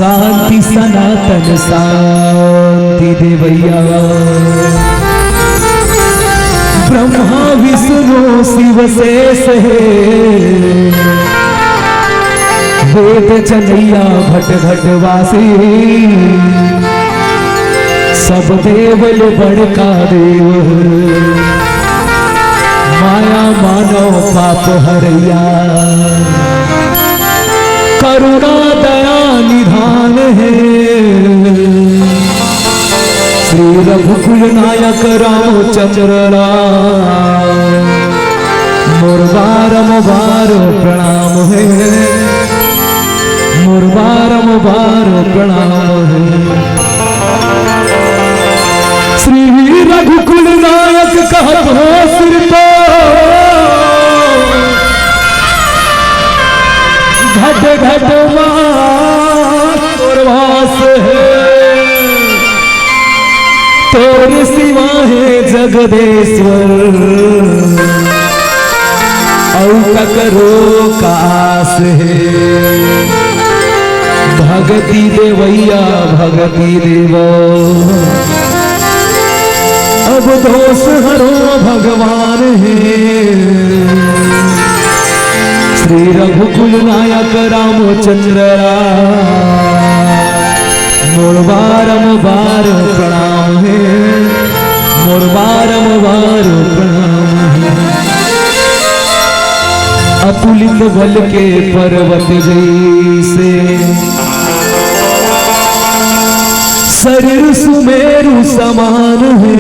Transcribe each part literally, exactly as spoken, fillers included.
शांति सनातन शांति देवैया, ब्रह्मा विष्णु शिव शेष हे, वेद जनैया भट घटवासी, सब देव ले बड़का देव, माया मानव पाप हरैया, करुणा दया निधान हे। श्री रघुकुल नायक रामचंद्र राम, मोर बारंबार प्रणाम हे, मोर बारंबार प्रणाम हे। श्री रघुकुल नायक कहत हो सिर तो, घट घट मा तोर वास हे, तोर सिवा हे जगदेश्वर, अउ ककरो कास हे। भगति देवैया भगति देवो, अब दोष हरो भगवान हे। श्री रघुकुल नायक रामचंद्र राम, मोर बारंबार प्रणाम हे, मोर बारंबार प्रणाम हे। अतुलित बल के पर्वत जैसे, शरीर सुमेरु समान हे।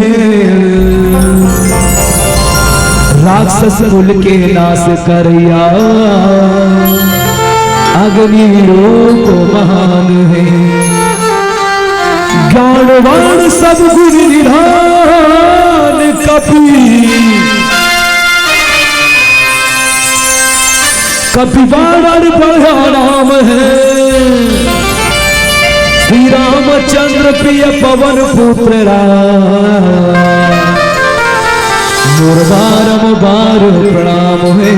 राक्षस कुल के नाश करैया, अग्नि रूप महान हे। ज्ञानवान सब गुण निधान कपि, कपिवाणन बड़ा नाम हे। श्री रामचंद्र प्रिय पवन पुत्र राम, मोर बारंबार प्रणाम हे,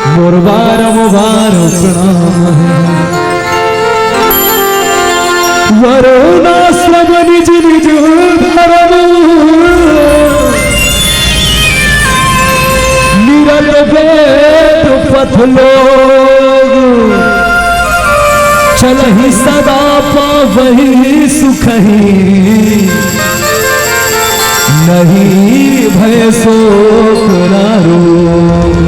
मोर बारंबार प्रणाम हे। वरुणाश्रम निज निज धर्म, निरत वेद पथ लोग, चलहि सदा पावहि सुखहि, नहीं भय शोक ना रोग।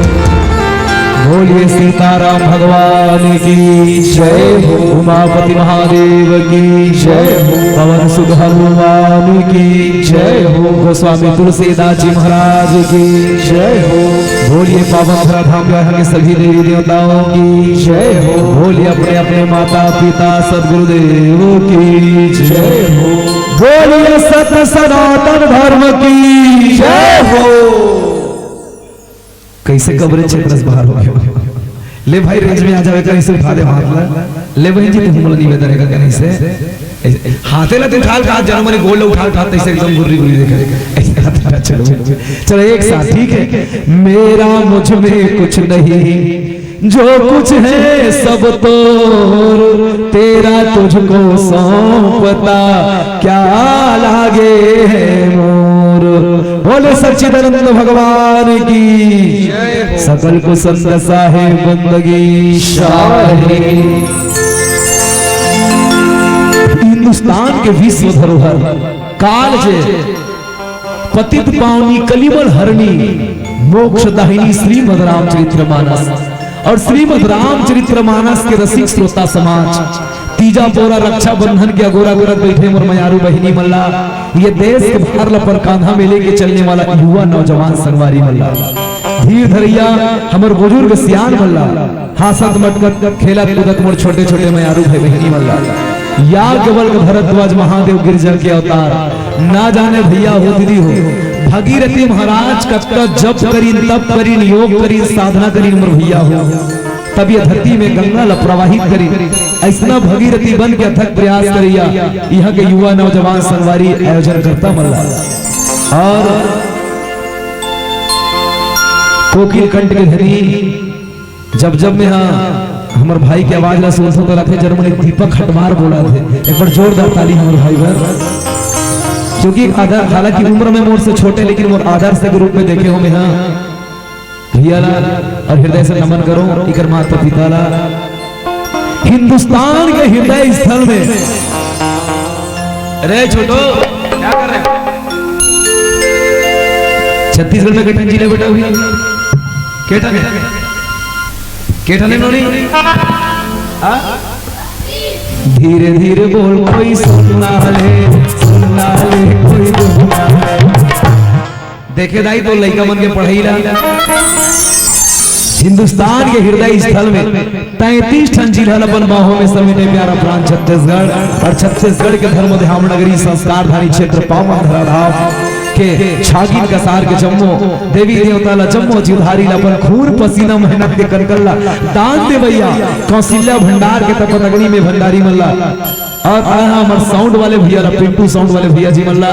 बोलिए सीताराम भगवान की जय हो, उमापति महादेव की जय हो, पवन सुत हनुमान की जय हो, गोस्वामी तुलसीदास जी महाराज की जय हो। बोलिए पावन धरा धाम के सभी देवी देवताओं की जय हो। बोलिए अपने अपने माता पिता सदगुरुदेव की जय हो। बोलिए सत्य सनातन धर्म की जय हो। कैसे कवरेज क्षेत्र से बाहर हो गया? ले भाई, रेंज में आ जावे, कैसे उठा दे हाथ ला। ले बहन जी, तुम हमला निवेदन है, कहीं से ऐसे हाथे ला तू उठा, उठा, जनो मने गोल उठा, उठा, तैसे एकदम गुर्री गुर्री देखा। ऐसे हाथ उठा, चलो, चलो, एक साथ, ठीक है। मेरा मुझ में कुछ नहीं, जो कुछ है सब तोर, तेरा तुझको सौंपता क्या लागे है मोर। बोले सच्चिदानंद भगवान की, सकल कुसंद साहेब बंदगी शाही। हिंदुस्तान के विश्व धरोहर काल जे पतित पावनी कलिमल हरणी मोक्ष दाहिनी श्रीमद रामचरित्र मानस। और श्रीमद रामचरित्र मानस के रसिक श्रोता समाज, तीजा पोरा रक्षाबंधन के अगोरा करत बैठे मोर मयारू बहिनी मन ला, ये देश के भार ला पर कांधा में लेके चलने वाला युवा नौजवान संगवारी मन ला, धीर धरैया हमर बुजुर्ग सियान मन ला, हाँसत मटकत खेलत कूदत मोर छोटे छोटे मयारू भाई बहिनी मन ला, याज्ञवल्क्य भरद्वाज महादेव गिरजा के अवतार, ना जाने भैया हो दीदी हो, भगीरथी महाराज कतका जप करिन, तप करिन, योग करिन, साधना करिन मोर भैया हो, तब ये धरती में गंगा ला प्रवाहित करिन। ऐसना भगीरथी बन के अथक प्रयास करैया यहाँ के युवा नौजवान संगवारी आयोजन करता मन ला। और कोकिल कंठ के धनी जब जब में हाँ हमर भाई के आवाज ला सुनथो तो लगथे जर्मनी दीपक हटवार बोलथे। एक बार जोरदार ताली हमर भाई बर, क्योंकि आदर, हालांकि उम्र में मोर से छोटे, लेकिन मोर आदर्श के रूप में देखे हो मैं, हाँ। भैया ला और हृदय से नमन करो, इकर माता पिता ला। हिंदुस्तान के हृदय स्थल में, अरे छोटो, क्या कर रहे हो? छत्तीसगढ़ में के ठन जिला बेटा हुई? के ठन है? के ठन है नोनी? हाँ? धीरे धीरे बोल, कोई सुनना ले, सुनना ले, कोई सुनना ले। देखे दाई, तो लइका मन के पढ़ाई ला। हिंदुस्तान के हृदय स्थल में तैंतीस ठन जिला ल अपन बाहों में समेटे प्यारा प्रांत छत्तीसगढ़, और छत्तीसगढ़ के धर्म धाम नगरी, संस्कार धारी क्षेत्र, पावन धराधाम के छागिन कसार के जम्मो देवी देवता ला, जम्मो जीवधारी ला अपन खून पसीना मेहनत के कनकन ला दान दे भैया। कौशल्या भंडार के तपत अग्नि में भंडारी मन ला, और आहा हमर साउंड वाले भैया ला, पिंटू साउंड वाले भैया जी मन ला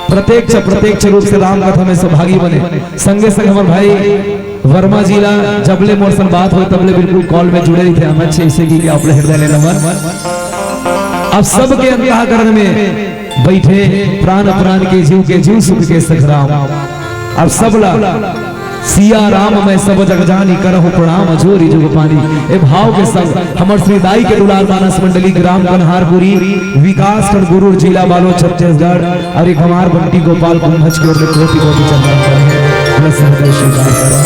प्रत्यक्ष प्रत्यक्ष रूप से राम कथा में सहभागी बने। संगे संग हमर भाई वर्मा जी ला जबले मोर सन बात हो तबले बिल्कुल कॉल में जुड़े रहिथे। अमित से इसे की आप हृदय ले नमन। अब सबके अंतःकरण में बैठे प्राण प्राण के जीव के जीव सुख के सखराम। अब सब ला सिया राम मैं सब जग जानी, करहु प्रणाम जोरि जुग पानी। ए भाव के संग हमर श्री दाई के दुलार मानस मंडली, ग्राम कन्हारपुरी, विकास खंड गुरूर, जिला बालोद, छत्तीसगढ़, और एक हमार बंटी गोपाल कुंभज की ओर ले कोटि कोटि चंदन प्रणाम। बस हृदय स्वीकार करो।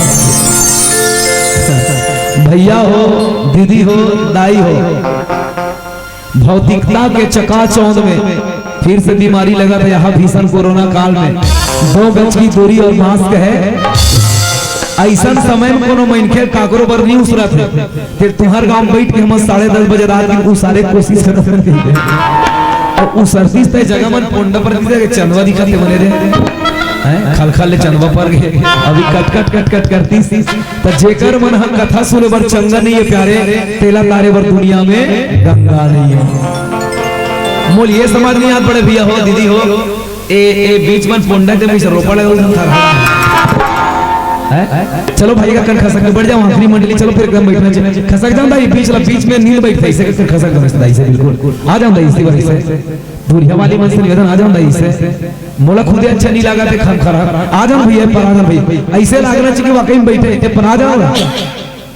भैया हो, दीदी हो, दाई हो, भौतिकता के चकाचौंध में फिर से बीमारी लगत हे, यहाँ भीषण कोरोना काल में दो गज की दूरी और मास्क है। अइसन समय में कोनो मनखे काकरो बर नहीं उसरत हे, फिर तुहर गांव बैठ के हम साढ़े दस बजे रात के उसारे कोशिश करत हे। और उसरतीस ते जगह मन पोंडा पर दिखे चंदवा दिखत हे बने रे। हैं? खलखल ले चंदवा पर गे। अभी कट कट कट कट करतीस। त जेकर मन ह कथा सुने बर चंगा नइ हे प्यारे, तेला तारे बर दुनिया में गंगा नइ हे। मोल ये समझ नइ आत बड़े भैया हो, दीदी हो, ए, ए बीच मन पोंडा के मुझे रोपा लगा उधर था। हैं? चलो भाई का कन खसक के बैठ जाओ, आखिरी मंडली, चलो फिर एकदम बैठना चाहिए। खसक जाता है बीच ला, बीच में नींद बैठता है, इसे कन खसक जाता है, इसे बिल्कुल। आ जाता है इसी बार इसे। दूरिया वाली मन से निवेदन, आ जाओ ना इसे। मोला खुदे अच्छा नहीं लगा थे खन खरा। आ जाओ भैया, पर आ जाओ भैया। ऐसे लागना चाहिए कि वाकई में बैठे थे, पर आ जाओ ना।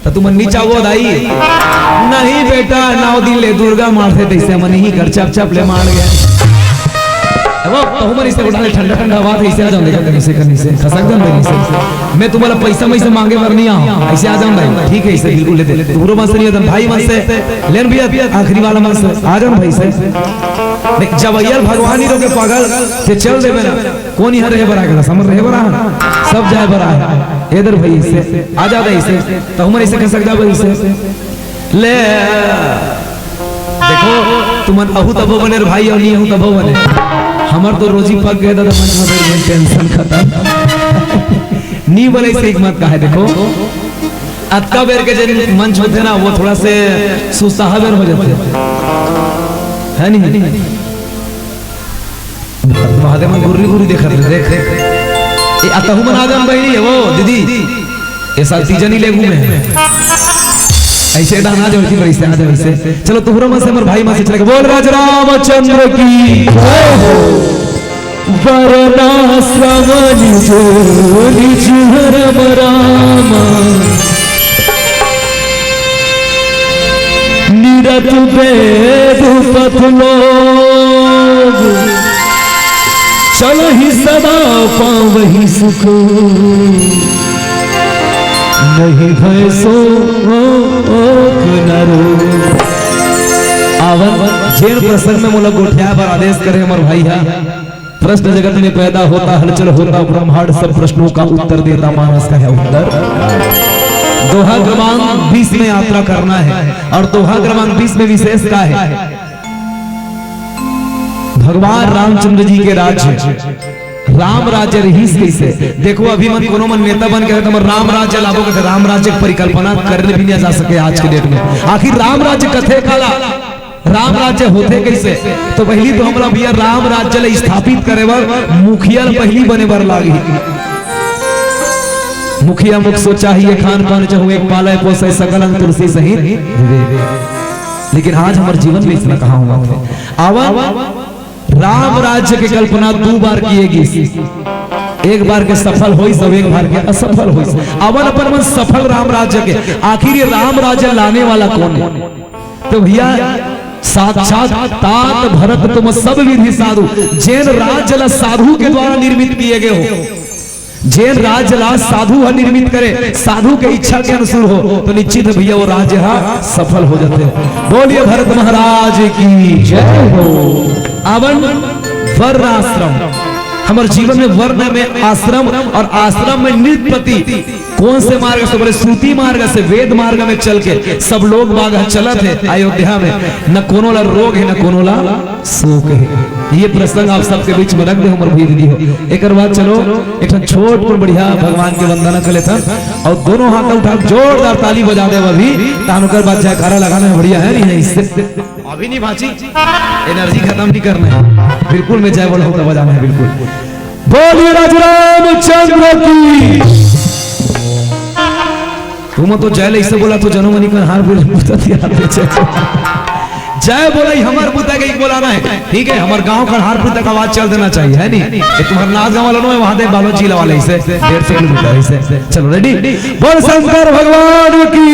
तो तुम नहीं चाहो दाई? नहीं बेटा, नौ दिन ले दुर्गा मारथे तैसे मन ही कर चप चप ले मार गया। अब तो हमर इसे उठा ले ठंडा ठंडा हवा थे, इसे आ जाओ, देखा कहीं से, कहीं से खसक जाओ, कहीं से। मैं तुम्हारा पैसा, मैं इसे मांगे बर नहीं आऊँ, ऐसे आ जाओ भाई। ठीक है, इसे बिल्कुल लेते। दूरो मन से नहीं आ जाओ, भाई मन से लेन भैया, आखिरी वाला मन से आ जाओ भाई से। नहीं, जब अइयल भगवान ही रोके पागल, ते चल देबे ना। कोन इहाँ रहे बर आए गा? समर रहे बर आए, सब जाए बर आए। एदर भाई इसे, आ जा दे इसे, तो हमर इसे खसक जाबे इसे। ले, देखो, तुमन अहू तभो बने रे भाई, अउ नी अहू तभो बने। हमर तो रोजी पक गए दादा, मंच में बैठ गए, टेंशन खत्म। नी बोले इसे एक मत कहा है, देखो, अतका बेर के जन मंच होथे ना, वो थोड़ा से सुस्ताहा बेर हो जाथे, है नहीं? महादेव मन गुर्री गुर्री देखत रहे, देख। ए, अतहु मन आ जान बहिनी, ए वो दीदी, ए साल तीजा नहीं लेगू मैं। ऐसे डहना जाओ, ऐसे, ऐसे आ जाओ, ऐसे। चलो, तुहरा मन से, हमर भाई मन से चले, बोल राज रामचंद्र की जय हो। वरनाश्रम निज निज हरम राम। निरत वेद पथ लोग, चलहि सदा पावहि सुख। नहीं भय शोक न रोग। आवन, जेन प्रसंग में मोला गोठियाए बर आदेश करे हमर भाई हा, प्रश्न जगत में पैदा होता, हलचल होता, ब्रह्मांड सब प्रश्नों का उत्तर देता, मानस का है उत्तर। दोहा क्रमांक बीस में यात्रा करना है, और दोहा क्रमांक बीस में विशेष का है, भगवान रामचंद्र जी के राज्य, राम राज्य रहीस कैसे? देखो, अभी मन कोनो मन नेता बन के, तो हमर राम राज्य लाबो कहते, राम राज्य के परिकल्पना करने भी नहीं जा सके आज के डेट में। आखिर राम राज्य कथे काला, राम राज्य होथे कैसे? तो पहली तो हमला भैया राम राज्य ला स्थापित करे बर मुखिया ला पहली बने बर लागही। मुखिया मुख सोचा ही ये खान पान चाहूँ, एक पालय पोसय सकल अंग तुलसी सहित विवेक। लेकिन आज हमर जीवन में इसने कहा हुआ था, आवन राम राज्य के कल्पना दू बार किए गिस। एक बार के सफल होइस, सब एक बार के असफल होइस। आवन अपन मन सफल राम राज्य के, आखिर ये राम राज्य लाने वाला कौन है? तो भैया, साक्षात तात भरत तुम सब विधि साधु, जेन राज्य ला साधु के द्वारा निर्मित किए गए हो, जेन राज्य ला साधु ह निर्मित करे, साधु के इच्छा के अनुसार हो, तो निश्चित है भैया वो राज्य हा सफल हो जाते हैं। बोलिए भरत महाराज की जय हो। आवन वर्णाश्रम, हमर जीवन में वर्ण में आश्रम और आश्रम में नृपति, कौन से मार्ग से? बोले श्रुति मार्ग से, वेद मार्ग में चल के सब लोग बाग चलत है अयोध्या में, न कोनो ला रोग है न कोनो ला शोक है। ये प्रसंग आप सबके बीच में रख दे हमर भैया दीदी हो। एक बार चलो एक ठन छोट पर बढ़िया भगवान के वंदना कर लेथन और दोनों हाथ उठा जोरदार ताली बजा दे अभी, तान ओकर बाद जयकारा लगाना है, बढ़िया है नहीं है इससे। अभी नहीं भाजी, एनर्जी खत्म नहीं करना है। बिल्कुल मैं जय बोला होता बजाना है बिल्कुल। बोलिए राजू रामचंद्र की। तुम तो जय ले इसे बोला तो जनों मनी कर हार बोले पूछता दिया। जय बोला ही हमार पुता के एक बोलाना है, ठीक है? हमार गांव का हार पुता का आवाज चल देना चाहिए, है नहीं? ये तुम्हारा नाच गाँव वाला नो है, वहां दे बालोद जिला वाले इसे डेढ़ सौ किलोमीटर इसे। चलो रेडी, बोल शंकर भगवान की।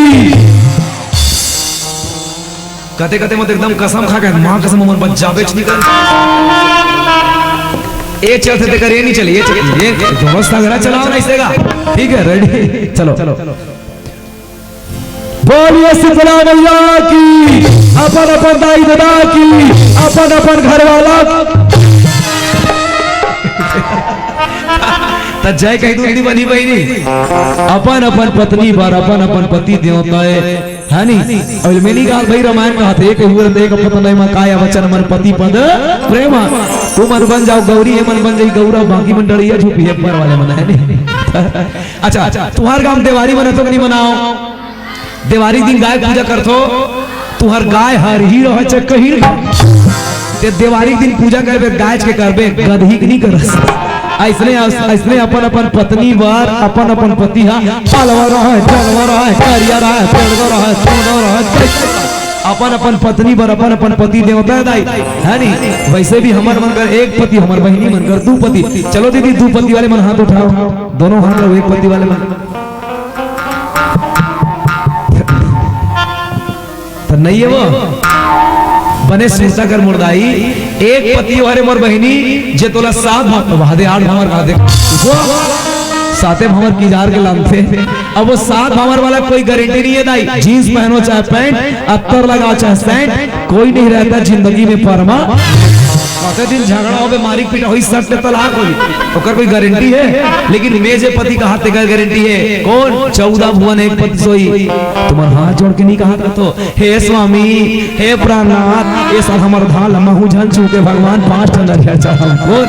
कते कते मत एकदम कसम खा के, माँ कसम हमर बच जाबे च निकल। ए चलते ते कर, ये नहीं चले, ये चले, ये दोनों सगरा चलाओ ना इसे का। ठीक है, रेडी, चलो। बोलिए शीतला मैया की, अपन अपन दाई ददा की, अपन अपन घर वाला। त जय कही दूध नहीं बनी बहिनी, अपन अपन पत्नी बर, अपन अपन पति देवता है। है नी? अउ एमे नी कहा भाई रामायण कहाथे, एक हुए एक पत नहीं मा काया वचन मन पति पद प्रेम। तू मन बन जाओ गौरी, ये मन बन जाई गौरा, बाकी मन डरिया झुपी है ऊपर वाले मन, है नी? अच्छा, तुहार गांव देवारी मनाथो कि नहीं मनाओ? देवारी दिन गाय पूजा करथो, तुहार गाय हरही रहे चाहे कहीं। ते देवारी के दिन पूजा करबे, गाय के करबे, गदही के नहीं करस। ऐसने, ऐसने अपन अपन पत्नी बर, अपन अपन पति हा पालवा रहे, जनवा रहे, करिया रहे, पेड़वा रहे, सोना रहे, कैसे अपन अपन पत्नी बर, अपन अपन पति देवता है दाई, है नी? वैसे भी हमर मन कर एक पति, हमर बहिनी मन कर दू पति। चलो दीदी, दू पति वाले मन हाथ उठाओ, दोनों हाथ लो, एक पति वाले मन। तो नहीं है वो। बने सुनता कर मुर्दाई, एक पति हरे मोर बहिनी, जे तोला सात भाव, वहा दे आठ भावर कहा दे। वो साते भावर की जार के लानथे। अब वो सात भावर वाला कोई गारंटी नहीं है दाई। जींस पहनो चाहे पैंट, अत्तर लगाओ चाहे सेंट, कोई नहीं रहता जिंदगी में परमा। कते दिन झगड़ा होबे, मारिक पीटा होई, सट तलाक होई, ओकर कोई गारंटी है? लेकिन में जे पति कहाथे तेकर गारंटी है। कौन? चौदह भुवन एक पति सोई। तुम्हार हाथ जोड़ के नहीं कहा था तो, हे स्वामी, हे प्राणनाथ, ये साल हमर धान ला महू झन चूके भगवान, पांच ठन नरियर चढ़ाऊं। बोल,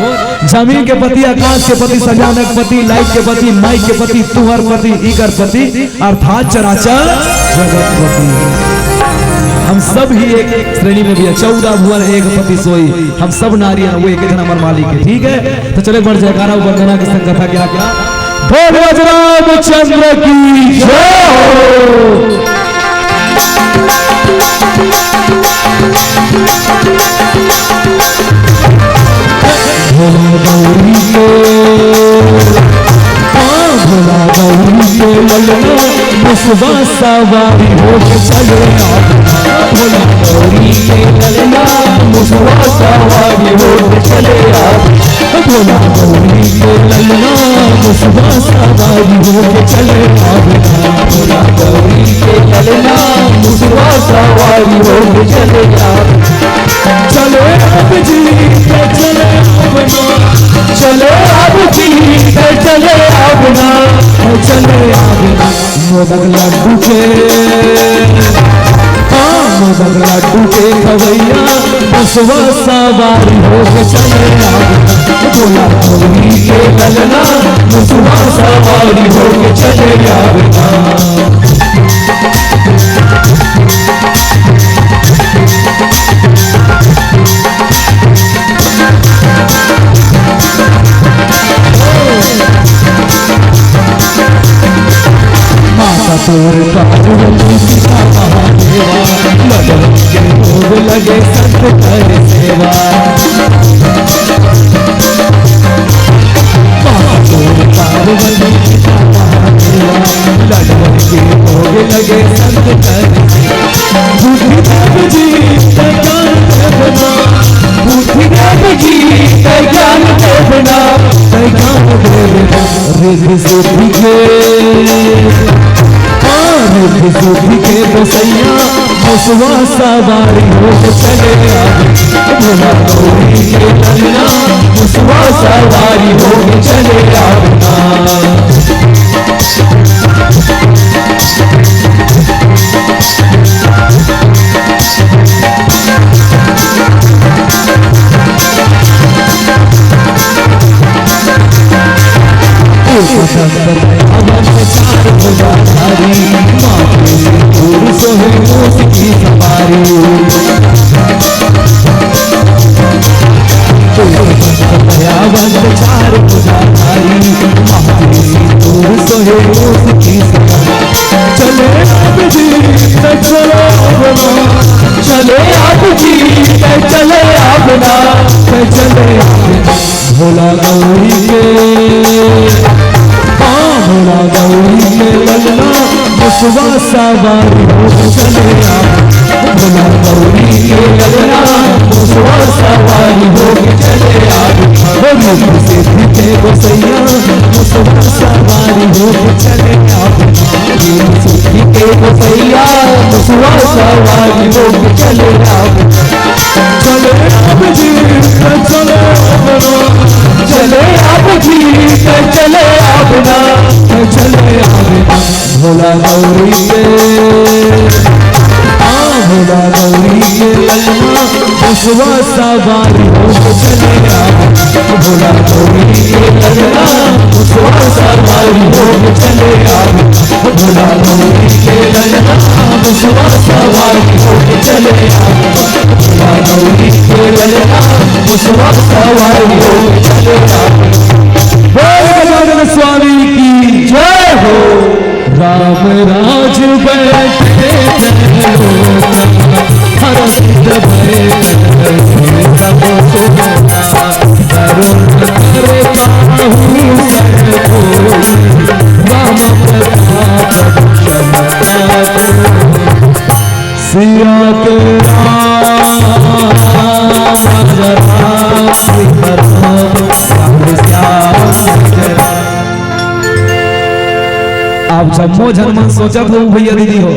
जमीन के पति, आकाश के पति, सजानक पति, लाइट के पति, माइक के पति, तुहर पति, इकर पति, अर्थात चराचर जगत पति। हम सब ही एक श्रेणी में भी है, चौदह भुवन एक पति सोई, हम सब नारी हैं, वो एक जन हमर मालिक है, ठीक है? तो चले बड़ जयकारा, वंदना की संगत है क्या, क्या? बोल रामचंद्र की जय हो। भोला गौरी के, हाँ, भोला गौरी के ललना, मुसवा सवारी होके चले आ। भोला गौरी के ललना, मुसवा सवारी होके चले आ। भोला गौरी के ललना, मुसवा सवारी होके चले आ। भोला गौरी के ललना, मुसवा सवारी होके चले आ। चले अब जी के चले अब ना, चले अब जी के चले अब ना, चले अब ना। मोदक लड्डू के, हाँ, मोदक लड्डू के खवैया, बसवा सवारी होके चले अब ना। भोला गौरी के ललना, बसवा सवारी होके चले अब ना। लगे संत कर सेवा। महादेव पार्वती पिता महादेवा, लडवन के भोग लगे संत कर सेवा। बुद्धि देव जी तै ज्ञान देवना, बुद्धि देव जी तै ज्ञान देवना, तै ज्ञान देवना। रिद्धि सिद्धि के, हाँ, रिद्धि सिद्धि के गोसैया, मुसवा सवारी होके चले आवे। भोला गौरी के ललना, मुसवा सवारी होके चले आवे। चले आप जी, चले आप ना, चले आप ना। भोला गौरी के, हाँ, भोला गौरी के ललना, मुसवा सवारी हो चले आ। भोला गौरी के ललना, मुसवा सवारी हो चले आ। ओ रूप सिद्धि के गोसैया, मुसवा सवारी हो चले आ। रूप सिद्धि के गोसैया, मुसवा सवारी हो चले आ। चले आप जी, चले आप ना, चले आप जी, चले आप ना, चले आप ना। भोला गौरी के, हाँ, भोला गौरी के ललना, मुसवा सवारी हो चले आप। भोला गौरी के ललना, मुसवा सवारी हो चले आप। भोला गौरी के ललना, मुसवा सवारी हो चले आ। भोला गौरी के ललना, मुसवा सवारी हो चले आ। बोल गजानन स्वामी की जय हो। राम राज बैठे जय हो। हरषित भय सब सुना। करुण कर काहू सर कोई। राम प्रताप चमत्कार। सिया के राम, राम, राम, राम, श्याम के राम। आप जम्मो झन मन सोचत हो भैया दीदी हो,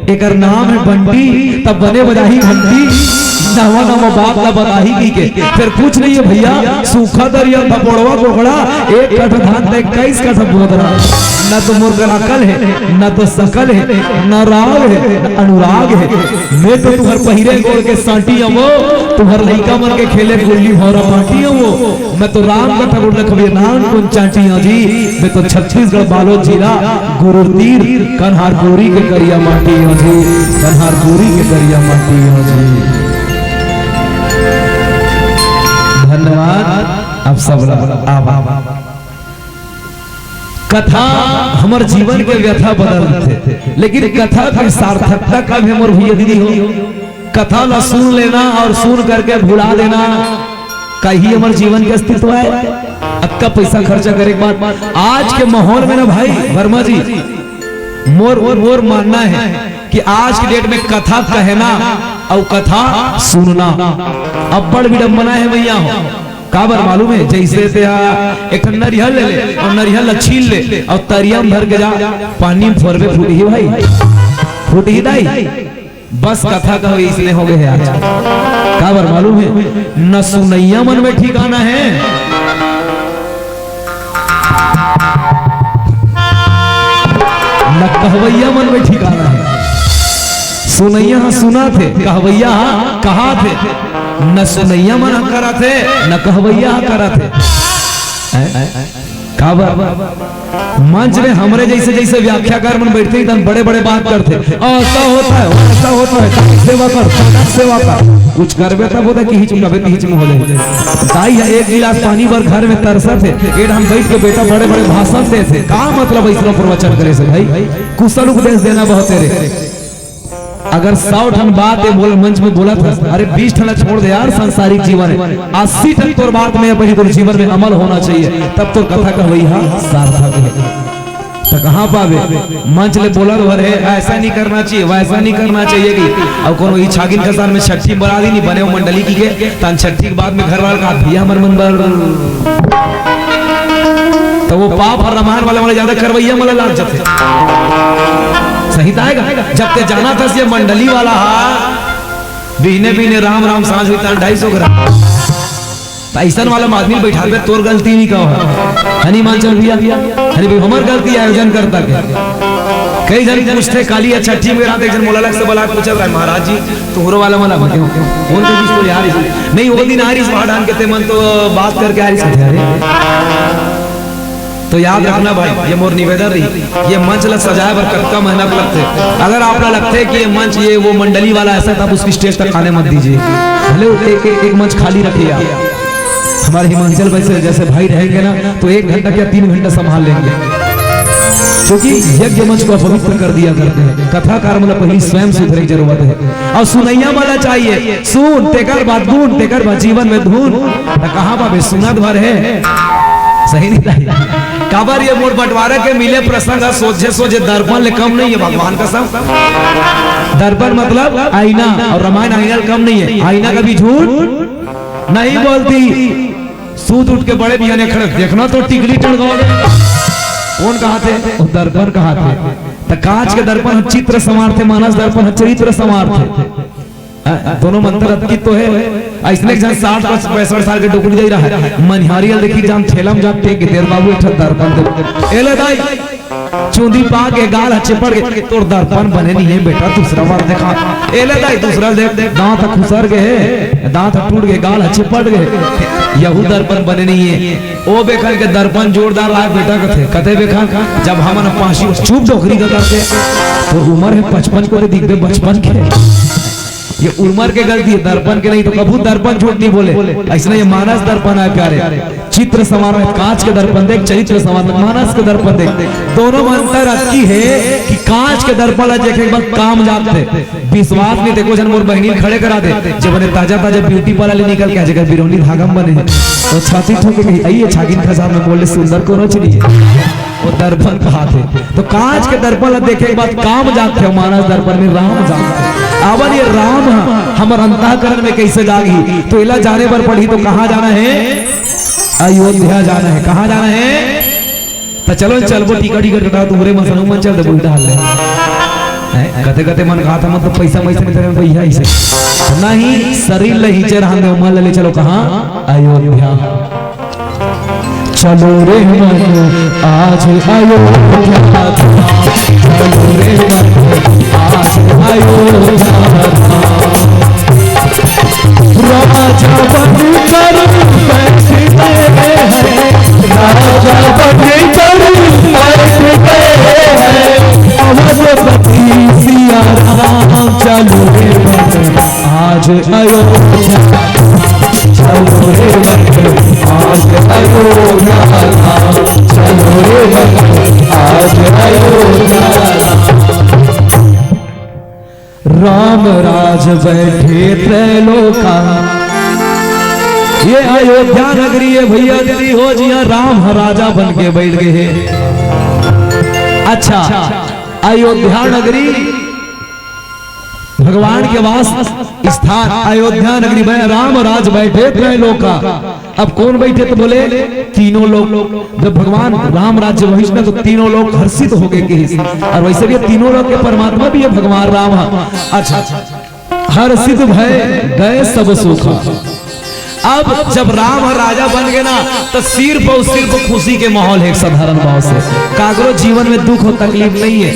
एकर नाम है बंटी, तब बने बजाही घंटी, नवा नवा बात ला बताही की के। फिर कुछ नहीं है भैया, सूखा दरिया, धपोड़वा कोकड़ा, एक कट्ठा धान ते इक्कीस कट्ठा बोदरा। न तो मोर कर अकल है, न तो सकल है, न राग है, न अनुराग है। मैं तो तुहर पहिरे गोड़ के सांटी अवो, तुहर लइका मन के खेले गुल्ली भौरा बाटी अवो। मैं तो राम कथा गुड़ लखबिया नान कुन चांटी हूँ जी। मैं तो छत्तीसगढ़ बालोद जिला गुरुर तीर कन्हारपुरी के करिया माटी हूँ जी, कन्हारपुरी के करिया माटी हूँ जी। धन्यवाद। आप सब ला आभार। कथा हमर जीवन के व्यथा बदल देथे, लेकिन कथा के सार्थकता कब हे मोर भैया दीदी हो? कथा ला सुन लेना और सुन करके भुला देना, का ही हमर जीवन के अस्तित्व है? अतका पैसा खर्चा करे के बाद आज के माहौल में ना भाई वर्मा जी, मोर मोर मानना है कि आज के डेट में कथा कहना और कथा सुनना अब्बड़ विडम्बना है भैया हो। काबर मालूम है, जैसे ते हा एक ठन नरिहर ले ले और नरिहर ला छील ले और तरिया में भर के जा, पानी में फोरबे, फूटही भाई, फूटही दाई। बस कथा का इसने हो गए है आज। काबर मालूम है, न सुनैया मन में ठिकाना है, न कहवैया मन में ठिकाना है। सुनैया ह सुनाथे, कहवैया ह कहाथे। न सुनैया मन ह कराथे, न कहवैया ह कराथे। हैं? काबर? मंच में हमरे जैसे जैसे व्याख्याकार मन बैठथे, तन बड़े बड़े बात करथे। ऐसा होता है, वैसा होता है, सेवा कर, सेवा कर। कुछ करबे तब होता कि हिच में, हिच में होले। दाई ह एक गिलास पानी बर घर में तरसथे, ए ढंग बैठ के बेटा बड़े बड़े भाषण देथे। का मतलब ऐसनो प्रवचन करे से भाई? कुशल उपदेश देना बहुत तेरे। अगर सौ ठन बात ये बोल, मंच में बोलत हस, अरे बीस ठन ला छोड़ दे यार, सांसारिक जीवन हे। अस्सी ठन तोर बात में, अपन तोर जीवन में अमल होना चाहिए, तब तोर कथा कहवई हा सार्थक हे। त कहाँ पाबे? मंच ले बोलत भर हे, ऐसा नहीं करना चाहिए, वैसा नहीं करना चाहिए कि अब कोनो ई छागिन कसार में छट्ठी बना दी, नहीं बने हो मंडली की के, तन छट्ठी के बाद में घर वाला का, "भैया, हमर मन बर।" त वो पाप हर रामायण वाला, वाला ज्यादा करवैया मला लाग जाथे। सही त आएगा। जब ते जाना था ये मंडली वाला हा, बिहने बिहने राम राम सांझ होई त ढाई सौ ग्राम। त अइसन वाला में आदमी बैठाबे, तोर गलती नहीं कहो। हनी मान चल भैया, हनी भाई, हमर गलती, आयोजन करता के। कई जन पूछथे, काली या छट्ठी में रात एक जन मोला लग से बला पूछत रहे, "महाराज जी, तुहरो वाला मला बने हो?" कौन के बीच तो यार इस-, नहीं, वो दिन आ रही इस पहाड़ान के ते मन तो बात करके आ रही इस-, अरे। तो याद रखना भाई, ये मोर निवेदन रही, ये मंच ला सजाए बर कतका मेहनत लगथे। अगर आप ला लगथे कि ये मंच, ये वो मंडली वाला ऐसा, तब उसकी स्टेज तक आने मत दीजिए। भले एक, एक, एक मंच खाली रखिए आप। हमारे हिमाचल में से जैसे भाई रहेंगे ना, तो एक घंटा क्या तीन घंटा संभाल लेंगे, क्योंकि यज्ञ मंच को अपवित्र कर दिया करते हैं। कथाकार मतलब पहली स्वयं सुधरे की जरूरत है, और सुनैया वाला चाहिए, सुन तेकर बाद गुन, तेकर बाद जीवन में धुन। त कहाँ बाबे सुनत भर है, सही नहीं ताई? काबर ये मोर बंटवारा के मिले प्रसंग ह सोझे सोझे दर्पण ले कम नहीं है, भगवान कसम। दर्पण मतलब आईना, और रामायण आईना ले कम नहीं है। आईना कभी झूठ नहीं बोलती। सूत उठ के बड़े बिहाने खड़े, देखना तो टिकली टड़गाओ। कौन कहाथे? वो दर्पण कहाथे। त कांच के दर्पण ह चित्र संवारथे, मानस दर्पण ह चरित्र संवारथे। हाँ, दोनों मंत्र अतकी तो है। अइसने एक झन साठ पैंसठ साल के डोकरी दाई रहा है, मनिहारी ल देखी जान ठेला में जा टेक के, "देर बाबू, एक ठन दर्पण दे।" "ए ले दाई, चूंदी पाक हे, गाल ह चिपट गे।" "तोर दर्पण बने नहीं है बेटा, दूसरा वाला देखा।" "ए ले दाई, दूसरा देख, दांत ह खुसर गे हे, दांत ह टूट गे, गाल ह चिपट गे, यहू दर्पण बने नहीं है।" "ओ बेखन के दर्पण जोरदार लाग बेटा," कथे। "कथे बेखन, जब हमन पासी।" "चुप डोकरी का करके, तोर उमर हे पचपन को, ते दिखबे बचपन के।" ये उमर के गलती है, दर्पण के नहीं, तो कभू दर्पण झूठ नहीं बोले। अइसने ये मानस दर्पण आय प्यारे, चित्र संवार में कांच के दर्पण देख, चरित्र संवार में मानस के दर्पण देख। दोनों में अंतर अतकी है कि कांच के दर्पण ला देखे के बाद काम जाथे। विश्वास नहीं, देखो जन मोर बहिनी खड़े करा दे, जब बने ताजा ताजा ब्यूटी पार्लर ले निकल के आ, जेकर बिरौनी धागा में बने हे, तो छाती ठोक के कही, "अइए छागिन खसार में मोले सुंदर कोनो चीज नहीं है।" वो दर्पण कहाथे। तो कांच के दर्पण ला देखे के बाद काम जागथे, मानस दर्पण में राम जागथे। अब ये राम ह हमर अंतःकरण में कैसे जागही? तो एला जाने बर पड़ही, तो कहाँ जाना है? अयोध्या जाना है। कहाँ जाना है? तो चलो, चलबो, टिकट, टिकट कटा, तुम्हरे मसनू मन चल दे, बुढ़ा हाल है। हैं? कते कते मन कहा था, मतलब, पैसा, पैसा नहीं, तेरे में भैया इसे। नहीं, शरीर ले ही चढ़ान दे, मन ले चलो, कहाँ? अयोध्या। चलो रे मन आज अयोध्या धाम, चलो रे मन आज अयोध्या धाम। राजा बनकर बैठ गए हैं, राजा बनकर बैठ गए हैं, अवधपति सिया राम। चलो रे मन आज अयोध्या, चलो रे मन आज अयोध्या, चलो रे मन आज अयोध्या। राम राज बैठे त्रैलोका। ये अयोध्या नगरी है भैया, दीदी हो, जिहाँ राम ह राजा बन के बैठ गए हैं। अच्छा, अयोध्या नगरी भगवान के वास स्थान अयोध्या नगरी में राम राज बैठे त्रैलोका। अब कौन बैठे तो बोले तीनों लोक। जब भगवान राम राज्य वहिस ना तो तीनों लोक हर्षित हो गए कि और वैसे भी तीनों लोक के परमात्मा भी है भगवान राम। अच्छा, हर्षित भय गए सब सुखा। अब जब राम ह राजा बन गए ना, तो सिर्फ और सिर्फ खुशी के माहौल है, एक साधारण भाव से। काकरो जीवन में दुख और तकलीफ नहीं है।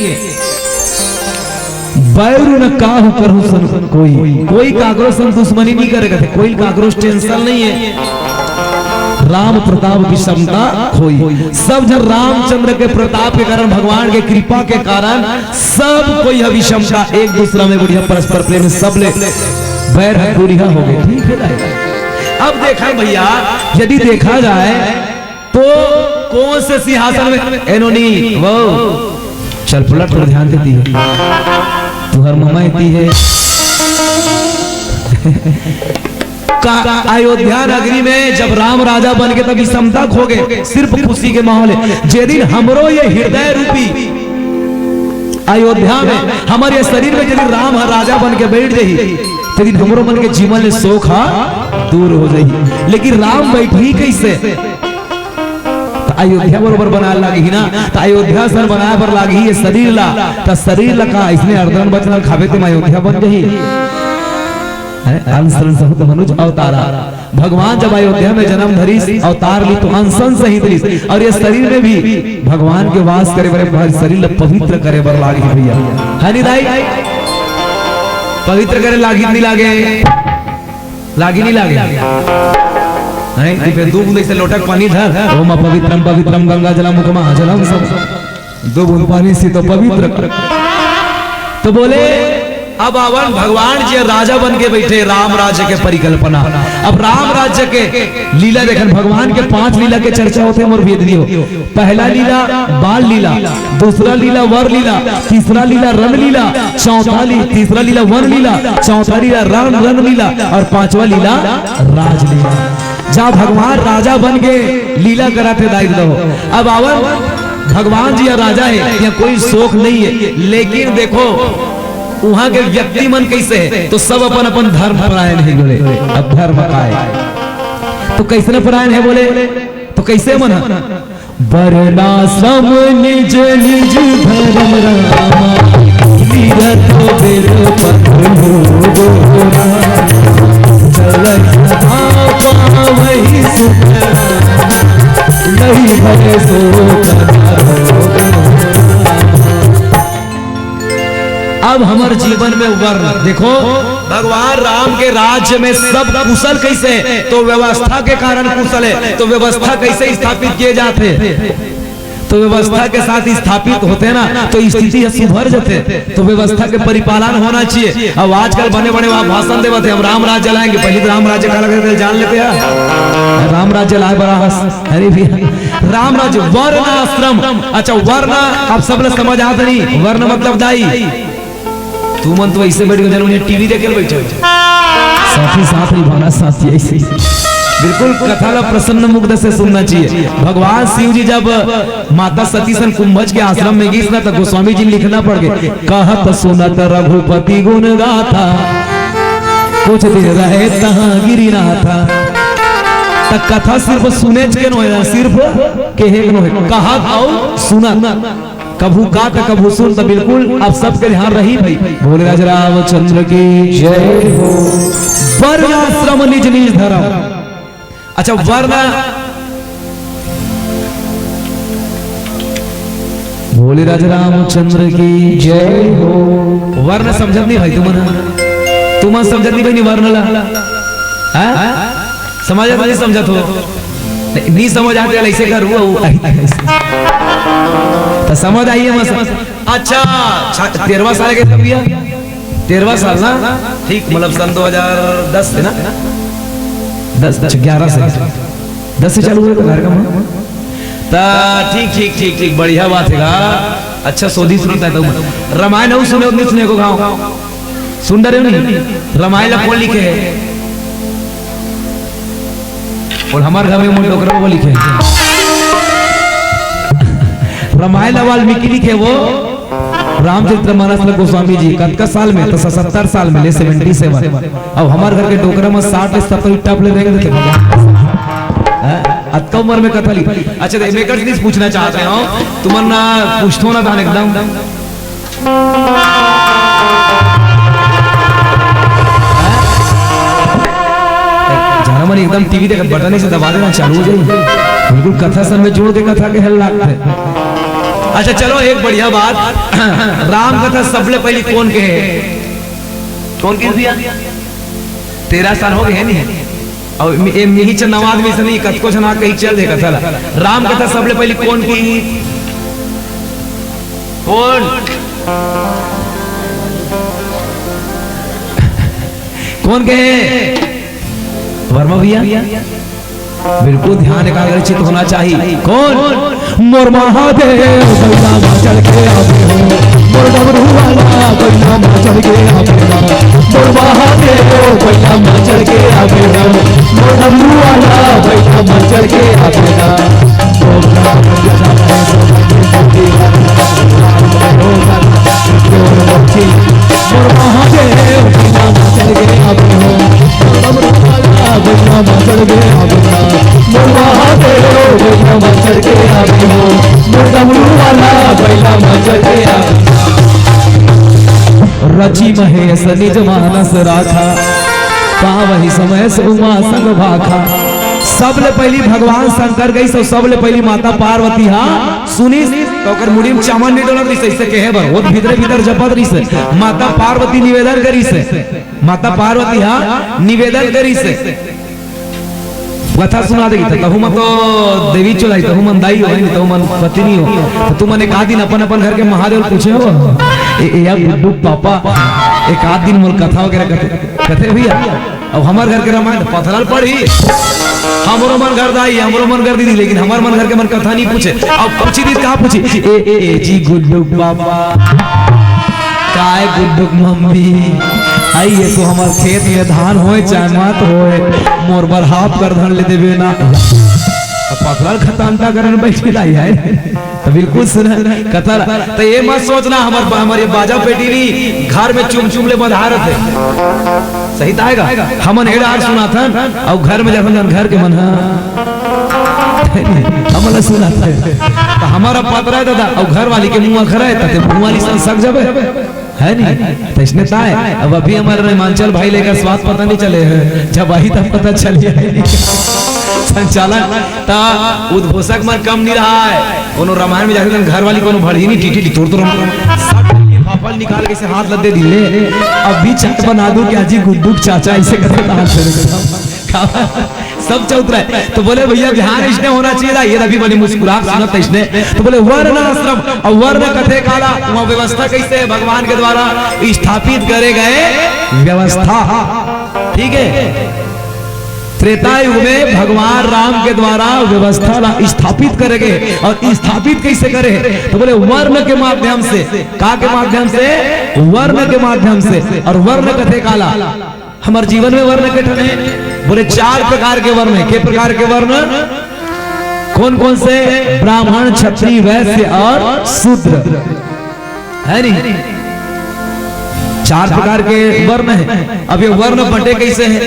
बैरु न काहु करहु सन कोई, कोई काकरो सन दुश्मनी नहीं करे करते, कोई काकरो टेंशन नहीं है। राम प्रताप विषमता खोई, सब जन रामचंद्र के प्रताप के कारण, भगवान के कृपा के कारण सब कोई ह विषमता, एक दूसरा में बढ़िया परस्पर प्रेम, सब ले बैर ह दूरिहा हो गए। ठीक है भाई, अब देखा भैया, यदि देखा जाए तो कौन से सिंहासन में, एनोनी वो चल पलट, थोड़ा ध्यान देती है। तुहर ममा एती हे। का अयोध्या नगरी में जब राम राजा बन के तब विषमता खो गए, सिर्फ खुशी के माहौल हे। जे दिन हमरो ये हृदय रूपी अयोध्या में, हमर ये शरीर में जे दिन राम ह राजा बन के बैठ जाही, ते दिन हमरो मन के जीवन ले शोक ह दूर हो जाही। लेकिन राम बैठही कैसे? त अयोध्या बरोबर बनाए लागही ना, त अयोध्या सन बनाए बर लागही ये शरीर ला। त शरीर ला का इसने अरदरन बचनन खाबे ते अयोध्या बन जाही? हैं? अंश अंश होत मनुज अवतारा। भगवान जब अयोध्या में जन्म धरिस, अवतार ली तो अंश अंश ही धरिस, और ये शरीर में भी भगवान के वास करे बर, शरीर ला पवित्र करे बर लागही भैया। है नी दाई? पवित्र करे लागही नी लागे? लागे नी लागे? हैं? तो फिर दो बूंद ऐसे लोटा के पानी धर, ओम पवित्रम पवित्रम गंगा जलम उकमा जलम सब, दो बूंद पानी से तो पवित्र कर। तो बोले, अब आवन भगवान जी राजा बन के बैठे, राम राज्य के परिकल्पना। अब राम राज्य के लीला देखन, भगवान के पांच लीला के चर्चा होथे, मोर वेद नी हो। पहला लीला बाल लीला, दूसरा लीला वर लीला, तीसरा लीला रण लीला, चौथा ली-, तीसरा लीला वन लीला, चौथा लीला रण, रण लीला और पांचवा लीला राजलीला। जा भगवान राजा बन के लीला कराथे दाई दो। अब आवन भगवान जी या राजा हे, या कोई शोक नहीं है, लेकिन देखो उहाँ के व्यक्ति मन कैसे हे, तो सब अपन अपन धर्म परायण हे बोले। अब धर्म काय, तो कैसने परायण हे बोले, तो कैसे मन हे? वर्णाश्रम निज निज धर्म रामा, तीरथ बिल पथ लोगो रामा। चल सदा पावहि सुख रामा, नहीं भय शोक न रोग रामा। अब हमर जीवन में वर्ण देखो, भगवान राम के राज्य में सब कुशल कैसे हे? तो व्यवस्था के कारण कुशल हे। तो व्यवस्था कैसे स्थापित किए जाथे? तो व्यवस्था के साथ स्थापित होथे ना, तो स्थिति ह सुधर जाथे। तो व्यवस्था के परिपालन होना चाहिए। अब आजकल बने बने वहाँ भाषण देवत हे, हम राम राज्य लाएंगे। पहले तो राम राज्य का लगथे, जान लेते हैं। राम राज्य लाए बड़ा हस, अरे भैया, राम राज्य, वर्ण आश्रम। अच्छा, वर्ण आप सब लोग समझ आत नहीं, वर्ण मतलब दाई। तुमन तो ऐसे बैठ के जन उन्हें टीवी देखे बैठे हो। साथी साथ निभाना साथी ऐसे। बिल्कुल कथा ला प्रसन्न मुग्ध से सुनना चाहिए। भगवान शिव जी जब माता सती सन कुंभज के आश्रम में गिस ना, तो गोस्वामी जी लिखना पड़ गए, कहत सुनत रघुपति गुण गाथा, कुछ दिन रहे तहाँ गिरिनाथा। त कथा सिर्फ सुनेच के नोहे, सिर्फ कहे के नोहे, कहत अउ सुनत। कभू का त कभू सुन, त बिल्कुल आप सबके ध्यान रही भाई। भोलेराज रामचंद्र की जय हो। वर्णाश्रम निज निज धर्म। अच्छा, वर्ण, भोलेराज रामचंद्र की जय हो। वर्ण समझत नहीं भाई तुमन, तुमन समझत नहीं भाई, नहीं वर्ण ला, हाँ? समझत नहीं, समझत हो? नहीं, नहीं समझ आते, ऐसे कर, वो, वो, तो समझ आइए, मत समझ। अच्छा, छ-, तेरहवाँ साल के तब भैया? तेरहवाँ साल ना? ठीक, मतलब सन दो हज़ार दस से ना? दस, अच्छा, ग्यारह से। दस से चालू हुआ था कार्यक्रम, हाँ? ता ठीक, ठीक, ठीक, ठीक, बढ़िया बात है गा। अच्छा, सोधी सुनता है तो रामायण हूँ सुने, उतनी सुने को गाँव। सुन डरे नहीं? रामायण ला कौन लिखे है? और हमारे घर में मोर डोकरा वो लिखे है। रामायण ला वाल्मीकि लिखे वो, रामचरितमानस ला गोस्वामी जी। कतका साल में? तो सत्तर साल में, ले सेवेंटी सेवन। अब हमारे घर के डोकरा में साठ सत्तर टप ले देंगे तो हाँ? अतका उम्र में कथा लिख। अच्छा, तो मैं एक चीज पूछना चाहते हो, तुमन ना पूछतो ना था एकदम। जाना मन एकदम टीवी देख बटन से दबा देना चालू हो जाए। बिल्कुल कथा सन में जोड़ के कथा के हल लागथे। अच्छा चलो एक बढ़िया बात, राम कथा सबले पहली कौन के है? कौन के दिया? तेरह साल हो गए है नहीं? और मि-, ए मिही चंद आदमी से नहीं, कतको जना कहीं चल दे कथा ला। राम कथा सबले पहली कौन की? कौन? कौन के? वर्मा भैया? बिल्कुल ध्यान एकाग्रचित होना चाहिए। कौन? मोर महादेव, बैला मा चढ़ के आवे हो। मोर डमरू वाला बइला म चढ़ के आबे ना, मोर महादेव बइला म चढ़ के आबे ना, मोर डमरू वाला बइला म चढ़ के आबे ना। मोर महादेव बइला म चढ़ के आबे हो। डमरू वाला बइला म चढ़ के आबे ना, मोर महादेव बइला म चढ़ के आबे हो, मोर डमरू वाला बइला म चढ़ के आबे। रचि महेश निज मानस राखा, पावहि समय सुमा संग भाखा। सबले पहिली भगवान शंकर गइस अउ सबले पहिली माता पार्वती हा सुनिस, त ओकर मुड़ी म चामर नइ डोलत रिहिस, अइसे कहे बर, वो भीतरे भीतर जपत रिहिस। माता पार्वती निवेदन करिस, माता पार्वती हा निवेदन करिस, कथा सुना देगी, त तहू मन तो देवी चोलाई, तहू मन दाई हो, तहू मन पत्नी हो, त तुमन एक आध दिन अपन अपन घर के महादेव ल पूछे हो, ए, ए, या गुड्डू पापा, एक आध दिन मोर कथा वगैरह कथे, कथे भैया, अब हमर घर के रामायण त पथरा ल पड़ही, हमरो मन घर दाई, हमरो मन घर दीदी, लेकिन हमर मन घर के मन कथा नइ पूछे। अब पूछी दीदी, का पूछी? ए, ए, ए जी गुड्डू पापा, काय गुड्डू के मम्मी, आई ये तो हमर खेत में धान होय चाहे मत होय, मोर बर हाफ कर धन ले देबे ना। अब पथरा ल खतांता करन बैठी दाई है, त बिल्कुल सुना कथा। त ये मत सोचना, हमर, हमर ये बाजा पेटी नइ घर में चुम चुम ले बंधा रथे। सही त आय गा, हमन ए डार सुनाथन, अउ घर में जाथन, घर के मन ह, हमन ल सुनाथन। त हमर पथरा हे दादा, अउ घर वाली के मुंह अखरा हे, त ते मुंह वाली संग सक जाबे, है नी? त अइसने ताय, अब अभी हमर हिमांचल भाई ल एकर स्वाद पता नइ चले हे, जब आही तब पता चल जाही। संचालन त उद्घोषक मन कम नइ रहय। कोनो रामायण में जाके तन घर वाली कोनो भड़ही नइ, टीटी टीटी, तोर तोर सब फाफल निकाल के अइसे हाथ ल दे दिले। अभी चाय बना दूं क्या जी गुड्डू के चाचा, अइसे करके हाथ धरे एकदम। सब चौतरा हे। त बोले, भैया, ध्यान अइसने होना चाहिए था। ये अभी बनी मुस्कुरा के सुनत अइसने। त बोले, वर्ण आश्रम, अउ वर्ण कथे काला, वहाँ व्यवस्था कइसे हे? भगवान के द्वारा स्थापित करे गए व्यवस्था। ठीक हे, त्रेता युग में भगवान राम के द्वारा व्यवस्था ला स्थापित करे गे, अउ स्थापित कइसे करे हे? त बोले, वर्ण के माध्यम से। का के माध्यम से? वर्ण के माध्यम से। अउ वर्ण कथे काला? हमर जीवन में वर्ण के ठन हे, बोले, चार प्रकार के वर्ण हे। के प्रकार के वर्ण? कौन कौन से? ब्राह्मण, क्षत्रिय, वैश्य अउ शूद्र, है नी? चार प्रकार के वर्ण हे। अब ये वर्ण बंटे कइसे हे?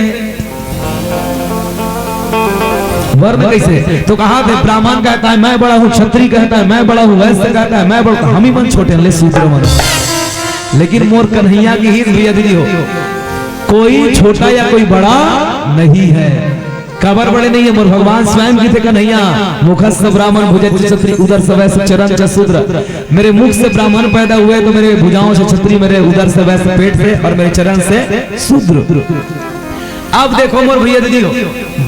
वर्ण कइसे? त कहाथे, ब्राह्मण कहता है, "मैं बड़ा हूँ," क्षत्रिय कहता है, "मैं बड़ा हूँ," वैश्य कहता है, "मैं बड़ा," त हमही मन छोटे हन ले, शूद्र मन। लेकिन मोर कन्हैया कहिस भैया दीदी हो, कोई छोटा या कोई बड़ा नहीं है। काबर बड़े नहीं हे? मोर भगवान स्वयं कहिथे, "कन्हैया, मुखस्स ब्राह्मण, भुजच्च क्षत्रिय, उदरस्स वैश्य, चरणच्च शूद्र।" मेरे मुख से ब्राह्मण पैदा हुए तो मेरे भुजाओं से क्षत्रिय, मेरे उदर से वैश्य, पेट से, और मेरे चरण से शूद्र। अब देखो मोर भैया दीदी हो,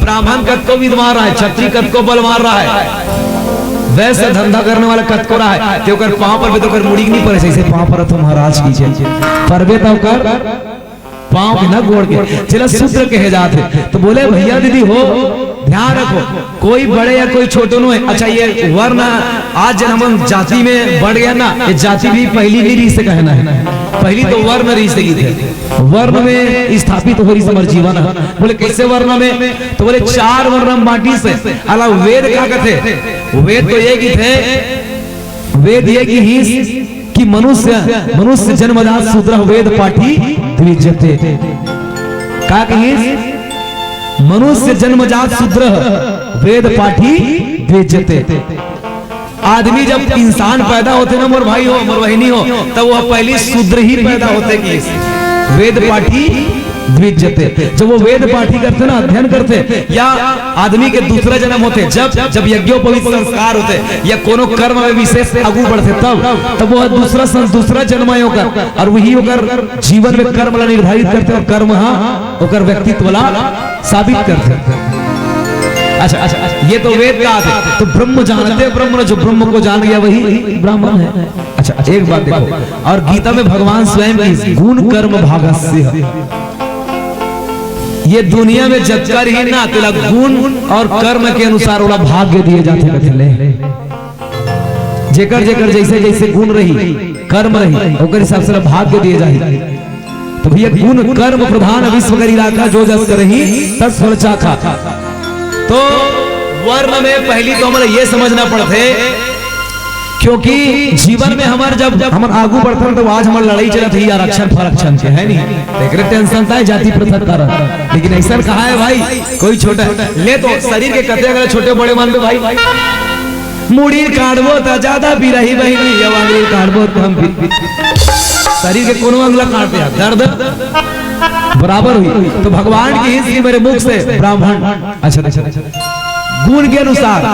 ब्राह्मण कतको विद्वान रहय, क्षत्रिय कतको बलवान रहय, वैश्य धंधा करने वाला कतको रहय, ते ओकर पाँव परबे त ओकर मुड़ी के नइ परय, अइसे पाँव परत हो महाराज की जय। परबे त ओकर पाँव के न, गोड़ के, जेला शूद्र कहे जाथे। त बोले, भैया दीदी हो, ध्यान रखो, कोई बड़े या कोई छोटो नोहे। अच्छा, ये वर्ण आज जेन हमन जाति में बंट गेन ना, ये जाति भी पहिली नइ रिहिस कहे ना हे, पहिली तो वर्ण रिहिस हे, वर्ण में स्थापित होय रिहिस हमर जीवन ह। बोले, कइसे वर्ण में? त बोले, चार वर्ण में बांटिस हे। अला वेद का कथे? वेद तो ये कहिथे, वेद ये कहिस कि मनुष्य, मनुष्य जन्मजात शूद्र वेद पाठी द्विजते। का कहिस? मनुष्य जन्मजात शूद्र वेद पाठी द्विजते। आदमी जब इंसान पैदा होथे ना, मोर भाई हो, मोर बहिनी हो, त वो पहिली शूद्र ही पैदा होथे कहिस। वेद पाठी द्विजते। जब वो वेद पाठी करथे ना, अध्ययन करथे, या आदमी के दूसरा जन्म होथे, जब, जब यज्ञोपवीत संस्कार होथे या कोनो कर्म में विशेष आगू बढ़थे, तब, तब वो दूसरा सं-, दूसरा जन्म हे ओकर, अउ वही ओकर जीवन में कर्म ला निर्धारित करथे अउ कर्म ह ओकर व्यक्तित्व ला साबित करथे। अच्छा, अच्छा, ये तो वेद का आथे। त ब्रह्म जानते ब्रह्म, जो ब्रह्म को जान गया वही ब्राह्मण है। अच्छा, अच्छा, एक बात देखो, अउ गीता में भगवान स्वयं कहिस, "गुण कर्म भागस्य।" ये दुनिया में जतका रही ना, तेला गुण अउ कर्म के अनुसार ओला भाग्य दिए जाथे कथे ले। जेकर जेकर जइसे जइसे गुण रही, कर्म रही, ओकर हिसाब से भाग्य दिए जाही। तो भैया, गुण कर्म प्रधान विश्व करी राखा, जो जस करही तस फल चाखा। तो वर्ण में पहली तो हमला ये समझना पड़थे, क्योंकि जीवन में हमर जब, जब हमर आगू बढ़थन तो आज हमर लड़ाई चलत ही आरक्षण फरक्षण के, है नहीं? तो एकरे टेंशन ता है जाति पृथक कारण। लेकिन ऐसा कहा है भाई, कोई छोटा ले तो शरीर के कते अगर छोटे बड़े मान लो भाई, मुड़ी काटबो त ज्यादा बिरही बहिनी, ये आंगुरी काटबो त हम भी, शरीर के कोनो अंग ला काट दे, दर्द बराबर हुई। तो भगवान की हिंस की मेरे मुख से ब्राह्मण, अच्छा, अच्छा, अच्छा, गुण के अनुसार।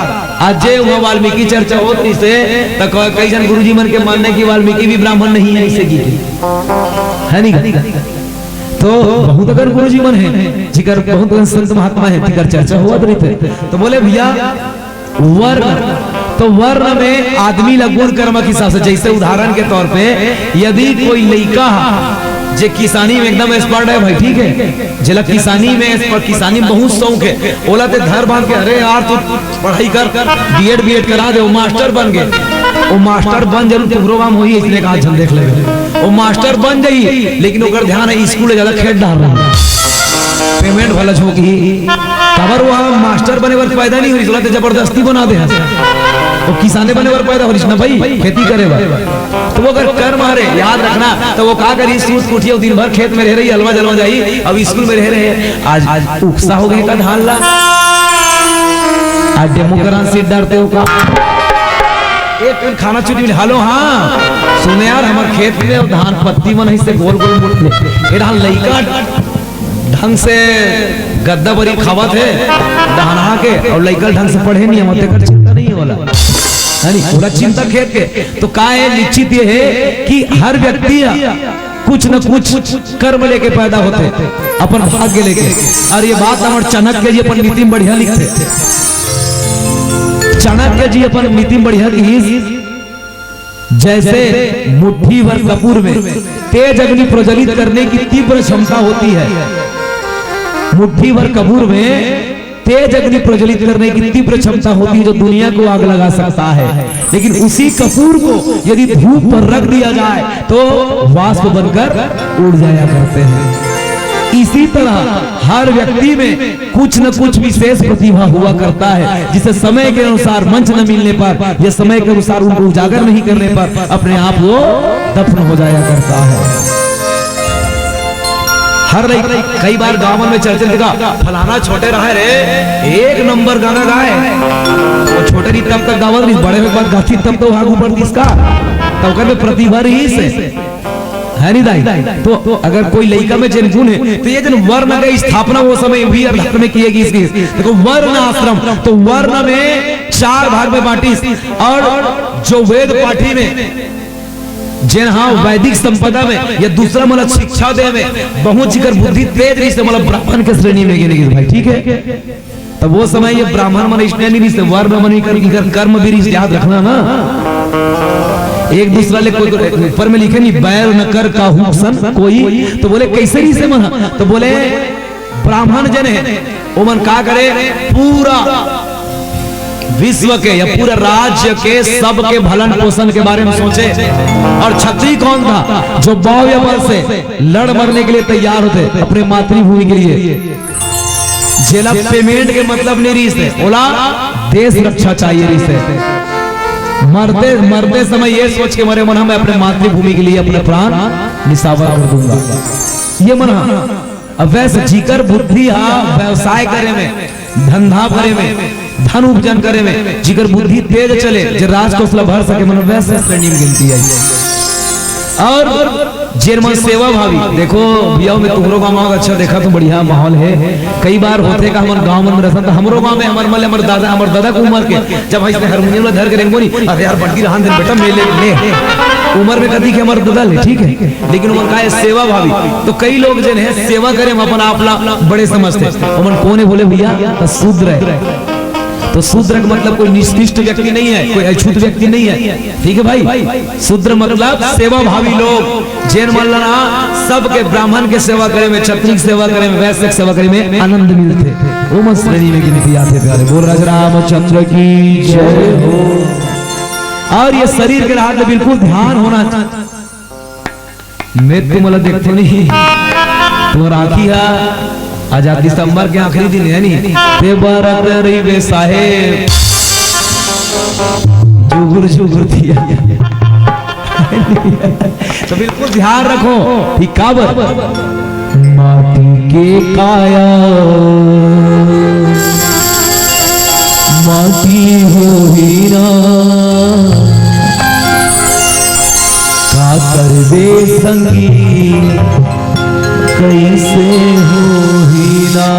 आज जे वहाँ वाल्मीकि चर्चा होत रहिसे, तो क-, कई झन गुरुजी मन के मानना कि वाल्मीकि भी ब्राह्मण नहीं है, ऐसे की है नहीं? तो बहुत अगर गुरुजी मन है, जिकर बहुत अगर संत महात्मा है, जिकर चर्चा होत रहिथे। तो बोले, भैया, वर्ण, तो वर्ण में आदमी ला गुण कर्म के हिसाब से, जैसे उदाहरण के तौर पे, यदि कोई लइका हा, जे किसानी में एकदम एक्सपर्ट है भाई, ठीक है, जेला किसानी में एक्सपर्ट, किसानी में बहुत शौक है, ओला ते धर बांध के, "अरे यार, तू पढ़ाई कर, बीएड, बीएड करा दे, वो मास्टर बन गए।" वो मास्टर बन जरूर तुहरो गांव होही, इसने कहा, "झन देख लेबे।" वो मास्टर बन जाई, लेकिन ओकर ध्यान है स्कूल ज्यादा खेत डार रहा, पेमेंट भला झोंकही। काबर वो मास्टर बने बर पैदा नहीं हो रही, ते जबरदस्ती बना दे हस। वो किसाने बने बर पैदा हो रही ना भाई, खेती करे बर। तो वो अगर कर्म हरे, याद रखना, तो वो का करी, सूत उठिए, दिन भर खेत में रह रही, अलवा जलवा जाई, अब स्कूल में रह रहे। आज, आज उकसा हो गए का धान ला, आज डेमोक्रासी डरते हो का? एक दिन खाना छुट्टी मिले, "हेलो, हाँ, सुने यार, हमारे खेत में धान पत्ती मन ऐसे गोल गोल मुड़ ले, ये धान लइका ढंग से गद्दा बरी खावत है, डहना के, और लइका ढंग से पढ़े नहीं, हमर तेकर चिंता नहीं होला।" है नहीं, पूरा चिंता खेत के। तो का है, निश्चित ये है कि हर व्यक्ति कुछ न कुछ कर्म लेके पैदा होथे, अपन भाग्य लेके। और ये बात हमर चाणक्य जी अपन नीति में बढ़िया लिखथे। चाणक्य जी अपन नीति में बढ़िया लिखिस, जैसे मुट्ठी भर कपूर में तेज अग्नि प्रज्वलित करने की तीव्र क्षमता होती है, मुट्ठी भर कपूर में तेज अग्नि प्रज्वलित करने की तीव्र क्षमता होती है, जो दुनिया को आग लगा सकता है। लेकिन उसी कपूर को यदि धूप पर रख दिया जाए, तो वाष्प बनकर उड़ जाया करते हैं। इसी तरह हर व्यक्ति में कुछ न कुछ विशेष प्रतिभा हुआ करता है, जिसे समय के अनुसार मंच न मिलने पर या समय के अनुसार उनको उजागर नहीं करने पर अपने आप वो दफन हो जाया करता है। हर लइक-, कई बार गाँव में चर्चा देखा, "फलाना छोटे रहे रे, एक नंबर गाना गाए।" वो छोटे रही तब तक गावत रही, बड़े होए के बाद गाती तब तो आगू बढ़ दिस का, तब ओकर में प्रतिभा रही से। है नहीं दाई? तो अगर कोई लइका में जेन गुण है, तो ये जेन वर्ण के स्थापना वो समय भी अर्थ में किए गई इसकी। देखो, वर्ण आश्रम, तो वर्ण में चार भाग में बांटिस, और जो वेद पाठी में जेन हा वैदिक संपदा में या दूसरा मन ला शिक्षा दे में बहुत जिकर बुद्धि तेज रही से, मतलब ब्राह्मण के श्रेणी में गिने गिस भाई, ठीक है। तब वो समय ये ब्राह्मण मन इसने नहीं रिस, वर्ण मन ही कर, इकर कर्म भी रिस, याद रखना ना। एक दूसरा ले कोई, कोई ऊपर में लिखे नहीं, "बैर न कर काहू सन कोई।" तो बोले, "कैसे रिस मन?" तो बोले, ब्राह्मण जन है, ओमन का करे, पूरा विश्व के या पूरा राज्य के सबके भलन पोषण के बारे में सोचे। और छत्री कौन था जो बाह्य बल से लड़ मरने के लिए तैयार होते अपने मातृभूमि के लिए? जेला पेमेंट के मतलब नहीं रहिस हे, ओला देश रक्षा चाहिए रहिस हे। मरते, मरते समय ये सोच के मरे, मन, "मैं अपने मातृभूमि के लिए अपने प्राण निछावर कर दूंगा।" ये मन हा। अब वैसे जिकर बुद्धि हा व्यवसाय करे में, धंधा करे में, धन उपार्जन करे में, जिकर बुद्धि तेज चले, जे राजकोष ला भर सके, मन वैसे श्रेणी में गिनती है। और जेन मन सेवा भावी, देखो भैया, मैं तुम्हरो गाँव में अच्छा देखा तो बढ़िया माहौल है। कई बार होथे का हमर गाँव मन में रहथन, तो हमरो गाँव में हमर मन ले हमर दादा, हमर दादा के उमर के, जब ऐसे हारमोनियम ला धर के रेंगबो नी, "अरे यार, बंटी रहन दे बेटा, मैं ले, ले।" उमर में कती के हमर दादा ले, ठीक है, लेकिन ओमन का है सेवा भावी। तो कई लोग जेन है सेवा करे में अपन आप ला बड़े समझथे। ओमन कोन है बोले भैया? तो शूद्र है। तो शूद्र का मतलब कोई निकृष्ट व्यक्ति नहीं है, कोई अछूत व्यक्ति नहीं है, ठीक है भाई? शूद्र मतलब सेवा भावी लोग, जेन मन ला ना सबके, ब्राह्मण के सेवा करे में, क्षत्रिय के सेवा करे में, वैश्य के सेवा करे में आनंद मिलथे, वो मन श्रेणी में गिनती आथे प्यारे। बोल राजा रामचंद्र की जय हो। अउ ये शरीर के राहत ले बिल्कुल ध्यान होना चाहिए। मैं तुमला देखथों नहीं, तुम्हारा आँखी हा आजाद दिसंबर के आखिरी दिन हे नी, ते बरत रहिबे साहेब, जुगुर जुगुर दिया। तो बिल्कुल ध्यान रखो, ठीक काबर? माटी के काया माटी होही ना, का करबे संगी, कइसे होही ना।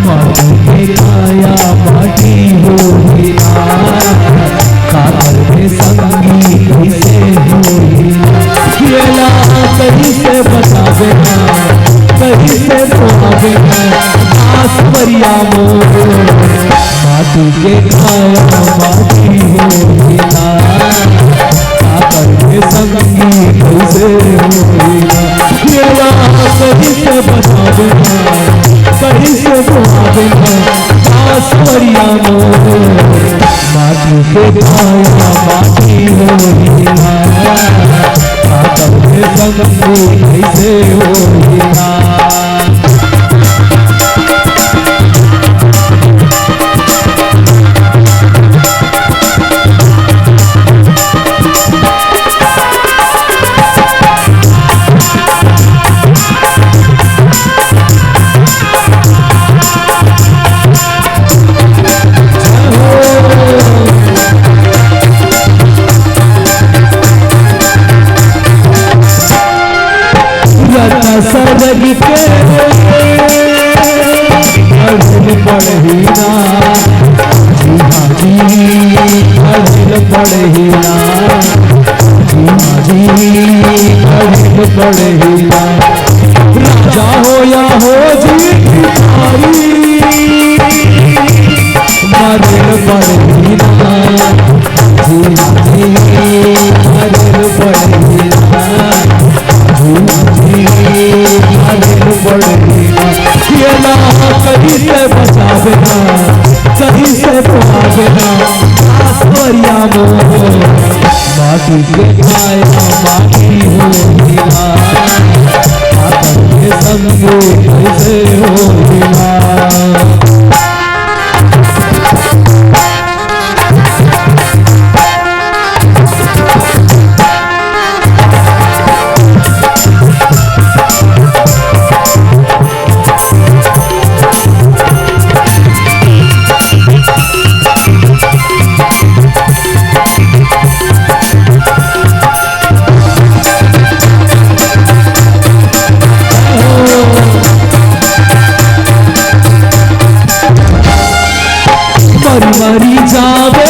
माटी के काया माटी होही ना, का करबे संगी कइसे होही ना। येला कइसे बचाबे ना, कइसे धोआबे ना, आसवरिया मोर। माटी के काया माटी होही ना, का करबे संगी कइसे होही ना। येला कइसे बचाबे ना, कइसे धोआबे ना, आसवरिया मोर। माटी के काया माटी होही ना, का करबे संगी कइसे होही ना। रता सरग के अढ़ल पड़ही ना, जी हाँ जी, अढ़ल पड़ही ना, जी हाँ जी, अढ़ल पड़ही ना। राजा हो या हो जी भिखारी, मरल पड़ही ना, जी हाँ जी, मरल पड़ही ना, जी हाँ जी, मरल पड़ही ना। येला कइसे बचाबे ना, कइसे धोआबे ना, आसवरिया मोर। माटी के काया माटी होही ना, का करबे संगी कइसे होही ना। मरी मरी जाबे,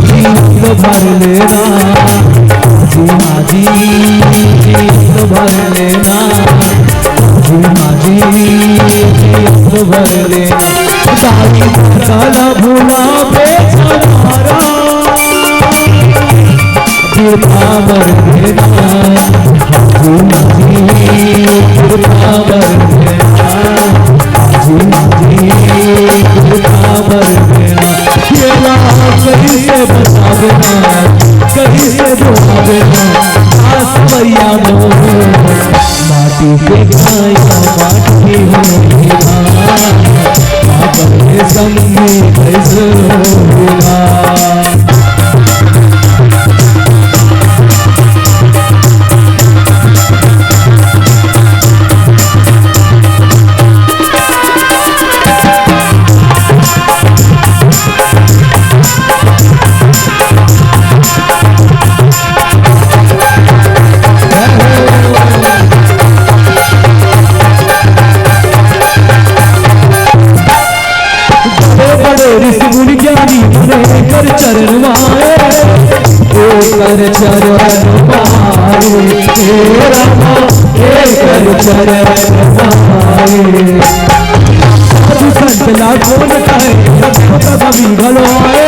जीत भर लेना, जी हाँ जी, जीत भर लेना, जी हाँ जी, जीत भर लेना। दाई दादा ला भुलाबे छमारा, कृपा बर देना, जी जी, कृपा बर देना, जी जी, कृपा बर देना। येला कइसे बचाबे ना, कइसे धोआबे ना, आसवरिया मोर। माटी के काया माटी होही ना, का करबे संगी कइसे होही ना। बड़े बड़े ऋषि मुनि ज्ञानी मुने कर चरण माए, ओ एकर चरण पाए, हे रामा, एकर चरण पाए। साधु संत ला कोन कहे, देवता धमी घलो आए,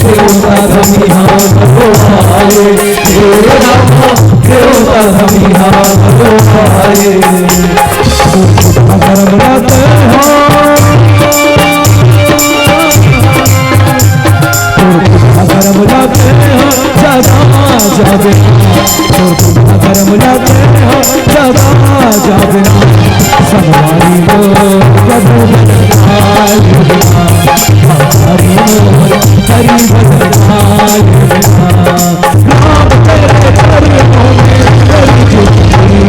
देवता धमी हाँ घलो आए, हे रामा, देवता धमी हाँ घलो आए। धर्म रत हाँ। तोर पुरखा धर्म जाते हैं सदा जाबे। तोर पुरखा धर्म जाते हैं सदा जाबे। संगवारी मोर कभू बदनाय बिना, संगवारी मोर हरि बदनाय बिना। राम तेरे चरणों में मेरी जिंदगी,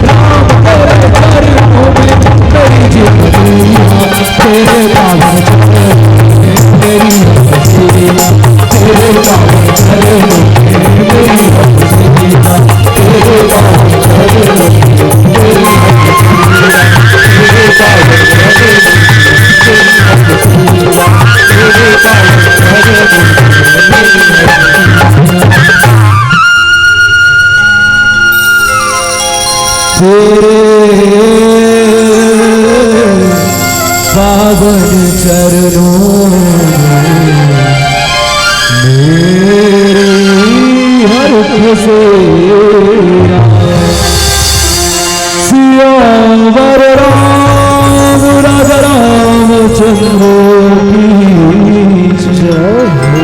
राम तेरे चरणों में मेरी जिंदगी। तेरे पावन चरण में मेरी हस्ती, तेरे पावन चरण में मेरी हस्ती, तेरे पावन चरण में मेरी हस्ती, तेरे पावन चरण में मेरी हस्ती, तेरे पावन चरण में मेरी हस्ती। तेरे पावन चरणों में मेरी हर खसेरा। सियावर राम राजा रामचंद्र की जय हो।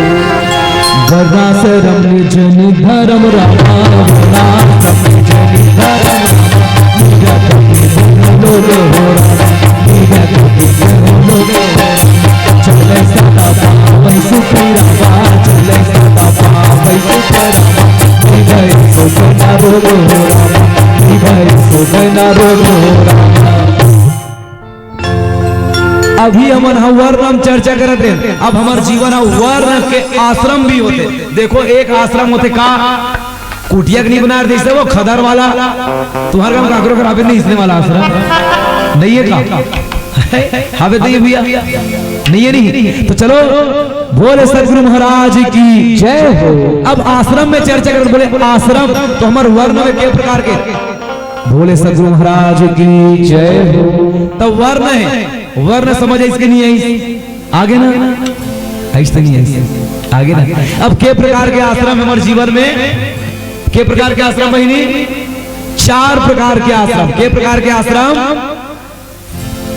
वर्णाश्रम निज निधर्म रामा, वर्णाश्रम निज निधर्म रामा, निज कपि गुण लोग हो रामा, निज कपि गुण लोग हो रामा। चले सदा पावै सुखी रामा, चले सदा पावै सुखी रामा, निभै सुख न रोग हो रामा, निभै सुख न रोग हो रामा। अभी हमन ह वर्ण म चर्चा करत रहे, अब हमर जीवन ह वर्ण के आश्रम भी होथे। देखो, एक आश्रम होथे का, कुटिया के नहीं बना रहे, जैसे वो खदर वाला, तुम्हारे गांव काकरो घर आवे नहीं, इसने वाला आश्रम नहीं है का? है? आवे तो ये भैया नहीं है, नहीं तो चलो, बोले सतगुरु महाराज की जय हो। अब आश्रम में चर्चा करत, बोले आश्रम तो हमर वर्ण में के प्रकार के बोले सतगुरु महाराज की जय हो। तब वर्ण है, वर्ण समझ आइस के नहीं आइस? आगे ना, आइस तो नहीं आइस, आगे ना। अब के प्रकार के आश्रम हमर जीवन में, के प्रकार के आश्रम बहिनी? चार प्रकार के आश्रम। के प्रकार के आश्रम?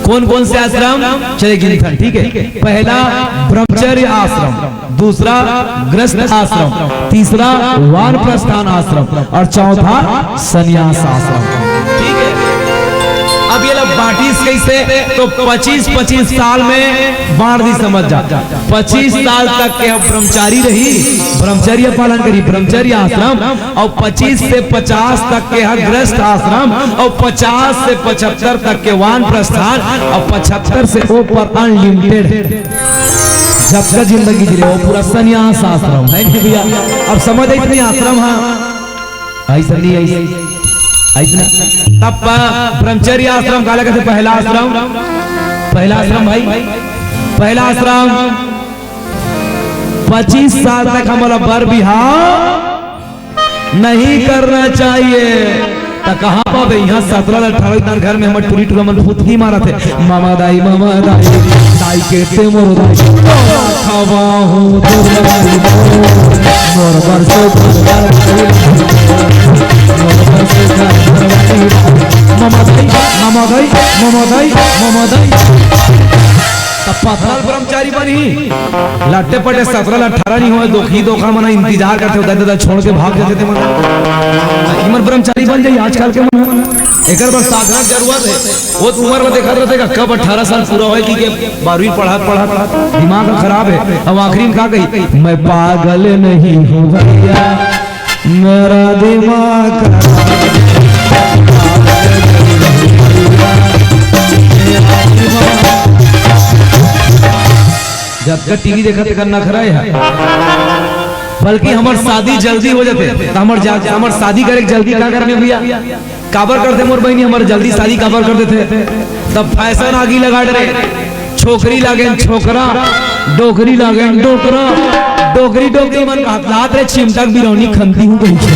कौन कौन से आश्रम? चले गिनथन, ठीक है। पहला ब्रह्मचर्य आश्रम, दूसरा गृहस्थ आश्रम, तीसरा वानप्रस्थान आश्रम और चौथा संन्यास आश्रम। ठीक है, अब ये लोग बांटिस कैसे? तो पच्चीस पच्चीस साल में बांट दी, समझ जा। पच्चीस साल तक के ब्रह्मचारी रही, ब्रह्मचर्य पालन करी, ब्रह्मचर्य आश्रम, और पच्चीस से पचास तक के ह गृहस्थ आश्रम, और पचास से पचहत्तर तक के वानप्रस्थान, और पचहत्तर से ऊपर अनलिमिटेड, जतका जिंदगी जी ले, वो पूरा संन्यास आश्रम है नहीं भैया? अब समझ आई नहीं आश्रम, हाँ, ऐसा नहीं, ऐसा, ऐसा ना। तब प-, ब्रह्मचर्य आश्रम काला कहते, पहला आश्रम, पहला आश्रम भाई, पहला आश्रम, पच्चीस साल तक हमला बर बिहाव नहीं करना चाहिए। त कहाँ पाबे? यहाँ सतरा ले अठारह, इतना घर में हमर टूरी टूरा मन फुतकी मारत हे, "ममा दाई, ममा दाई, दाई के ते मोर दाई, खवा हो दुर्गा दाई, मोर बर से दुर्गा दाई, मोर बर से दुर्गा दाई, ममा दाई, ममा दाई, ममा दाई, ममा दाई।" त पथरल ब्रह्मचारी बनही। लट्टे पट्टे सतरा ले अठारह नहीं होय, दोखी दोखा मन इंतजार करथे, दादा दादा छोड़ के भाग जाथे ते मन। इमन ब्रह्मचारी बन जाही आजकल के मन। एकर बर साधना के जरूरत हे। वो तो उम्र में देखत रहिथे का कब अठारह साल पूरा होय कि के बारहवीं पढ़त पढ़त दिमाग खराब हे। अब आखिरी में का कही, "मैं पागल नहीं हूँ भैया।" मेरा दिमाग खराब। जतका टीवी देखत तेकर नखरा हे, बल्कि हमर शादी जल्दी हो जाथे, त हमर जा-, हमर शादी करे के जल्दी का करने भैया? काबर करथे मोर बहिनी, हमर जल्दी शादी काबर कर देथे? तब फैशन आगी लगा डरे, छोकरी लागेन छोकरा, डोकरी लागेन डोकरा, डोकरी डोकरी मन का हथलात रे, चिमटा के बिरौनी खंती हूँ कहिके।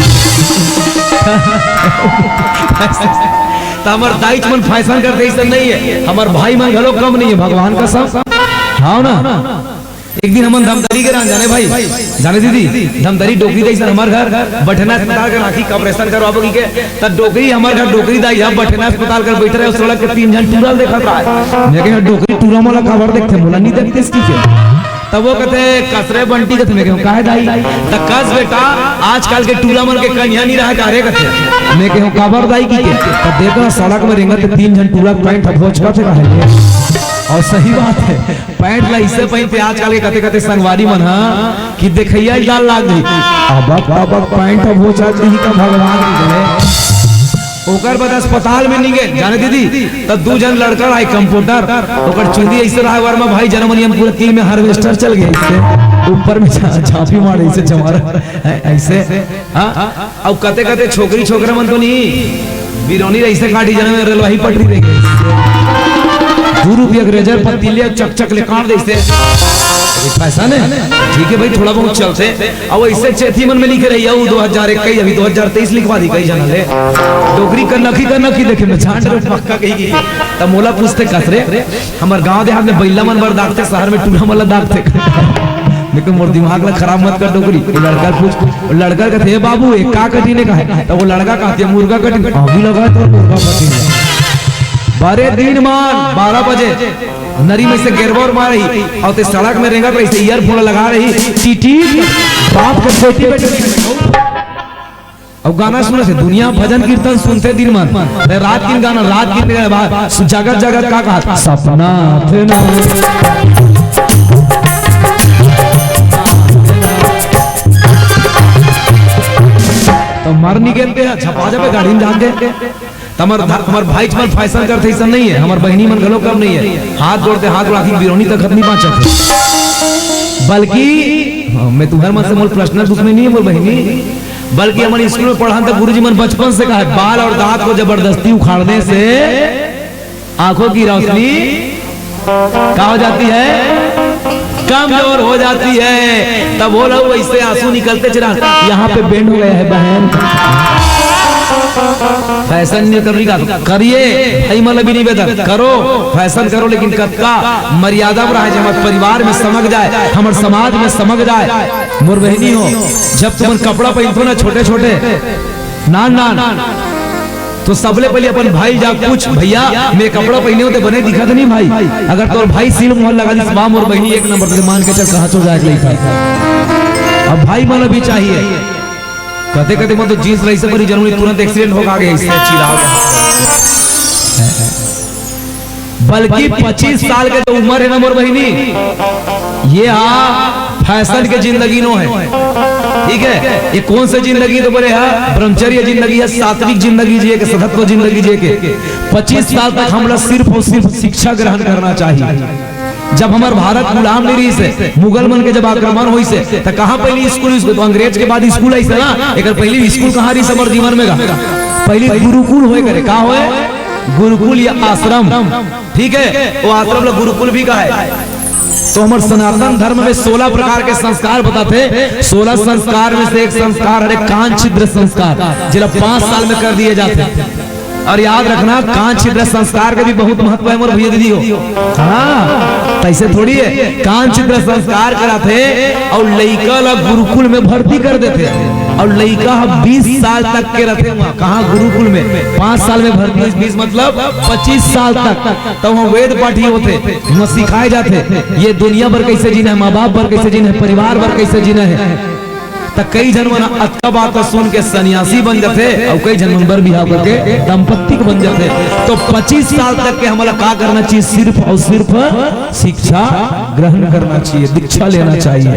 त हमर दाईच मन फैशन करथे, अइसन नहीं है। हमर भाई मन घलो कम नहीं है, भगवान कसम। हाँ ना? एक दिन हमन धमतरी गे रहन, जाने भाई, जाने दीदी, धमतरी डोकरी दाई सन हमर घर, बठेना अस्पताल के राखी का ऑपरेशन करवाबो कहिके। त डोकरी हमर घर डोकरी दाई ह बठेना अस्पताल कर बइठे रहे, सड़क के तीन झन टूरा ल देखत रहे। मैं कहे, "डोकरी टूरा मोला काबर देखथे, मोला नहीं देखते इसकी के?" तब वो कथे, "कस रे बंटी," कथे। मैं कहूँ, "काहे दाई?" "त कस बेटा, आजकल के टूरा मन के कनिहा नहीं रहा का रे?" कथे। मैं कहूँ, "काबर दाई?" कहिके। त देख ना, सड़क में रेंगत तीन झन टूरा पैंट ह भोचकथे काहे ले? और सही बात है, पैंट ला अइसे पहिनथे आजकल के कते कते संगवारी मन ह कि देखइया ल डर लाग जाही। अबक तबक पैंट ह भोचक दिही त भगवान के। ओकर बाद अस्पताल में नहीं गे, जाने दीदी, त दू झन लड़का रहे कंपाउंडर, ओकर चुंदी अइसे रहे वर्मा भाई जनमनियम पूरा तिल में हार्वेस्टर चल गे, अइसे ऊपर में झा-, झांपी मारे, अइसे चमार, अइसे, हाँ? अउ कते कते छोकरी छोकरा मन तो नहीं, बिरौनी अइसे काटी, जाने में रेलवाही पटरी देखे। दू रुपया के रेजर पत्ती ले चक चक ले काट देथे। ये फैशन है, ठीक है भाई, थोड़ा बहुत चलथे। अउ अइसे चेथी मन में लिखे रही, अउ दो हज़ार इक्कीस, अभी दो हज़ार तेईस लिखवा दी कई झन ले। डोकरी कनखी कनखी देखे में झांट रे पक्का कही की। त मोला पूछथे, "कस रे?" हमर गांव देहात में बइला मन बर दागथे, शहर में टूरा मन ला दागथे। लेकिन मोर दिमाग ला खराब मत कर डोकरी। वो लड़का ल पूछ, वो लड़का कथे, "हे बाबू, ये का कटिंग हे?" कहे, त वो लड़का कहथे, "मुर्गा कटिंग।" आगी लगा तो मुर्गा कटिंग। बारे दिन मान बारह बजे नरी में से गेरवा मारही, अउ ते सड़क में रेंगत रही, से ईयरफोन लगा रही, टीटी बाप के बेटी बेटी। अउ गाना सुनथे, दुनिया भजन कीर्तन सुनथे दिन मन। अरे रात किन गाना, रात किन गाना, बा-, सु-, जगत जगत का कहा, सपना थे ना। त मर नहीं गेलते हैं, छपा जाबे गाड़ी में जाके। त हमर धा-, हमर भाई मन फैशन करथे, अइसन नहीं है, हमर बहिनी मन घलो कम नहीं है। हाथ जोड़थे, हाथ जोड़ के बिरौनी तक नहीं बांचत है। बल्कि, हाँ, मैं तुम्हर मन से मोर पर्सनल दुश्मनी नहीं है, मोर बहिनी, बल्कि हमन स्कूल में पढ़न त गुरुजी मन बचपन से कहे, "बाल और दांत को जबरदस्ती उखाड़ने से आंखों की रोशनी का हो जाती है, कमजोर हो जाती है।" तब वो लोग वैसे आंसू निकलते चला, "यहाँ पे बैंड हो गया है बहन।" फैशन नहीं करने का, करिए भाई, मतलब भी नहीं बेहतर करो, फैशन करो, लेकिन कतका मर्यादा में रहे, जे हमर परिवार में समझ जाए, हमर समाज में समझ जाए। मोर बहिनी हो, जब तुमन कपड़ा पहनथो ना छोटे छोटे, नान नान, तो सबले पहले अपन भाई जा पूछ, "भैया, मैं कपड़ा पहने हों त बने दिखत नहीं भाई?" अगर तोर भाई सील मुहर लगा दिस, "वाह मोर बहिनी, एक नंबर," तो मान के चल, कहाँ चो जाए के लइका। अब भाई मन भी चाहिए, कते कते मन तो जींस रही से बड़ी जरूरी, तुरंत एक्सीडेंट होगा आगे, इससे चिल्लाओ। बल्कि पच्चीस साल के तो उम्र है ना मोर बहिनी, ये हा फैशन के जिंदगी नो है, ठीक है? ये कौन से जिंदगी तो बोले हा, ब्रह्मचर्य जिंदगी है, सात्विक जिंदगी जिए के, सतत्व जिंदगी जिए के। पच्चीस साल तक हमला सिर्फ और सिर्फ शिक्षा ग्रहण करना चाहिए। जब हमर भारत गुलाम नहीं रही से, मुगल मन के जब आक्रमण होई से, त कहाँ पहली स्कूल, स्कूल तो अंग्रेज के बाद स्कूल आई से ना, एक पहली स्कूल कहाँ रही हमर जीवन में का? पहली गुरुकुल होए करे, का होए? गुरुकुल या आश्रम, ठीक है, वो आश्रम ला गुरुकुल भी कहा है। तो हमर सनातन धर्म में सोलह प्रकार के संस्कार बताथे। सोलह संस्कार में से एक संस्कार हरे कान छिद्र संस्कार, जेला पांच साल में कर दिए जाथे। और याद रखना, कान छिद्र संस्कार के भी बहुत महत्व है मोर भैया दीदी हो। हाँ, तैसे थोड़ी है, कान छिद्र संस्कार कराथे और लइका ला गुरुकुल में भर्ती कर देथे और लइका ह बीस साल तक के रथे वहाँ। कहाँ? गुरुकुल में। पांच साल में भर्ती होइस, बीस मतलब पच्चीस साल तक। तब वहाँ वेद पाठी होथे, वहाँ सिखाए जाथे, ये दुनिया बर कैसे जीना है, माँ बाप बर कैसे जीना है, परिवार बर कैसे जीना है। त कई झन मन अतका बात सुन के सन्यासी बन जाथे, अउ कई झन मन बर बिहाव करके दंपत्ति बन जाथे। तो पच्चीस साल तक के हमला का करना चाहिए? सिर्फ और सिर्फ शिक्षा ग्रहण करना चाहिए, दीक्षा लेना चाहिए।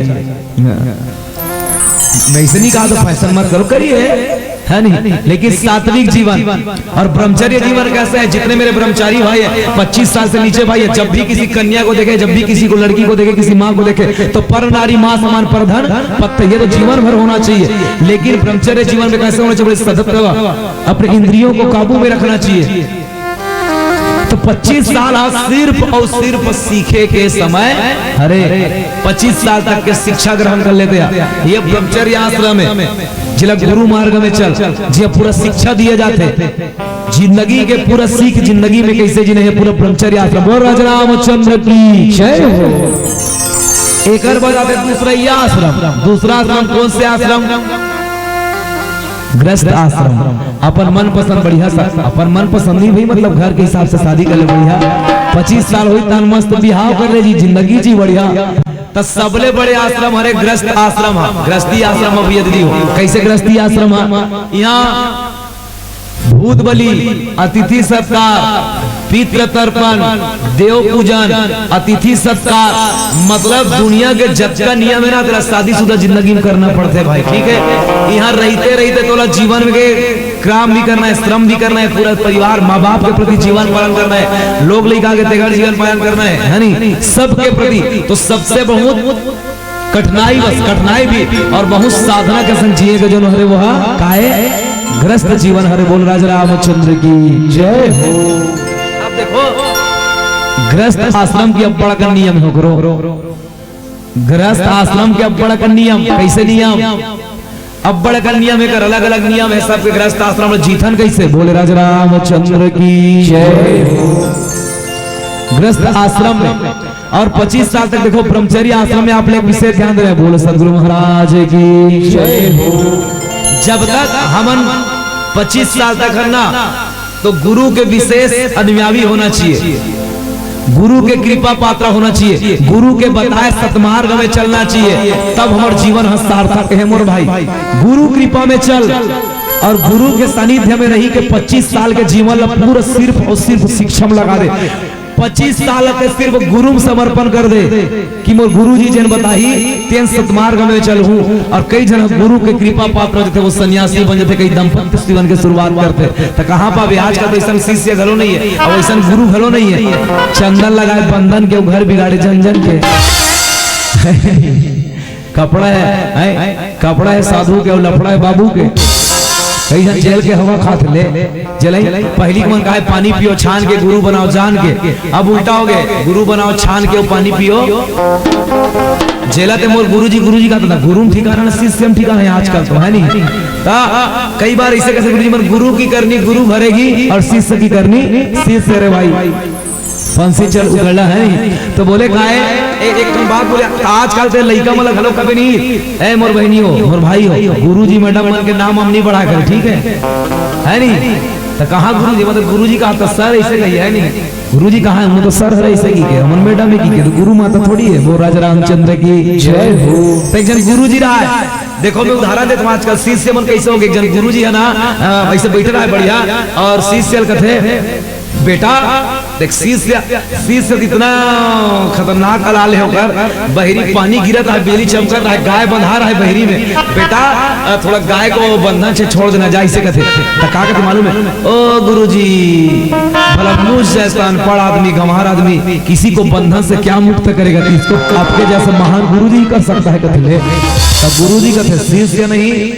मैं इसे नहीं कहा तो फैशन मत करो, करिए, है नहीं? लेकिन सात्विक जीवन और ब्रह्मचर्य जीवन कैसे है? जितने मेरे ब्रह्मचारी भाई हैं, पच्चीस साल से नीचे भाई है, जब भी किसी कन्या को देखे, जब भी किसी को, लड़की को देखे, किसी माँ को देखे, तो "पर नारी माँ समान पर धन पत्त", ये तो जीवन भर होना चाहिए। लेकिन ब्रह्मचर्य जीवन में कैसे होना चाहिए? बोले, सतत अपने इंद्रियों को काबू में रखना चाहिए। पच्चीस साल ह सिर्फ अउ सिर्फ सीखे के समय हरे। पच्चीस साल तक के शिक्षा ग्रहण कर लेते हैं। ये ब्रह्मचर्य आश्रम हे, जेला गुरु मार्ग में चल, जिहां पूरा शिक्षा दिया जाथे। जिंदगी के पूरा सीख, जिंदगी में कैसे जीना हे, पूरा ब्रह्मचर्य आश्रम। बोल राजा रामचंद्र की जय हो। एकर बाद आथे दूसरा ये आश्रम। दूसरा आश्रम कौन से आश्रम? गृहस्थ आश्रम। अपन मनपसंद बढ़िया सा, अपन मनपसंद नहीं भाई, मतलब घर के हिसाब से शादी कर ले बढ़िया। पच्चीस साल होई तहन मस्त बिहाव कर ले जी, जिंदगी जी बढ़िया। त सबले बड़े आश्रम हरे गृहस्थ आश्रम ह, गृहस्थी आश्रम अब यदि हो। कैसे गृहस्थी आश्रम ह? यहाँ भूत बलि, अतिथि सत्कार, पितृ तर्पण, देव पूजन, अतिथि सत्कार, मतलब दुनिया के जतका नियम हे ना, तेला शादीशुदा जिंदगी में करना पड़थे भाई, ठीक हे। यहाँ रहते रहते तोला जीवन में के काम भी करना हे, श्रम भी करना हे, पूरा परिवार, माँ बाप के प्रति जीवन पालन करना हे, लोग लइका के तेखर जीवन पालन करना हे, है नी, सबके प्रति। तो सबसे बहुत कठिनाई, बस कठिनाई भी, और बहुत साधना के संग जिए के जोन हरे वो हा काय? गृहस्थ जीवन हरे। बोल राजा रामचंद्र की जय हो। अब देखो, गृहस्थ आश्रम के अब्बड़ अकन नियम हे करो। गृहस्थ आश्रम के अब्बड़ अकन नियम। कैसे नियम? अब्बड़ अकन नियम हे, एकर अलग-अलग नियम हे सबके। गृहस्थ आश्रम में जीथन कैसे? बोले राजा रामचंद्र की जय हो। गृहस्थ आश्रम में और पच्चीस साल तक देखो ब्रह्मचर्य आश्रम में आप लोग विशेष ध्यान दे रहे हैं। बोलो सदगुरु महाराज की जय हो। जब तक हमन पच्चीस साल तक हन ना, तो गुरु के विशेष अनुयायी होना चाहिए, गुरु के कृपा पात्र होना चाहिए, गुरु के बताए सतमार्ग में चलना चाहिए, तब हमर जीवन ह सार्थक हे मोर भाई। गुरु कृपा में चल और गुरु के सानिध्य में रही के पच्चीस साल के जीवन ला पूरा सिर्फ और सिर्फ शिक्षा में लगा दे। पच्चीस साल के सिर्फ गुरु में समर्पण कर दे कि मोर गुरु जी जेन बताही तेन सतमार्ग में चलहूं। और कई झन गुरु के कृपा पात्र हो जाथे, वो सन्यासी बन जाथे, कई दंपत्ति जीवन के शुरुआत करथे। त कहां पाबे? आजकल तो ऐसन शिष्य घलो नहीं हे, अब ऐसन गुरु घलो नहीं हे। चंदन लगाए बंधन के, घर बिगाड़े जन जन के। कपड़ा हे, हैं? कपड़ा हे साधु के अउ लफड़ा हे बाबू के। कई झन जेल के हवा खात ले। जेल ही पहली के मन कहे पानी पियो छान के, गुरु बनाओ जान के। अब उल्टा हो गए, गुरु बनाओ छान के अउ पानी पियो। जेला ते मोर गुरुजी, गुरुजी कहत हे, गुरु में ठिकाना ना, शिष्य में ठिकाना हे आजकल तो, है नी? त कई बार ऐसे कैसे गुरुजी मन गुरु की करनी गुरु भरेगी और शिष्य की करनी शिष्य रे भाई। पंछी चल उगला है। तो बोले काय, ए-, एक ठन बात बोले, आजकल ते लइका मन ला घलो कबे नहीं, ए मोर बहिनी हो, मोर भाई हो, गुरुजी मैडम मन के नाम हम नहीं बढ़ा कर, ठीक है? है नहीं? तो कहाँ गुरुजी, मतलब गुरुजी कहा तो सर ऐसे कही है नहीं? गुरुजी कहाँ है? हम तो सर है ऐसे की के, हमन मैडम ही की के, तो गुरु माता थोड़ी है। वो राजा रामचंद्र की जय हो। तो एक जन गुरुजी रहा है, देखो मैं उदाहरण देता हूँ, आजकल शिष्य मन कैसे हो गए, एक जन गुरुजी है ना, अ, ऐसे बैठे रहा है बढ़िया, और शिष्य कथे, बेटा, देख, शिष्य, शिष्य इतना खतरनाक अलाल हे ओकर, बहिरी पानी गिरत हे, बिजली चमकत हे, गाय बंधा रहे बहिरी में। बेटा, अ, थोड़ा गाय को बंधन से छोड़ देना, जा, इसे कथे। त का कथे मालूम है? "ओ गुरुजी, भला मुझ जैसा अनपढ़ आदमी, गंवार आदमी, किसी को बंधन से क्या मुक्त करेगा? इसको आपके जैसा महान गुरुजी ही कर सकता है," कथे ले। त गुरुजी कथे, शिष्य नहीं,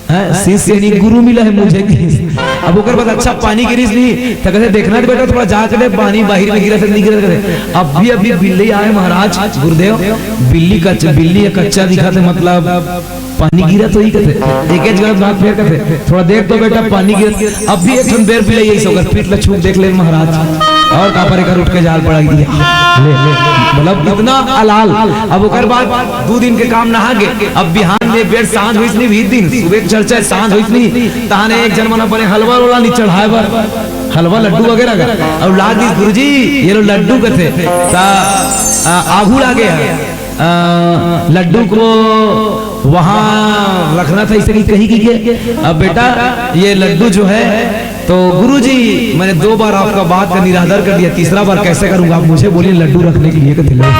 हैं, शिष्य नहीं, गुरु मिला है मुझे। अब ओकर बाद अच्छा पानी गिरिस नहीं, त कथे, "देखना रे बेटा, थोड़ा जाके देख, पानी बाहिर में गिरत हे, नहीं गिरत हे।" अभी, अभी बिल्ली आए महाराज, गुरुदेव, बिल्ली कच-, बिल्ली कच्चा दिखत हे, मतलब पानी गिरत होही कथे। एक, एक जगह बात फेर कथे, "थोड़ा देख तो बेटा, पानी गिरत।" अब भी एक ठन बेर बिल्ली ऐसे ओकर पीठ ला छू के देख ले महाराज, और का पर एकर उठ के जाल पड़ा दिया। ले, ले, मतलब इतना अलाल। अब ओकर बाद दू दिन के काम नहा गे, अब बिहान ले बेर सांझ होइस नहीं, भी दिन सुबह के चर्चा हे, सांझ होइस नहीं, तहाने एक जन मन बने हलवा वाला नहीं चढ़ाए बर, हलवा लड्डू वगैरह का, और लाग दिस, "गुरुजी, ये लो लड्डू," कथे, त, आ, आगू लागे हे, आ, लड्डू को वहाँ रखना था, इसे कही की के, "अब बेटा, ये लड्डू जो है, तो गुरुजी, मैंने दो बार आपका बात का निरादर कर दिया, तीसरा बार कैसे करूंगा? आप मुझे बोलिए लड्डू रखने के लिए," कथे ले।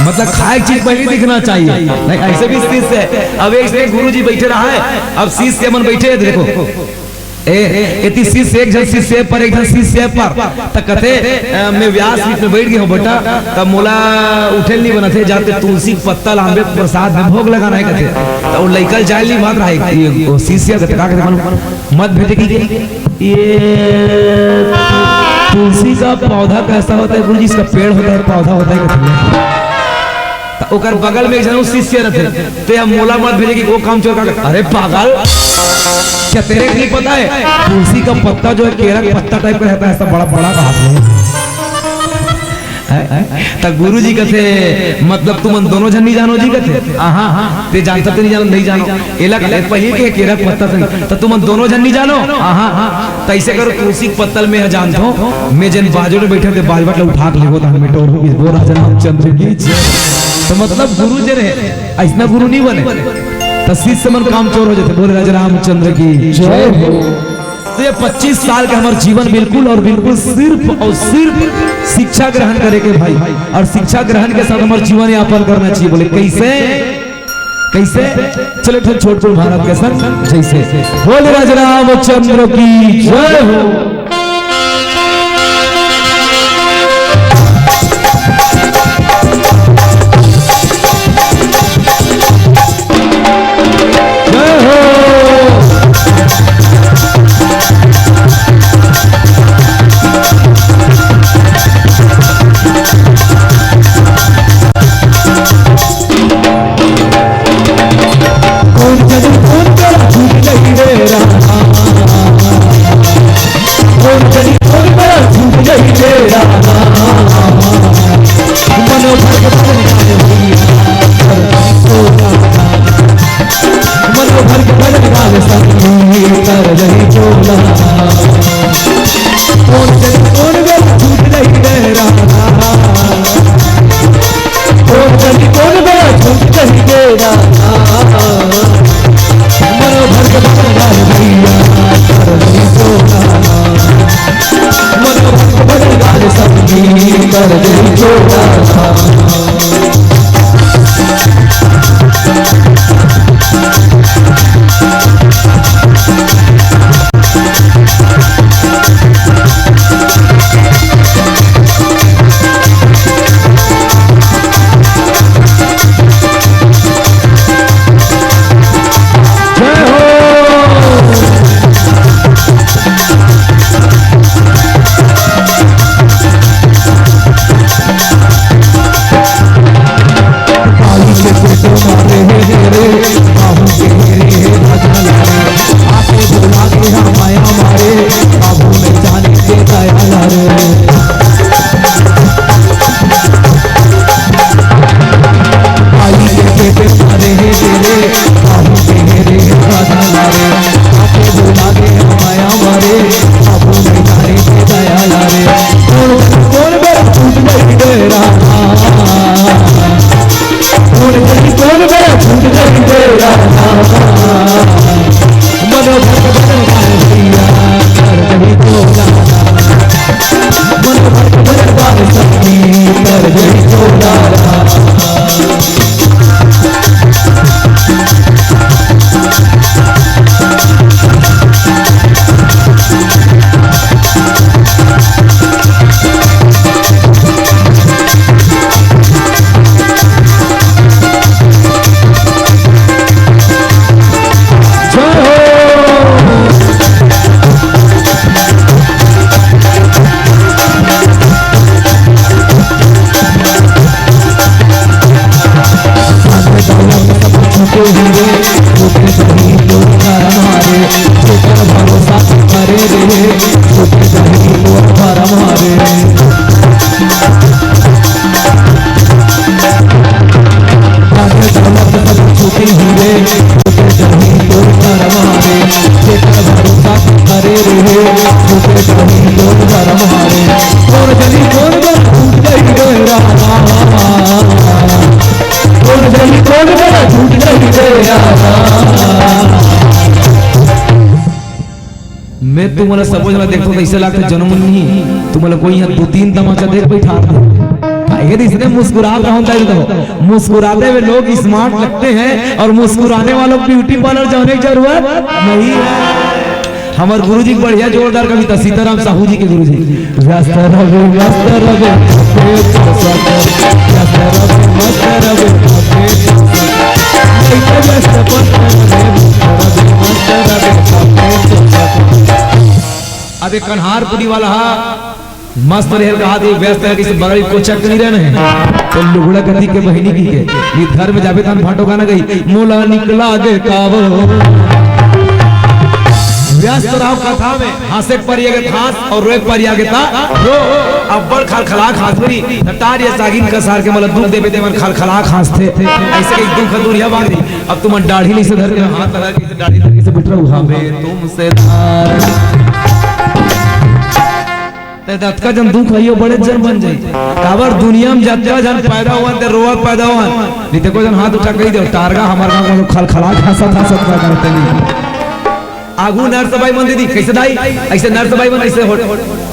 मतलब खाए चीज पहले दिखना चाहिए। नहीं, ऐसे भी शिष्य हे। अब एक से गुरुजी बैठे रहा है, अब शिष्य मन बैठे हे, देखो। ए, एती शिष्य, एक झन शिष्य पर, एक झन शिष्य पर। त कथे, अ, "मैं व्यासपीठ में बैठ गया हूँ बेटा, त मोला उठे नहीं बना थे, जाके तुलसी के पत्ता लानबे, प्रसाद में भोग लगाना है," कथे। त वो लइका जाए नहीं बात रहा है, ये, वो शिष्य कथे, का कथे मालूम? मत भेजे की ये तुलसी का पौधा कैसा होता है गुरुजी? इसका पेड़ होता है, पौधा होता है कथी? त ओकर बगल में एक जन शिष्य रहते, ते हम मोला मत भेजे कि वो काम चोर का। अरे पागल, क्या तेरे को नहीं पता है? तुलसी का पत्ता जो है, केरा का पत्ता टाइप का रहता है, ऐसा बड़ा बड़ा का हाथ में। हैं? त गुरु जी कथे, मतलब तुमन दोनों झन नहीं जानो जी कथे। हाँ, हाँ, ते जानता ते नहीं जानो, नहीं जानो। एला कथे पहले के केरा के पत्ता संग, त तुमन दोनों झन नहीं जानो। हाँ, हाँ, हाँ। त ऐसे करो, तुलसी के पत्तल में जानत हो, मैं जेन बाजू में बैठे थे, बाजवट ला उठा के लेगो, त हमें टोर हो गई। बोल राजा रामचंद्र की जय। त मतलब गुरु जे रहे, ऐसना गुरु नहीं बने, त शिष्य मन काम चोर हो जाते। बोल राजा रामचंद्र की जय हो। तो ये पच्चीस साल के हमार जीवन बिल्कुल और बिल्कुल सिर्फ और सिर्फ शिक्षा ग्रहण करे के भाई, और शिक्षा ग्रहण के साथ हमार जीवन यापन करना चाहिए। बोले कैसे? कैसे? चलो, एक ठन छोटकुल भारत के संग जैसे। बोल राज रामचंद्र की जय हो। जय हो। कौन जनी कौन करा झूठ नहीं रे रामा। कौन जनी कौन करा झूठ नहीं रे रामा। मनोहर के भजन गाने भैया, मनोहर के भजन गाने संगीत कर रही चोला। कौन जनी कौन करा झूठ नहीं रे रामा। कौन जनी कौन बड़ा झूठ कही के राजा। मनोहर के बड़ा भैया, कर दे चोला। मनोहर के बड़ा संगी, कर दे चोला। मैं तुमन ला सबो झन ला देखथों त अइसे लागथे जनम नहीं, तुमन ला कोई यहाँ दो तीन तमाचा देख बैठा दे। काहे कि इसने मुस्कुरात रहन चाहिए तो। मुस्कुराते हुए लोग स्मार्ट लगते हैं और मुस्कुराने वालों को ब्यूटी पार्लर जाने की जरूरत नहीं है। हमार गुरुजी के बढ़िया जोरदार कविता, सीताराम साहू जी के गुरुजी। व्यस्त रवे, व्यस्त रवे, व्यस्त रवे, मस्त रवे, मस्त रवे, मस्त रवे। अब एक कन्हारपुरी वाला हा, मस्त रेहल कहा दे, व्यस्त है, किसी बगल को चक नहीं रहना है। तो लुगड़ा कती के बहिनी की के, ये घर में जाबे तन भाटो गाना गई, मोला निकला गे कावो। व्यस्त रहो कथा में, हंसे के परिया के हंस और रोए के परिया के ता रो। अब्बड़ खलखला खांस मेरी, तार ये सागिन का सार के मतलब दुख देबे ते मन खलखला खांस थे। ऐसे के दुख दूरिया बाग रही। अब तुम दाढ़ी नहीं से धर के हाथ लगा के दाढ़ी धर के से बैठ रहो, हाँ बे तुमसे धार। ते दतका जन दुख हइयो बड़े जन बन जाई। काबर दुनिया में जतका जन पैदा हुआ ते रोवत पैदा हुआ। नहीं ते को जन हाथ उठा कही दे, तारगा हमार गांव में खलखला हंसत हंसत पैदा होते नहीं। आगू नर्स बाई मन दीदी, कैसे दाई? ऐसे नर्स बाई मन ऐसे हो-,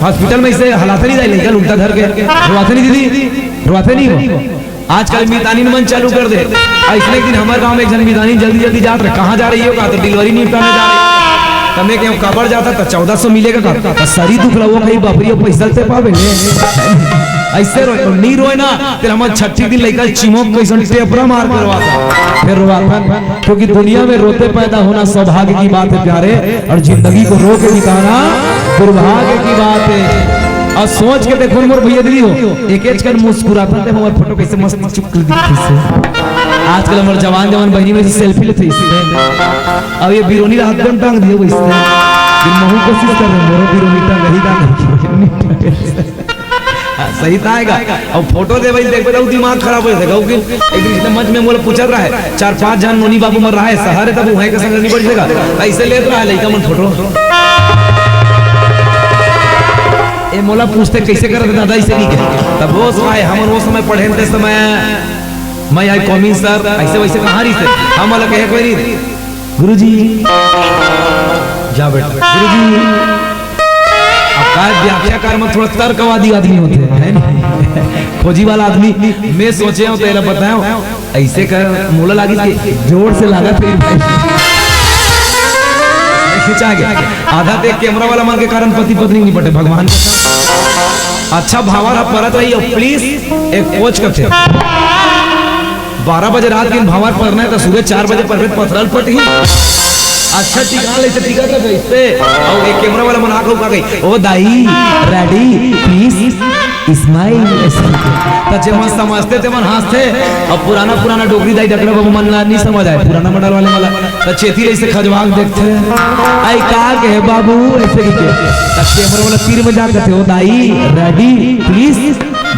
हॉस्पिटल में ऐसे हलाते नहीं दाई, लइका उल्टा धर के। रोवाते नहीं दीदी, रोवाते नहीं हो। आजकल मितानिन मन चालू कर दे। अइसने एक दिन हमारे गांव में एक जन मितानिन जल्दी जल्दी जात रहे, कहाँ जा रही हो का? तो डिलीवरी निपटाने जा रही। तब मैं कहूँ, "काबर जाता?" तो "चौदह सौ मिलेगा का?" तो सरी दुख लगो, कहीं बापरी, अब पैसा लेते पावे ले। ऐसे रोए, नहीं रोए ना, तेरा हम छठी दिन लइका चिमोक कैसन टेपरा मार करवाता, फिर रोवाता। क्योंकि दुनिया में रोते पैदा होना सौभाग्य की बात है प्यारे, और जिंदगी को रो के बिताना दुर्भाग्य की बात है। और सोच के देखो मोर भैया दीदी हो, एक एक कर मुस्कुराता थे, हमारे फोटो कैसे मस्त चुक दिखते से। आजकल हमारे जवान जवान बहनी में से सेल्फी लेते इससे। अब ये बिरोनी का हाथ टांग दिए वो इससे। ये महू कोशिश कर रहे, मोरो बिरोनी टांग ही का नहीं। हाँ, सही था आएगा। अब फोटो दे भाई, देख बेटा, वो दिमाग खराब हो जाएगा। वो कि एक दिन इसने मंच में मोला पूछत रहा है, चार पांच जन नोनी बाबू मर रहा है, शहर है, तब वहीं का संग नहीं बढ़ जाएगा। ऐसे लेत रहा है लइका मन फोटो। ए मोला पूछते, "कैसे करत दादा इसे नहीं के?" तब वो समय, हम वो समय पढ़े थे समय, मैं आई कॉमिन सर, ऐसे वैसे कहाँ रही थे? हम वाला कहे कोई नहीं। "गुरुजी।" जा बेटा, "गुरुजी।" अब का व्याख्याकार में थोड़ा तर्कवादी आदमी होते हैं, है ना? खोजी वाला आदमी, मैं सोचे हूँ, तेरा बताया हूँ, ऐसे कर मोला लागिस के जोर से लागत हे। खिंचा गया। आधा तो एक कैमरा वाला मन के कारण पति पत्नी नहीं पटे, भगवान। अच्छा भावर हा परत रही, और प्लीज एक कोच करते। बारह बजे रात के भावर परना है तो सुबह चार बजे पर पथरल पट ही। अच्छा टिका ले से टिका कर गई से। और एक कैमरा वाला मन आके उका गई, "ओ दाई, रेडी, प्लीज।" स्माइल। तो जे मन समझते ते मन हंसते। अब पुराना पुराना डोकरी दाई डकरा बाबू मन ला नहीं समझ आए, पुराना मंडल वाले वाला। तो चेती ले से खजवाक देखते, "आई का कहे बाबू?" ऐसे की के। तो कैमरा वाला तीर में जा कहते, "ओ दाई, रेडी, प्लीज,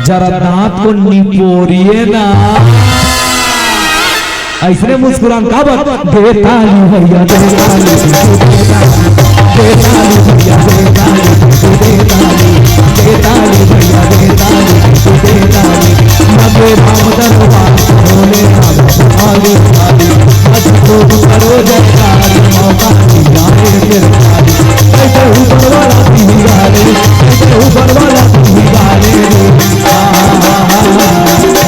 जरा दांत को निपोरिए ना।" ऐसने मुस्कुरान काबर? दे ताली भैया, दे ताली, दे ताली, दे ताली भैया, दे ताली, दे ताली, दे ताली भैया, दे ताली, दे ताली। लगे राम दरबार, भोले नाथ, ताली, ताली। आज खूब करो जयकार, मौका दिया रे फिर ताली। कैसे ऊपर वाला पी गा रे, कैसे ऊपर वाला पी गा रे।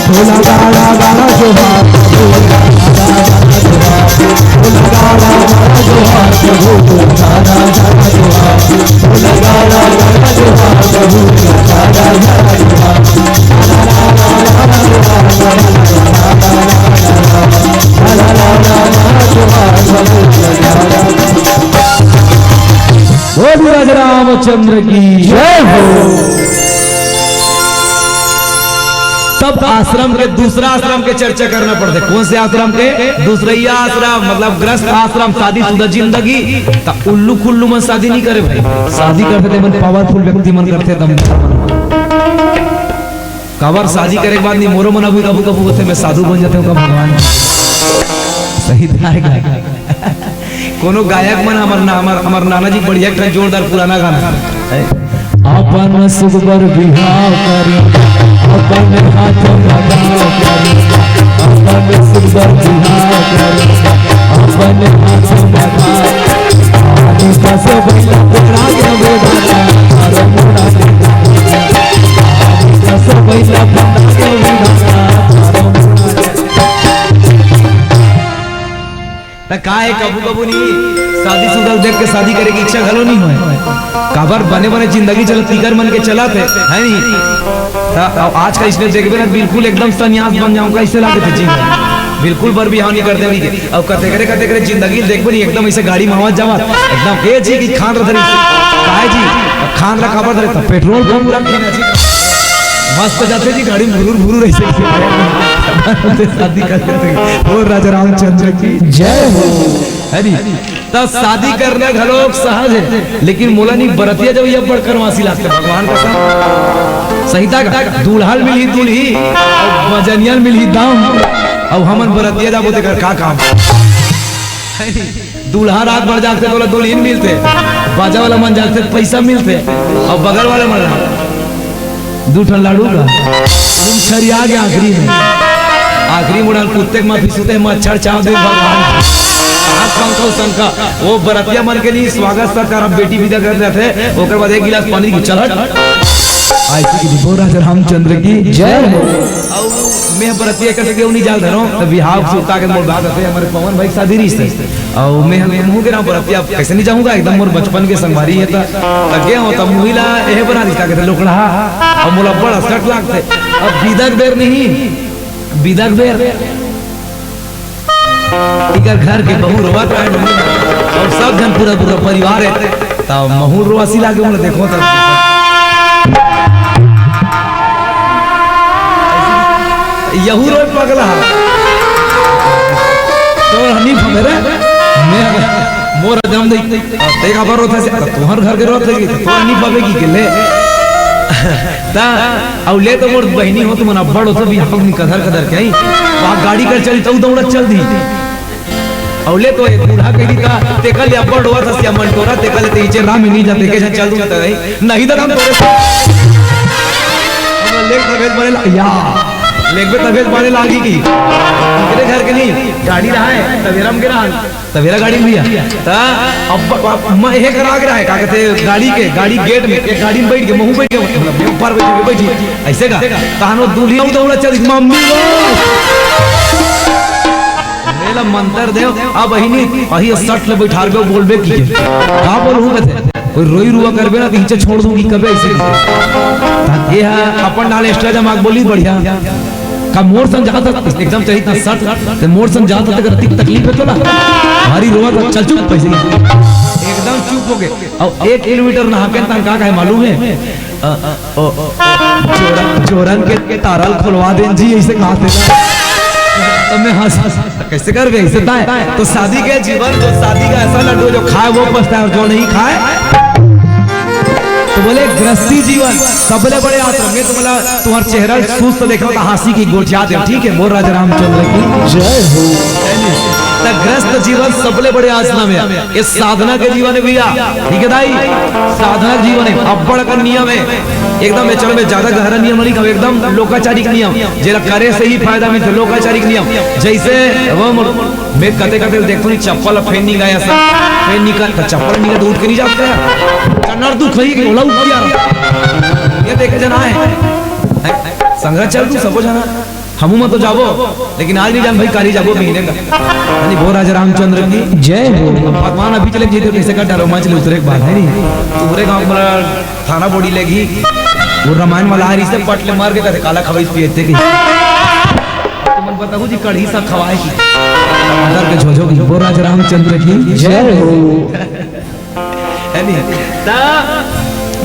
भोला गाड़ा गाड़ा जोहार, भोला गाड़ा गाड़ा जोहार, भोला गाड़ा गाड़ा जोहार, भोला गाड़ा गाड़ा जोहार, भोला गाड़ा गाड़ा जोहार, भोला गाड़ा गाड़ा जोहार। बोल राजा रामचंद्र की जय हो। तब आश्रम के दूसरा आश्रम के चर्चा करना पड़थे। कौन से आश्रम के? दूसरैया आश्रम, मतलब गृहस्थ आश्रम, शादीशुदा जिंदगी। त उल्लू कुल्लू मन शादी नहीं करे भाई, शादी करथे ते मन पावरफुल व्यक्ति मन करथे, दम। काबर शादी करे के बाद नहीं, मोरो मन अभी कभू कभू होथे, मैं साधु बन जाते हूँ का भगवान। सही था का? कोनो गायक मन हमर ना, हमर, हमर नाना जी बढ़िया एक ठन जोरदार पुराना गाना। अपन सुख बर बिहाव करी, अपन हाथ में दाव करी, अपन सुख बर बिहाव करी, अपन हाथ में दाव। आदि का सब बैला तेरा के बेटा, तारो मोड़ा के। आदि का सब बैला तेरा के बेटा, तारो मोड़ा के। त का हे, कभू कभू नहीं शादीशुदा देख के शादी करे के इच्छा घलो नहीं होय। काबर बने बने जिंदगी चलत, तीकर मन के चलत हे, है नहीं? त अब आज का इसने देखबे ना, बिल्कुल एकदम संन्यास बन जाऊं, कैसे लागे थे जीवन? बिल्कुल बर बिहाव नहीं करते अभी के। अब कते करे, कते करे जिंदगी ल देखबे नहीं, एकदम ऐसे गाड़ी में आवत जावत, एकदम ए जी की खान रह धरी। काय जी? अब खान रखा बर धरे, तब पेट्रोल पंप रखे जी। मस्त जाते जी गाड़ी भुरुर भुरुर ऐसे। शादी करते थे। बोल राजा रामचंद्र की जय हो। है नी? त शादी करना घलो सहज हे, लेकिन मोला नी बरतिया जब ये बड़ करवासी लागथे, भगवान कसम। सही ता का? दूल्हा ल मिलही दूल्ही, अउ बजनिया ल मिलही दाम, अउ हमन बरतिया जाबो तेकर का काम? दूल्हा रात भर जागथे, तोला दुल्हिन मिलथे, बाजा वाला मन जागथे, पैसा मिलथे, अउ बगल वाले मन ला दू ठन लाडू का। तुम छरिया के आखिरी में, आखिरी मुड़न कुत्ते के माफी सुते मच्छर चाव दे भगवान। आँख पंखा संका, वो बरतिया मन के लिए स्वागत सत्कार, अब बेटी विदा कर देथे, ओकर बाद एक गिलास पानी की चलहट। ऐसे की बोल राजा रामचंद्र की जय हो। अउ मैं बरतिया कते के उनी जाल धरो, त बिहाव सुता के मोर बात हते, हमारे पवन भाई की शादी रहिस हे। अउ मैं, मैं मुँह के नाम बरतिया कैसे नहीं जाऊंगा, एकदम मोर बचपन के संगवारी हे। त, त गे हो, त मुही ला एहे बना दिस, का कथे, लोकड़हा, अउ मोला बड़ असकट लागथे। अब बिदा के बेर नहीं, बिदा के बेर। इकर घर के बहू रोवत रहे, अउ सब झन पूरा, पूरा परिवार हे। त महू रोवासी लागे, मोला देखो त। यहू रोए पगला। तोर हनी फबे रे। मैं, मोर जम दे। ते काबर रोत हस? त तोहर घर के रोत हे कि? त तोर हनी फबे की के ले? त, अउ ले तो मोर बहिनी हो, तुमन अब्बड़ होत भी हम कधर कधर के आई। वहाँ गाड़ी कर चली, तऊ दौड़त चल दी। अउ ले तो एक बूढ़ा कह दी का, तेकर ले अब्बड़ रोवत हस या मन टोरा, तेकर ले ते इचे राम ही नहीं जाते, के चल दूँ त नहीं, नहीं दादा, हम तोरे साथ। अब लेग तभेज बने ला-, या। लेग पे तभेज बने लागी की। तेरे घर के नहीं, गाड़ी रहा है, तवेरा में गिरा, तवेरा गाड़ी में भैया। ता, अब ब-, ब-, मैं यह करा के रहा है, का कहते हैं, गाड़ी के, गाड़ी गेट में, एक गाड़ी में बैठ के, महू बैठ के, मतलब, ये ऊपर बैठ के, बैठी, ऐसे का। तानो दूल्ही उदौड़ा चल, मम्मी लो। मेला मंतर देव, अब अहिनी, अही सट ले बैठार के बोलबे की। का बोलहूँ कथे? कोई रोई रुआ करबे ना, तो इचे छोड़ दूंगी कबे ऐसे की। ताकि ये है, अपन डाल extra जमा के बोली बढ़िया। का मोर संग जात हस, एकदम चहित ना सट, ते मोर संग जात हस, तेकर अतिक तकलीफ हे तोला। भारी रोवत हस, चल चुप, पैसे नहीं। एकदम चुप हो गए। अब एक किलोमीटर नहा के तन का कहे मालूम है? अ, अ, ओ, ओ, ओ, चोरन, चोरन के तारल खोलवा देन जी, ऐसे कहा थे ना। तब मैं हंस, हंस, कैसे कर गए, ऐसे ताए? तो शादी के जीवन, तो शादी का ऐसा लड्डू जो खाए वो पछताए और जो नहीं खाए। तो बोले गृहस्थी जीवन, सबले बड़े आश्रम में तो बोला, तुम्हारा चेहरा सुस्त देखा था, हंसी की गोठिया दे, ठीक है, बोल राजा रामचंद्र की जय हो। तो गृहस्थ जीवन सबले बड़े आश्रम है। ये साधना के जीवन हे भैया, ठीक है दाई, साधना के जीवन हे, अब्बड़ अकन नियम हे। एकदम ये चल में ज्यादा गहरा नियम नहीं, एकदम लोकाचारिक नियम, जेला करे से ही फायदा मिलथे, लोकाचारिक नियम। जैसे वो म-, मैं कते कते देखथों नहीं, चप्पल फेन नहीं गया सर, फेन नहीं कर, तो चप्पल नहीं कर, तो उठ के नहीं जाते हैं। चन्नर तू खई के ओला उठ गया। ये देखे जना है, संगत चल तू सबो जना। हमू मन तो जाबो, लेकिन आज नहीं जान भाई, काली जाबो महीने का। यानी वो राजा रामचंद्र की जय हो। भगवान अभी चले जीते कैसे का डरो मच ले उतरे के बाद, है नहीं? तो पूरे गांव पूरा थाना बॉडी लेगी। वो रामायण वाला हरी से पट ले मार के कथे काला खवाई पिए थे की। तुमन बताऊ जी कढ़ी सा खवाए की। अंदर के झोझो की वो राजा रामचंद्र की जय हो। है नहीं? ता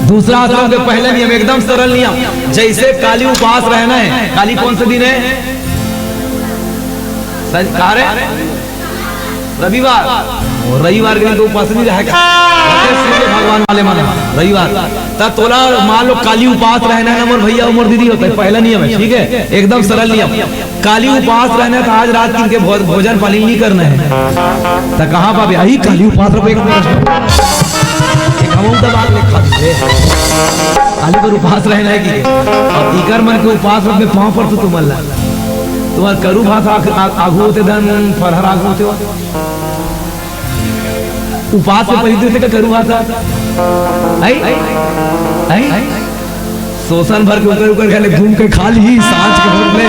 दूसरा आश्रम के पहले नियम, एकदम सरल नियम। जैसे काली उपास रहना है, काली कौन से दिन है? सर, कहा रे? रविवार। और रविवार के दिन तो उपास नहीं रहेगा। सूर्य भगवान वाले मन रविवार। ता तोला मान लो काली उपास रहना है ना, मोर भैया, मोर दीदी होता है, पहला नियम है, ठीक है? एकदम सरल नियम। काली उपास रहना था, आज रात किनके भो-, भोजन पानी नहीं करना है। तो कहाँ पाबे? यही काली उपास रहो, एक प्रश्न। एक हम उनका बात लिखा दीजिए। काली पर उपास रहना है कि? अब इकर मन के उपास रख में पाँव पर तो तुम अल्लाह। तुम्हार करू भाषा आग-, आग-, आगू होते धन फरहर आगू होते हो। उपास में पवित्र थे का करू भाषा? आई? आई? शोषण भर के उकर उकर गले घूम के खा ली, सांझ के भोग ले,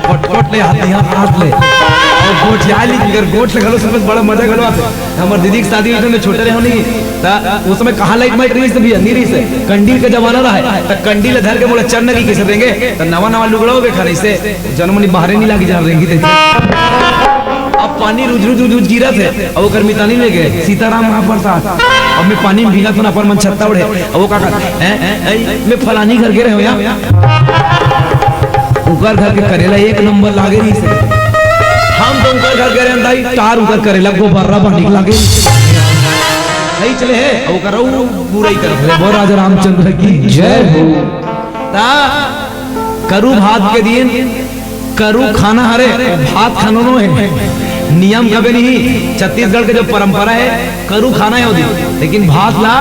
पटपट ले, हाथ यहाँ हाथ ले। और गोठिया ली, अगर गोठ ले घलो समय बड़ा मजा घलो आथे। हमर दीदी के शादी होइस, मैं छोटे रहे नहीं, त उस समय कहाँ लाइट माइट रहिस भैया, नहीं रहिस। कंडील के जमाना रहा है, त कंडील धर के मोला चन्न की किसे देंगे, त नवा नवा लुगड़ा हो बेखा रहिस, जन्म नहीं बाहरे नहीं लागी जान रेंगी थे। अब पानी रुझ रुझ रुझ रुझ गिरत हे, अब ओकर मितानी ले गए सीताराम महाप्रसाद। अब मैं पानी में भीगा तो ना अपन मन छत्ता उड़े। अब वो का कहत, "हैं, हैं, हैं, मैं फलानी घर के रहे हो यार।" ओकर घर के करेला एक नंबर लागे रहिस। हम तो ओकर घर के रहे दाई, टार ओकर करेला गोबर्रा पानी लागे। नहीं चले है, अब ओकर ऊ बुराई करत हे। बोल राजा रामचंद्र की जय हो। ता करू भात के दिन करू खाना हरे, भात खाना नो है। नियम कबे नहीं, छत्तीसगढ़ के जो परंपरा है, करू खाना है वो दिन, लेकिन भात ला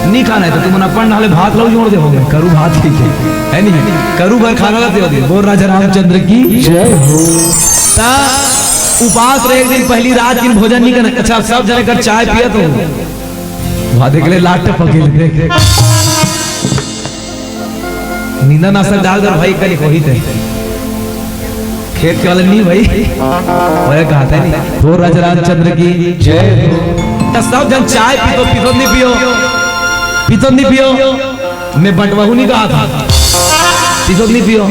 नहीं खाना है। तो तुम अपन ढाले भात ला जोड़ दे हो, करू भात ही के, है नहीं? करू भर खाना रहते हो दिन। बोल राजा रामचंद्र की जय हो। ता उपास रहे, एक दिन पहली रात दिन भोजन नहीं करना। अच्छा, सब जने कर चाय पिया तो वहां देख ले, लाट टपक गई, देख। नींदा नाशक डाल दे भाई, कल कोही ते। खेत के वाले नहीं भाई, वह कहते नहीं। हो राजा रामचंद्र की जय हो। तो सब जन चाय पीतो, पीतो नहीं पियो, पीतो नहीं पियो। मैं बंटवाहू नहीं कहा था, पीतो नहीं पियो।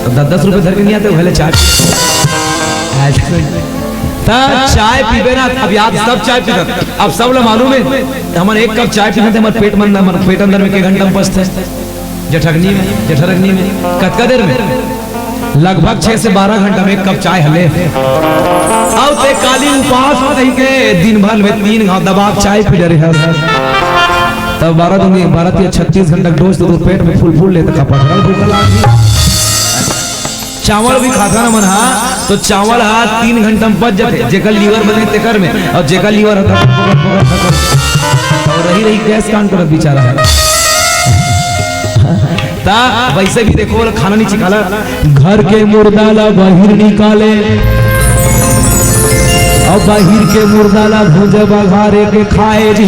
तो दस दस रुपए धर के नहीं आते, पहले चाय पी। ऐसे। त चाय पीबे ना, अब याद सब चाय पीता। अब सब ला मालूम है, हमन एक कप चाय पीते, हमर पेट मन, हमर पेट अंदर में के घंटा में पचथे। जठरगनी में, जठरगनी में कतका देर में? लगभग छह से बारह घंटा में एक कप चाय हले। अब ते काली उपास हो रही के दिन भर में तीन घाव दबा के चाय पी डरे हस। तब बारह दूनी, बारह तीन छत्तीस घंटा डोज तो पेट में फूल फूल ले तो कपड़ा भूख लागी। चावल भी खाता ना मन हा, तो चावल हा तीन घंटा में पच जाथे, जेकर लीवर बने तेकर में, और जेकर लीवर हा, और रही रही गैस कांड करत बेचारा है। ता वैसे भी देखो, खाना नहीं चिखाला। घर के मुर्दा ला बाहिर निकाले, और बाहिर के मुर्दा ला भूंजे बघारे के खाए जी।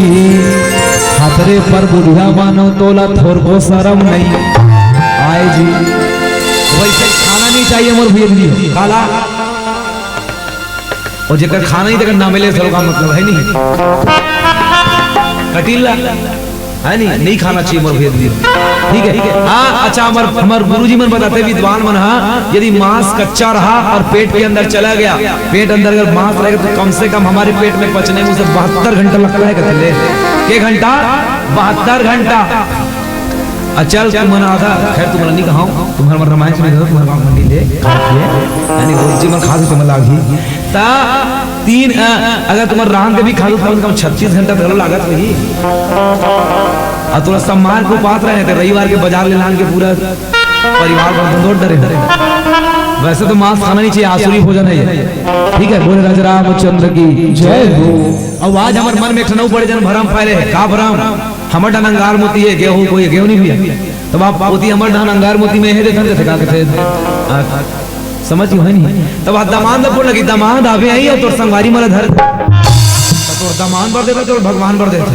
खतरे पर बुढ़िया मानो तोला थोरको शरम नहीं आए जी। वैसे खाना नहीं चाहिए मोर भैया जी। काला और जेकर खाना नहीं, तेकर नामे ले सरो का मतलब है नहीं। कटीला है नहीं, नहीं खाना चाहिए मोर भैया जी। ठीक है। हाँ, अच्छा, हमर हमर गुरुजी मन बताते, विद्वान मन, हाँ, यदि मांस कच्चा रहा और पेट के अंदर चला गया, पेट अंदर अगर मांस रहेगा तो कम से कम हमारे पेट में पचने में उसे बहत्तर घंटा लगता है, कहते ले। के घंटा? बहत्तर घंटा। अचल तुमन आधा, खैर तुमन नहीं कहा, तुम्हारे मन रामायण सुने दो, तुम्हारे मन मंडी ले, यानी गुरुजी मन खा दो, तुम्हें लागी। ता तीन, अ, अगर तुम्हारे राम के भी खा दो, कम से कम छत्तीस घंटा तो लागत रही। और थोड़ा सम्मान को पात रहे थे, रविवार के बाजार ले लान के पूरा परिवार को दौड़ डरे हो। वैसे तो मांस खाना नहीं चाहिए, आसुरी भोजन है ये। ठीक है, बोले राजा रामचंद्र की जय हो। अब आज हमारे मन में एक ठनऊ पड़े जन भरम फैले है, का भरम? हमर डहन अंगार मोती है, गेहूं कोई गेहूं नहीं भैया। तब आप पोती हमर डहन अंगार मोती में है, देखन कैसे का कैसे। आ, समझ में है नहीं। तब आप दमांद ला बोल लगी, दमांद आवे आई और तोर संगवारी मला धर। तो तोर दमांद बर देता, तोर भगवान बर देता।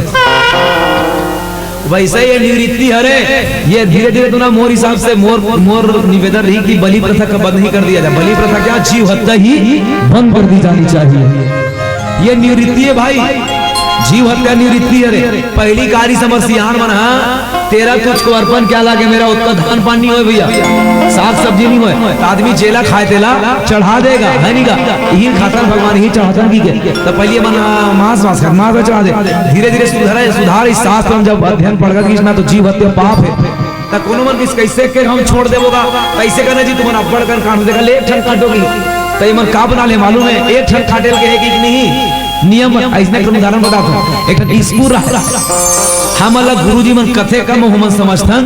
वैसे ये निवृत्ति हरे, ये धीरे धीरे तो ना मोर हिसाब से मोर, मोर निवेदन रही कि बलि प्रथा का बंद ही कर दिया जाए। बलि प्रथा क्या, जीव हत्या ही बंद कर दी जानी चाहिए। ये निवृत्ति है भाई, जीव हत्या निवृत्ति हरे। पहली कारी समर सियान मन हा, तेरा तुझको अर्पण क्या लागे मेरा, ओतका धान पान नहीं होय भैया, साग सब्जी नहीं होय, तो आदमी जेला खाए तेला चढ़ा देगा, है नहीं का? यही खातन भगवान ही चढ़ातन की के। तो पहले मन, आ, मांस, मांस खा, मांस चढ़ा दे। धीरे धीरे सुधरा, सुधार इस शास्त्र में जब अध्ययन पढ़ कर ना तो जीव हत्या पाप है। त कोनो मन किस कैसे के हम छोड़ देबो गा, कैसे करना जी, तुमन अब्बड़ कन काट देखा ले, एक ठन काटोगी। त एमन का बना ले मालूम है, एक ठन काटे के है कि नहीं? नियम, ऐसने एक उदाहरण बता दो। एक ठन स्कूल रहा, हमन ला गुरुजी मन कथे कम, हमन समझथन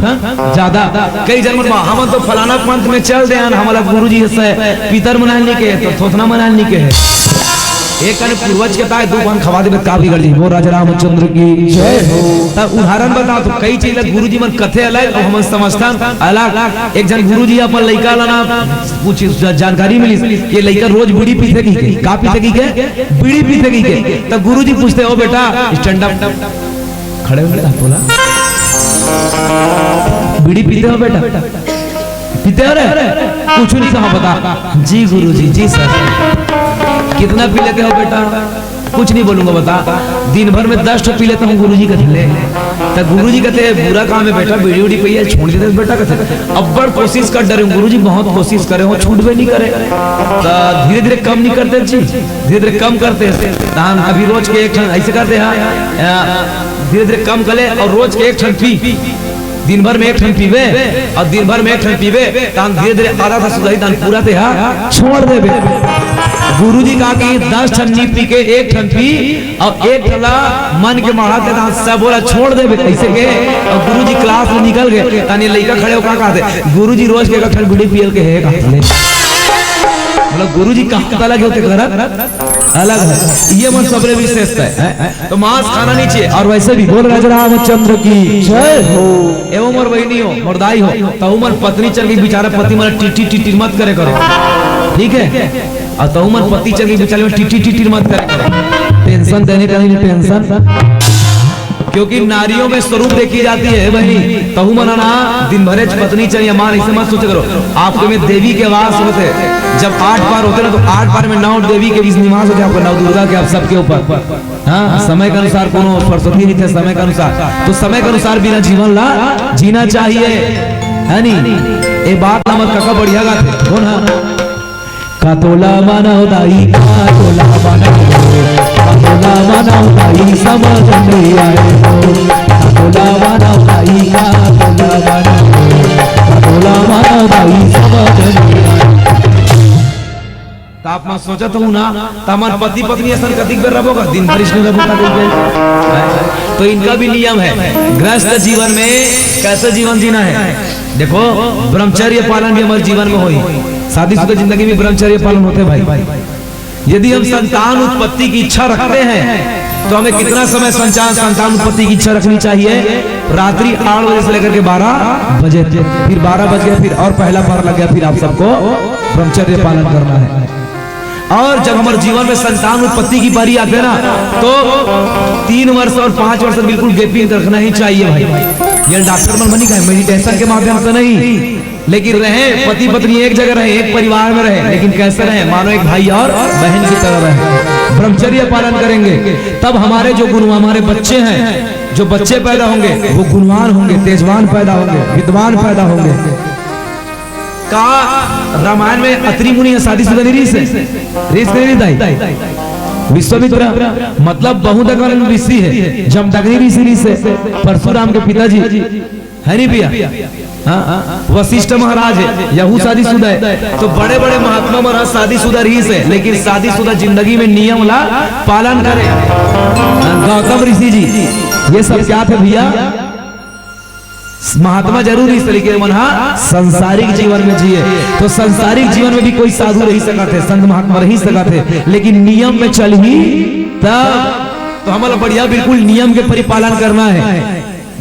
ज्यादा। कई जन मन, "हमन तो फलाना पंथ में चल दे हन, हमन ला गुरुजी से पितर मनाल नहीं के, तो थोथना मनाल नहीं के है।" एक कने पूर्वज के ताय दू पान खवा देबे, का बिगड़ जाही? बोल राजा रामचंद्र की जय हो। त उदाहरण बता तो, कई चीज ला गुरुजी मन कथे अलग अउ हमन समझथन अलग। एक झन गुरुजी अपन लइका ला ना पूछिस, जा-, जानकारी मिलिस, ये लइका रोज बीड़ी पीथे की के? का पीथे की के? बीड़ी पीथे की के? त गुरुजी पूछते, "ओ बेटा, stand up, खड़े हो बेटा, बोला, बीड़ी पीते हो बेटा?" पीते हो रे? कुछ नहीं, हाँ बता। जी गुरुजी, जी सर। कितना पी लेते हो बेटा? कुछ नहीं बोलूंगा, बता। दिन भर में दस ठो पी लेता हूँ गुरुजी, कथे ले। तो गुरुजी कथे, बुरा काम है बेटा, बीड़ी उड़ी पिए, छोड़ देते बेटा, कथे। अब्बड़ कोशिश कर डरे हूँ गुरुजी, बहुत कोशिश करे हो, छूटबे नहीं करे। तो धीरे धीरे कम नहीं करते जी, धीरे धीरे कम करते। तहन अभी रोज के एक ठन ऐसे करते हैं, धीरे धीरे कम कर ले और रोज के एक ठन पी। दिन भर में एक ठन पीबे और दिन भर में एक ठन पीबे, तहन धीरे धीरे आदत ह सुधरही, तहन पूरा तेहा छोड़ देबे। गुरुजी कहा कि दस ठन नी पी के एक ठन पी और एक ठन ला मन के माढ़ा के तहन सब ओला छोड़ देबे। कैसे के? और गुरुजी क्लास में निकल गए, तहन ये लइका खड़े हो का कहते, "गुरुजी रोज के एक ठन बीड़ी पियल के है," कहते। मतलब गुरुजी कहा पता लगे होते करत अलग है। ये मन सबरे विशेषता है, हैं? तो मांस खाना नहीं चाहिए। और वैसे भी बोल राजा रामचंद्र की जय हो। एवं मोर बहिनी हो, मोर दाई हो, तहु मन पत्नी चल के बेचारा पति मन टिटी टिटी मत करे करो, ठीक है? और तहु मन पति चल के बेचारे मन टिटी टिटी मत करे करो। टेंशन देने का नहीं, टेंशन। क्योंकि नारियों में स्वरूप देखी जाती है भाई। तहु मन ना दिन भरे पत्नी चल या मां, इसे मत सोच करो। आपके में देवी के वास होते, जब आठ बार होते ना, तो आठ बार में नौ देवी के बीच निवास होते आपको, नौ दुर्गा के, आप सबके ऊपर। हाँ, समय के अनुसार कोनो सरस्वती नहीं थे, समय के अनुसार। तो समय के अनुसार बिना जीवन ला जीना चाहिए, है नी? ये बात हमर काका बढ़िया गाथे, कौन है? का तोला मानव दाई, का तोला मानव, का तोला मानव दाई, समझ नहीं आए तो। का तोला मानव दाई, का तोला मानव, का तोला मानव दाई, समझ नहीं आए। त आप मन सोचत हूँ ना, त हमन पति पत्नी असन कतिक बेर रबो का, दिन भर इसने रबो का, दिन भर। तो इनका भी नियम है, गृहस्थ जीवन में कैसे जीवन जीना है। देखो, ब्रह्मचर्य पालन भी हमारे जीवन में होई, शादीशुदा जिंदगी में ब्रह्मचर्य पालन होते भाई। यदि हम संतान उत्पत्ति की इच्छा रखते हैं, तो हमें कितना समय संचार, संतान उत्पत्ति की इच्छा रखनी चाहिए? रात्रि आठ बजे से लेकर के बारह बजे, फिर बारह बज गया, फिर और पहला पहर लग गया, फिर आप सबको ब्रह्मचर्य पालन करना है। और जब हमारे जीवन में संतान उत्पत्ति की बारी आते ना, तो तीन वर्ष और पांच वर्ष बिल्कुल गैपिंग रखना ही चाहिए भाई। ये डॉक्टर मन मनी का है, मेडिटेशन के माध्यम से नहीं, लेकिन रहे, पति पत्नी एक जगह रहे, एक परिवार में रहे, लेकिन कैसे रहे? मानो एक भाई और बहन की तरह रहे। ब्रह्मचर्य पालन करेंगे, तब हमारे जो गुण, हमारे बच्चे हैं, जो बच्चे पैदा होंगे, वो गुणवान होंगे, तेजवान पैदा होंगे, विद्वान पैदा होंगे। का रामायण में अत्रि मुनि ह शादीशुदा नहीं रहिस हे? रहिस के नहीं दाई? विश्वामित्र मतलब बहुत अकन ऋषि हे, जमदग्नि ऋषि रहिस हे, परशुराम के पिताजी, है नहीं भैया? हाँ, वशिष्ठ महाराज हे, यहू शादीशुदा हे। तो बड़े बड़े महात्मा महाराज शादीशुदा रहिस हे, लेकिन शादीशुदा जिंदगी में नियम ला पालन करे। गौतम ऋषि जी, ये सब क्या थे भैया? महात्मा जरूर रहिस हे, लेकिन मन हा संसारिक जीवन में जिए। तो संसारिक जीवन में भी कोई साधु रही सकत हे, संत महात्मा रही सकत हे, लेकिन नियम में चलही तब। तो हमला बढ़िया बिल्कुल नियम के परिपालन करना हे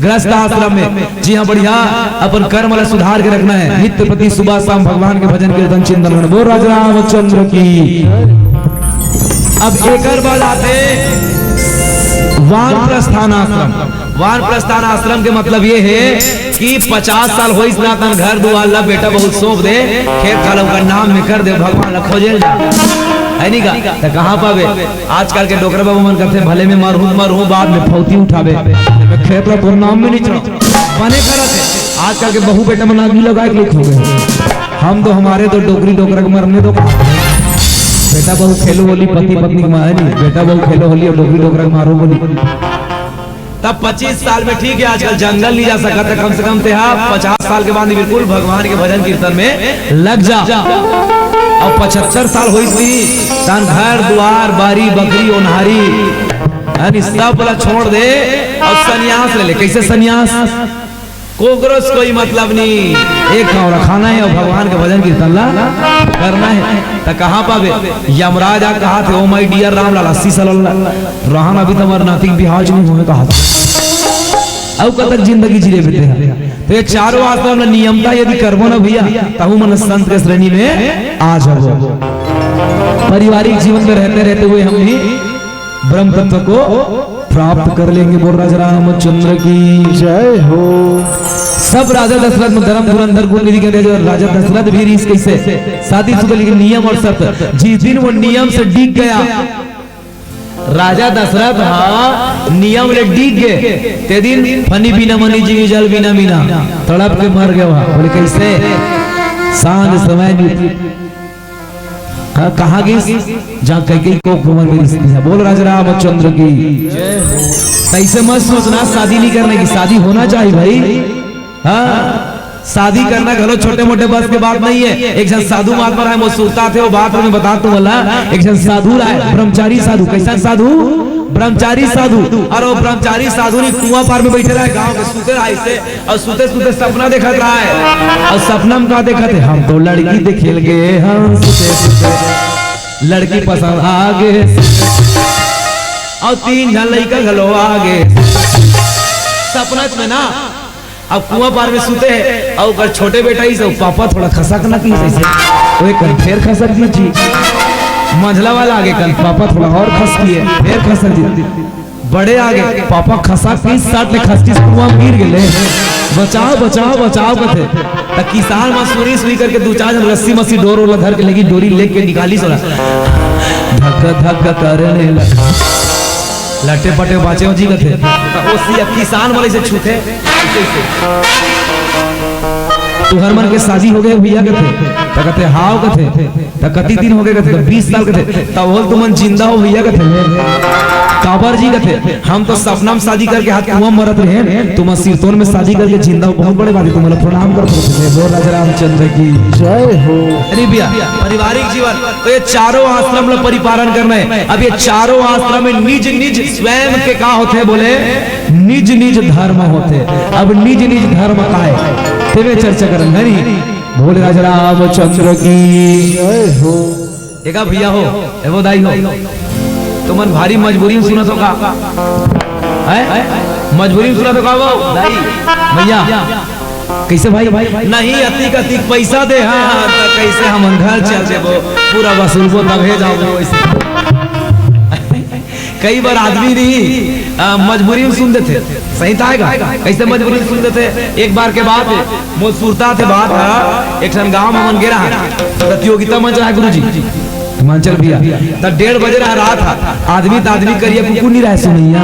गृहस्थ आश्रम में। जी हाँ, बढ़िया अपन कर्म ला सुधार के रखना हे। नित्य प्रति सुबह शाम भगवान के भजन कीर्तन चिंतन करना। बोल राजा रामचंद्र की। अब एकर बाद आथे वानप्रस्थान आश्रम। वानप्रस्थान आश्रम के मतलब ये हे कि पचास साल होइस ना तन घर दुआर ला बेटा बहू सौंप दे, खेत खार ला ओकर नाम में कर दे, भगवान ला खोजे जा, है नी का? त कहाँ पाबे? आजकल के डोकरा बाबू मन कथे, "भले में मरहूँ, मरहूँ, बाद में फौती उठाबे।" खेत ला तोर नाम में नहीं चढ़ा, बने करत हे। आजकल के बहू बेटा मन आगी लगा के लिख हो गए। हम तो, हमारे तो डोकरी डोकरा के मरने दो। बेटा बहू खेलो होली, पति पत्नी के मारे नहीं, बेटा बहू खेलो होली और डोकरी डोकरा के मारो होली। तब पच्चीस साल में ठीक हे, आजकल जंगल नहीं जा सकत, त कम से कम तेहा पचास साल के बाद बिल्कुल भगवान के भजन कीर्तन में लग जा। अब पचहत्तर साल होइस भी, तन घर दुआर, बारी, बकरी, ओन्हारी, यानी सब ला छोड़ दे और संन्यास ले ले। कैसे संन्यास? कोकरो से कोई मतलब नहीं, एक ठाव रखाना हे और भगवान के भजन कीर्तन ला करना हे। त कहाँ पाबे? यमराज आ कहाथे, "Oh my dear Ram Lal, अस्सी साल वाला रहन, अभी तो हमारे नाती के बिहाव च नहीं होए," कहाथे। अउ कतक जिंदगी जी लेबे तेहा? तो ये चारों आश्रम ला नियमता यदि करबो ना भैया, तहु मन संत के श्रेणी में आ जाबो। पारिवारिक जीवन में रहते रहते हुए हम भी ब्रह्म तत्व को प्राप्त कर लेंगे। बोल राजा रामचंद्र की जय हो। सब राजा दशरथ में धर्म धुरंधर गुण निधि के अंदर राजा दशरथ भी रीस कैसे शादी शुदा, लेकिन नियम और शर्त, जिस दिन वो नियम से डिग गया राजा दशरथ हा नियम ले डिग गए, ते दिन फनी बिना मनी जीवी जल बिना मीना तड़प के मर गया। बोले कैसे? सांझ समय हाँ, कहाँ गिस? जहाँ कैकेयी कोख भवन में रिश्ती है। बोल राजा रामचंद्र की। ऐसे मत सोचना शादी नहीं करने की, शादी होना चाहिए भाई। हाँ, शादी करना घलो छोटे मोटे बस के बात नहीं है। एक जन साधु महात्मा रहे, मोर सुरता थे, वो बात मैं बता तुम वाला। एक जन साधु रहे, ब्रह्मचारी साधु। कैसा साधु? ब्रह्मचारी साधु। और वो ब्रह्मचारी साधु नहीं, कुआं पार में बैठे रहे, गांव के सुते रहे ऐसे। और सुते सुते सपना देखत रहा है। और सपना में का देखत है? हम तो लड़की देखे लगे, हम सुते सुते लड़की पसंद आ गए। और तीन झन लड़का घलो आ गए सपना में ना। अब कुआं पार में सुते है और ओकर छोटे बेटा ही से पापा थोड़ा खसक ना की जैसे, वो एक कन फेर खसक दी जी। मंझला वाला आगे कन पापा थोड़ा और खस किए, फेर खसक दी। बड़े आगे पापा खसा की सट ले खसकी से कुआं गिर गेले। बचाओ, बचाओ, बचाओ कथे। त किसान मन सुरी सुरी करके दू चार झन रस्सी मस्सी डोर ओला धर के लेगी, डोरी लेके निकाली सोला। धक धक करने लगा। लटे पटे बाचे हो जी कथे। त ओ सिया किसान वाले से छूथे। तुहर मन के शादी हो गए भैया कथे। त कथे हाव कथे। त कति दिन हो गए कथे, "बीस साल" कथे। "तब होल तुमन जिंदा हो भैया" कथे। "काबर जी" कथे, "हम तो सपना में शादी करके हाथ कुआं मरत रहे, तुमन सिरतोन में शादी करके जिंदा हो, बहुत बड़े बात है, तुम्हारा प्रणाम कर।" बोल राजा रामचंद्र की जय हो। अरे भैया, पारिवारिक जीवन तो ये चारों आश्रम ला परिपालन करना है। अब ये चारों आश्रम में निज निज स्वयं के का होथे बोले, निज निज धर्म होथे। अब निज निज धर्म का है, तेमे चर्चा करन है नी। बोल राजा रामचंद्र की जय हो। एका भैया हो, एगो दाई हो, तुमन भारी मजबूरी में सुनत हो का? हैं? मजबूरी में सुनत हो का वो? दाई, भैया, कैसे भाई? नहीं अतिक अतिक पैसा दे, हाँ, तो कैसे हम घर चल देबो, पूरा वसूलबो तभे जाओ वैसे। कई बार आदमी नहीं, आ, मजबूरी में सुन देथे, सही तो आएगा, कैसे मजबूरी में सुन देथे? एक बार के बात है, मोर सुरता थे बात है, एक ठन गांव में मन गे रहा, प्रतियोगिता मंच रहा गुरुजी, हिमाचल भैया, त डेढ़ बजे रहा रात हा, आदमी त आदमी करिया कुकुर नहीं रहा सुनैया,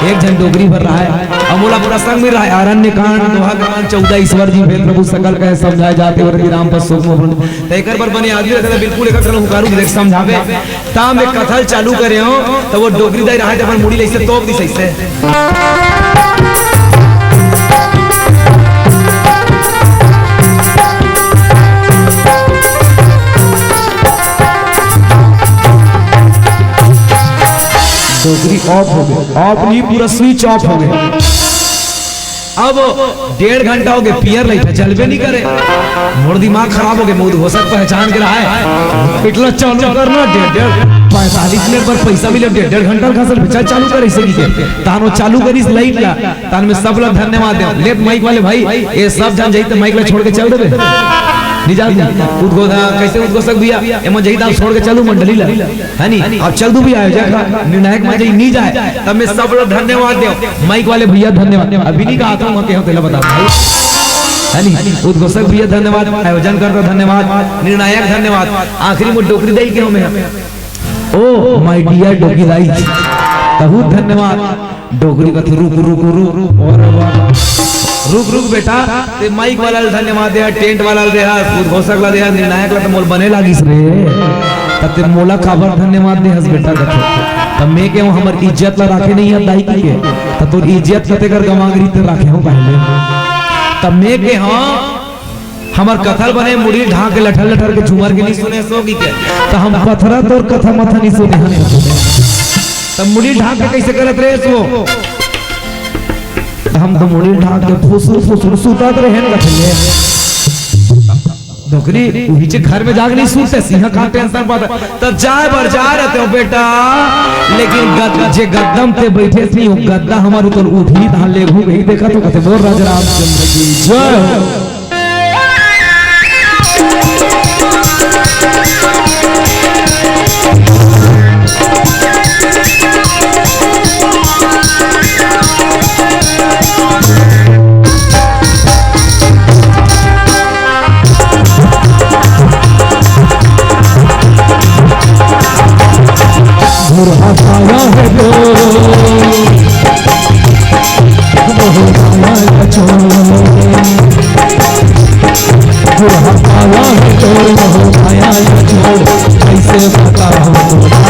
एक झन डोकरी भर रहा है, और मोला पूरा संग मिल रहा है, अरण्य कांड, दोहा कांड, चौदह ईश्वर जी भेद प्रभु सकल कहे समझाए जाते, और राम पर सोच में त एकर बर बने आदमी रहता, बिल्कुल एक ठन हुंकारू देख समझावे। त मैं कथा ल चालू करे हो, त वो डोकरी दाई रहा, अपन मुड़ी ले ऐसे तोप दी सही से। डोकरी ऑफ हो गए, ऑफ नहीं, पूरा स्विच ऑफ हो गए। अब डेढ़ घंटा हो गए, पियर लाइट है, जलबे नहीं करे। मोर दिमाग खराब हो गए, मैं उद्घोषक पहचान के रहा है, पिटला चालू करना, डेढ़ डेढ़ पैंतालीस मिनट पर पैसा भी ले, डेढ़ डेढ़ घंटा का सर बेचा चालू करे इसे की के। तानो चालू करिस लाइट ला, तान में सब लोग धन्यवाद दे। लेफ्ट माइक वाले भाई, ये सब जान जाई तो माइक ला छोड़ के चल देबे। नहीं जाती। उद्घोषक, कैसे उद्घोषक भैया, एमन जाई तो छोड़ के चलू मंडली ला। है नी? अब चल दू भी आयोजक हा, निर्णायक मा जाई नी जाए, तब मैं सब लोग धन्यवाद दे। माइक वाले भैया धन्यवाद। अभी नहीं कहा था, वहाँ के होते बता भाई। है नी? उद्घोषक भैया धन्यवाद, आयोजन करता धन्यवाद, निर्णायक धन्यवाद। आखिरी में डोकरी दाई के हमें। ओ my dear डोकरी दाई, बहुत धन्यवाद। डोकरी कथे, "रुक, रुक, रुक, रुक, और बाबा, रुक, रुक बेटा, ते माइक वाला ल धन्यवाद दे, टेंट वाला ल दे हस, उद्घोषक ला दे हस, निर्णायक ला त मोल बने लागिस रे, त ते मोला काबर धन्यवाद दे हस बेटा?" कथे, "त मैं के हूँ, हमर इज्जत ला राखे नहीं है दाई की के, त तोर इज्जत कते कर गंवागरी ते राखे हूँ पहले, त मैं के हूँ, हमर कथा ल बने मुड़ी ढांक के लठर लठर के झूमर के नहीं सुने सोगी के, त हम पथरा तोर कथा मथा नहीं सुने हन।" त मुड़ी ढांक के कैसे करत रहे सो? त हम तो मुड़ी ढांक के फुसुर फुसुर सुतात रहे न कथे। डोकरी उही जे घर में जाके नहीं सुते, सिंह का टेंशन पाता। त जाए बर जा रहे हो बेटा, लेकिन गद, जे गद्दम ते बैठे नहीं हो, गद्दा हमारे तो उठी, तहाँ ले घूम ही देखा तो कथे, "बोल राजा रामचंद्र की जय हो।" बुढ़ापाया है तो मोह माया ला छोड़, बुढ़ापाया है तो मोह माया ला छोड़, कैसे बताऊं तोला।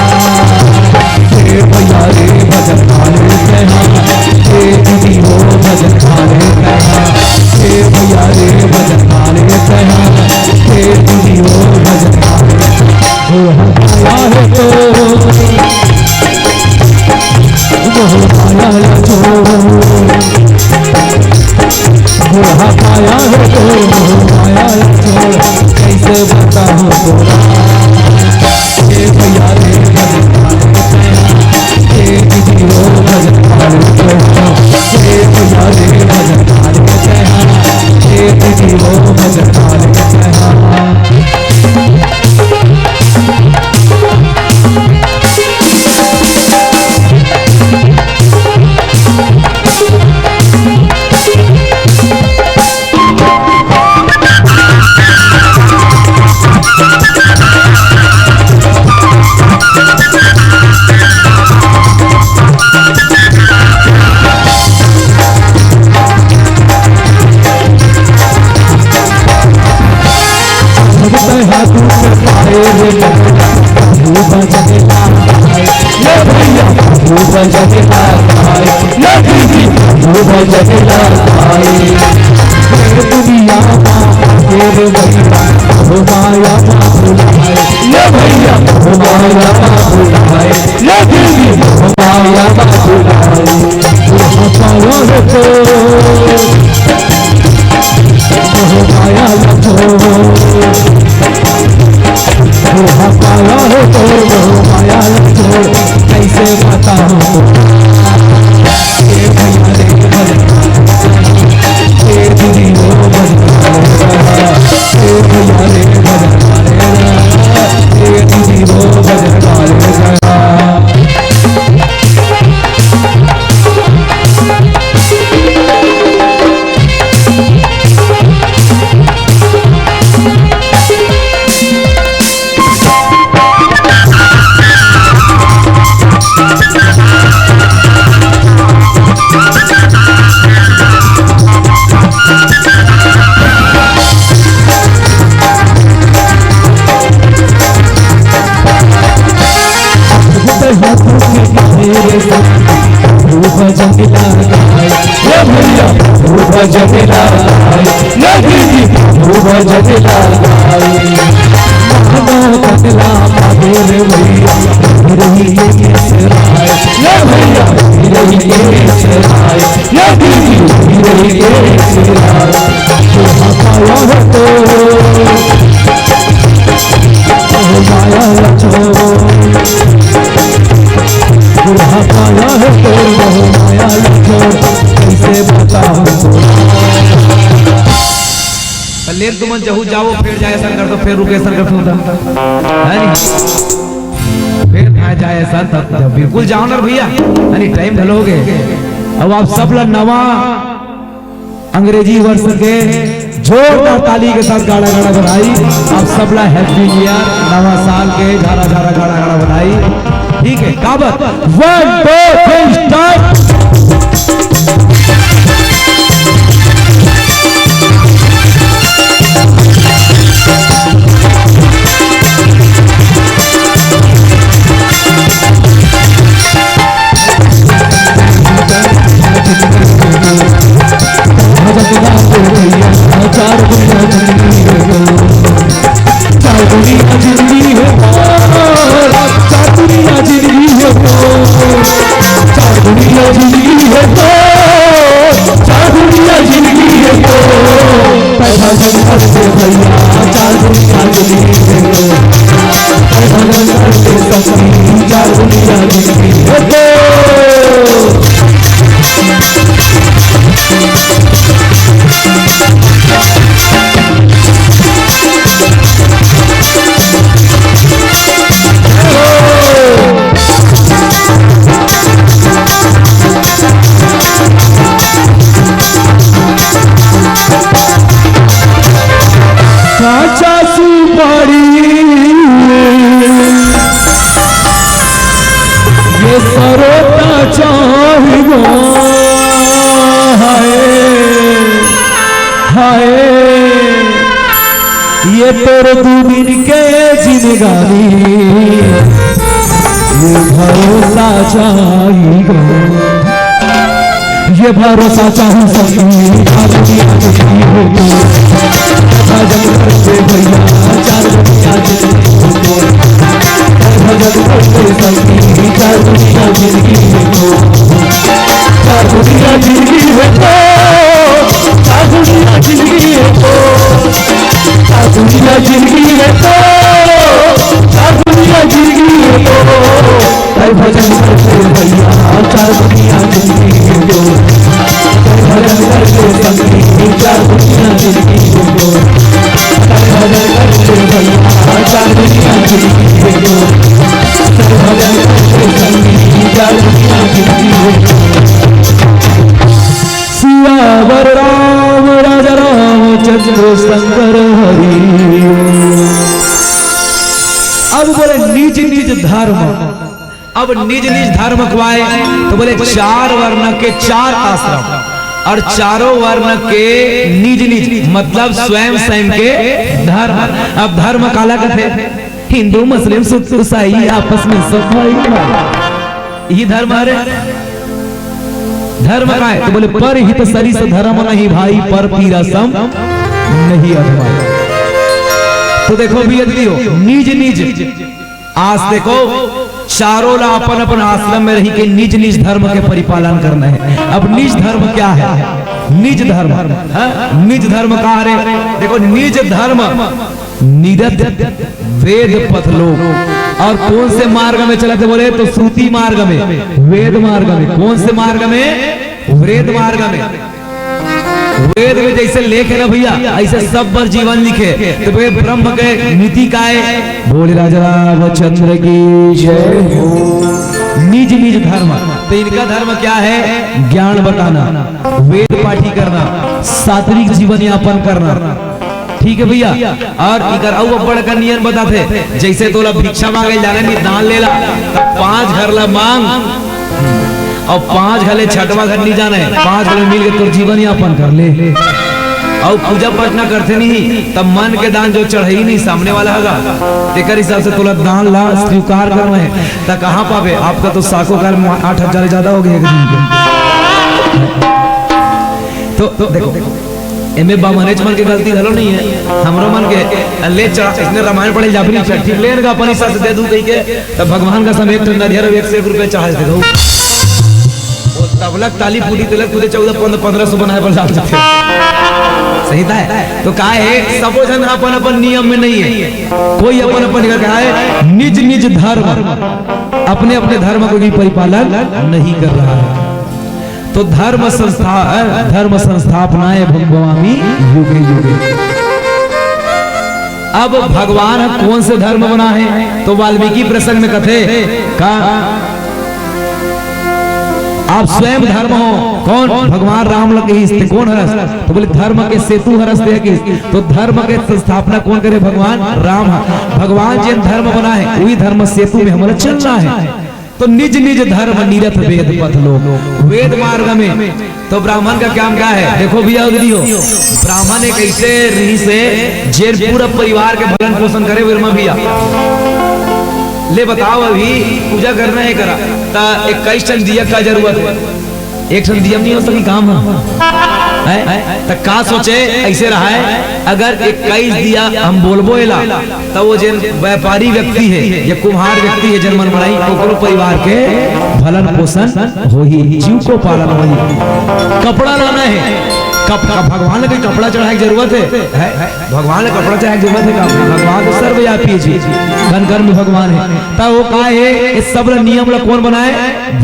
हे भैया रे भजन वाले कहा, हे दीदी हो भजन वाले कहा, हे भैया रे भजन वाले कहा, हे दीदी हो भजन वाले कहा। बुढ़ापाया है तो मोह माया ला छोड़, बुढ़ापाया है तो मोह माया ला छोड़, कैसे बताऊं तोला। हे भैया रे भजन वाले कहा, हे दीदी हो भजन वाले कहा, हे भैया रे भजन वाले कहा, हे दीदी हो भजन वाले कहा। लेन तुमन जहू जाओ, फेर जाए असन कर तो फेर रुके असन कर तो उधर, है नहीं? फेर भाई जाए असन तब, तब बिल्कुल जाओ ना भैया, यानी टाइम घलो हो गए। अब आप सब ला नवा अंग्रेजी वर्ष के जोरदार ताली के साथ गाड़ा गाड़ा बधाई। आप सबला हैप्पी न्यू ईयर, नवा साल के झारा झारा गाड़ा गाड़ा बधाई। ठीक है, काबत, वन टू थ्री स्टार्ट। दू दिन के जिंदगानी, ये भरोसा चाहिए गो, ये भरोसा चाहिए संगी, आज भी आज भी हो तो। भजन करते भैया, चार दुनिया जिंदगी हो तो। भजन करते संगी, चार दुनिया जिंदगी हो तो। चार दुनिया जिंदगी हो तो। चार दुनिया जिंदगी हो तो। चार दुनिया जिंदगी हो तो। चार दुनिया जिंदगी हो तो। ऐ भजन करते भैया, चार दुनिया जिंदगी हो तो। ऐ भजन करते संगी, चार दुनिया जिंदगी हो तो। ऐ भजन करते भैया, चार दुनिया जिंदगी हो तो। ऐ भजन करते संगी, चार दुनिया जिंदगी हो तो। सियावर राम राजा रामचंद्र शंकर हरि। अब बोले निज निज धर्म। अब निज निज धर्म कहवाय तो बोले चार वर्ण के चार आश्रम और चारों वर्ण के निज निज मतलब स्वयं स्वयं के धर्म। अब धर्म काला कथे? हिंदू, मुस्लिम, सिख, ईसाई आपस में सब भाई भाई। यही धर्म हरे। धर्म काय? तो बोले, "पर हित सरिस धर्म नहीं भाई, पर पीरा सम नहीं अधमा।" तो देखो भैया दीदी हो, निज निज आस देखो, चारों ला अपन अपन आश्रम में रही के निज निज धर्म के परिपालन करना है। अब निज धर्म क्या है? निज धर्म, हाँ? निज धर्म का हरे? देखो, निज धर्म निरत वेद पथ लोक। और कौन से मार्ग में चलत हे बोले तो श्रुति मार्ग में, वेद मार्ग में। कौन से मार्ग में? वेद मार्ग में। वेद में जैसे लेखे ना भैया, ऐसे सब पर जीवन लिखे। तो वे ब्रह्म के नीति काय? बोले राजा रामचंद्र की जय हो। निज निज धर्म। तो इनका धर्म क्या है? ज्ञान बताना, वेद पाठी करना, सात्विक जीवन यापन करना। ठीक है भैया। और इकर अउ अब्बड़ का नियम बताथे, जैसे तोला भिक्षा मांगे जाने नहीं, दान लेला, तब पांच घर ला मांग, और पांच घर ले छठवा घर नहीं जाने, पांच घर में मिल के तोर जीवन यापन कर ले। और पूजा पाठ ना करथे नहीं, तब मन के दान जो चढ़ई नहीं सामने वाला हगा, तेकर हिसाब से तोला दान ला स्वीकार करना है। त कहाँ पाबे? आपका तो साखोकार आठ हजार ज्यादा हो गए एक दिन के। तो, तो देखो, एमे बामनेच मन के गलती घलो नहीं है, हमरो मन के। ले चढ़ा, इसने रामायण पढ़े जाबरी चढ़, ठीक ले इनका अपन हिसाब से दे दू कही के, तब भगवान का समय एक ठन नरियर एक सौ एक रुपया चढ़ा दे दो। वो तबलक ताली फूटी, तिलक फूटे, चौदह, पन्द्रह, पन्द्रह सौ बनाए पर डाल देते। सही था है? तो का है, सबो जन अपन अपन नियम में नहीं है, कोई अपन अपन जगह का है, निज निज धर्म, अपने अपने धर्म को भी परिपालन नहीं कर रहा है। तो धर्म संस्था, धर्म संस्थापनाय भवामी युगे युगे। अब भगवान ह कौन से धर्म बना है? तो वाल्मीकि प्रसंग में कथे का, "आप स्वयं धर्म हो।" कौन? भगवान राम ल कहिस, "ते कौन हरस?" तो बोले, "धर्म के सेतु हरस ते," कहिस। तो धर्म के संस्थापना कौन करे? भगवान राम ह। भगवान जेन धर्म बना है, वही धर्म सेतु में हमला चलना है। तो निज निज धर्म निरत वेद पथ लोक, वेद मार्ग में। तो ब्राह्मण का काम क्या है? देखो भैया, उधरी हो, ब्राह्मण एक ऐसे ऋषि से जेन पूरा परिवार के भलन पोषण करे। वर्मा भैया, ले बताओ, अभी पूजा करना है करा, ता इक्कीस ठन दिया का जरूरत है। एक ठन दिया में नहीं हो सकी काम है, हैं? त का सोचे, ऐसे रहा है, अगर इक्कीस दिया हम बोलबो एला, त वो जेन व्यापारी व्यक्ति है या कुम्हार व्यक्ति है, जेन मन बनाई, ओकरो परिवार के भलन पोषण होही, जीव को पालन होही। कपड़ा लाना है, कप-, कप-, भगवान के कपड़ा चढ़ाए के जरूरत है, है? भगवान ला कपड़ा चढ़ाए के जरूरत है का? भगवान तो सर्वव्यापी है जी, घन घन में भगवान है। त वो का है, ये सब ला नियम ला कौन बनाए?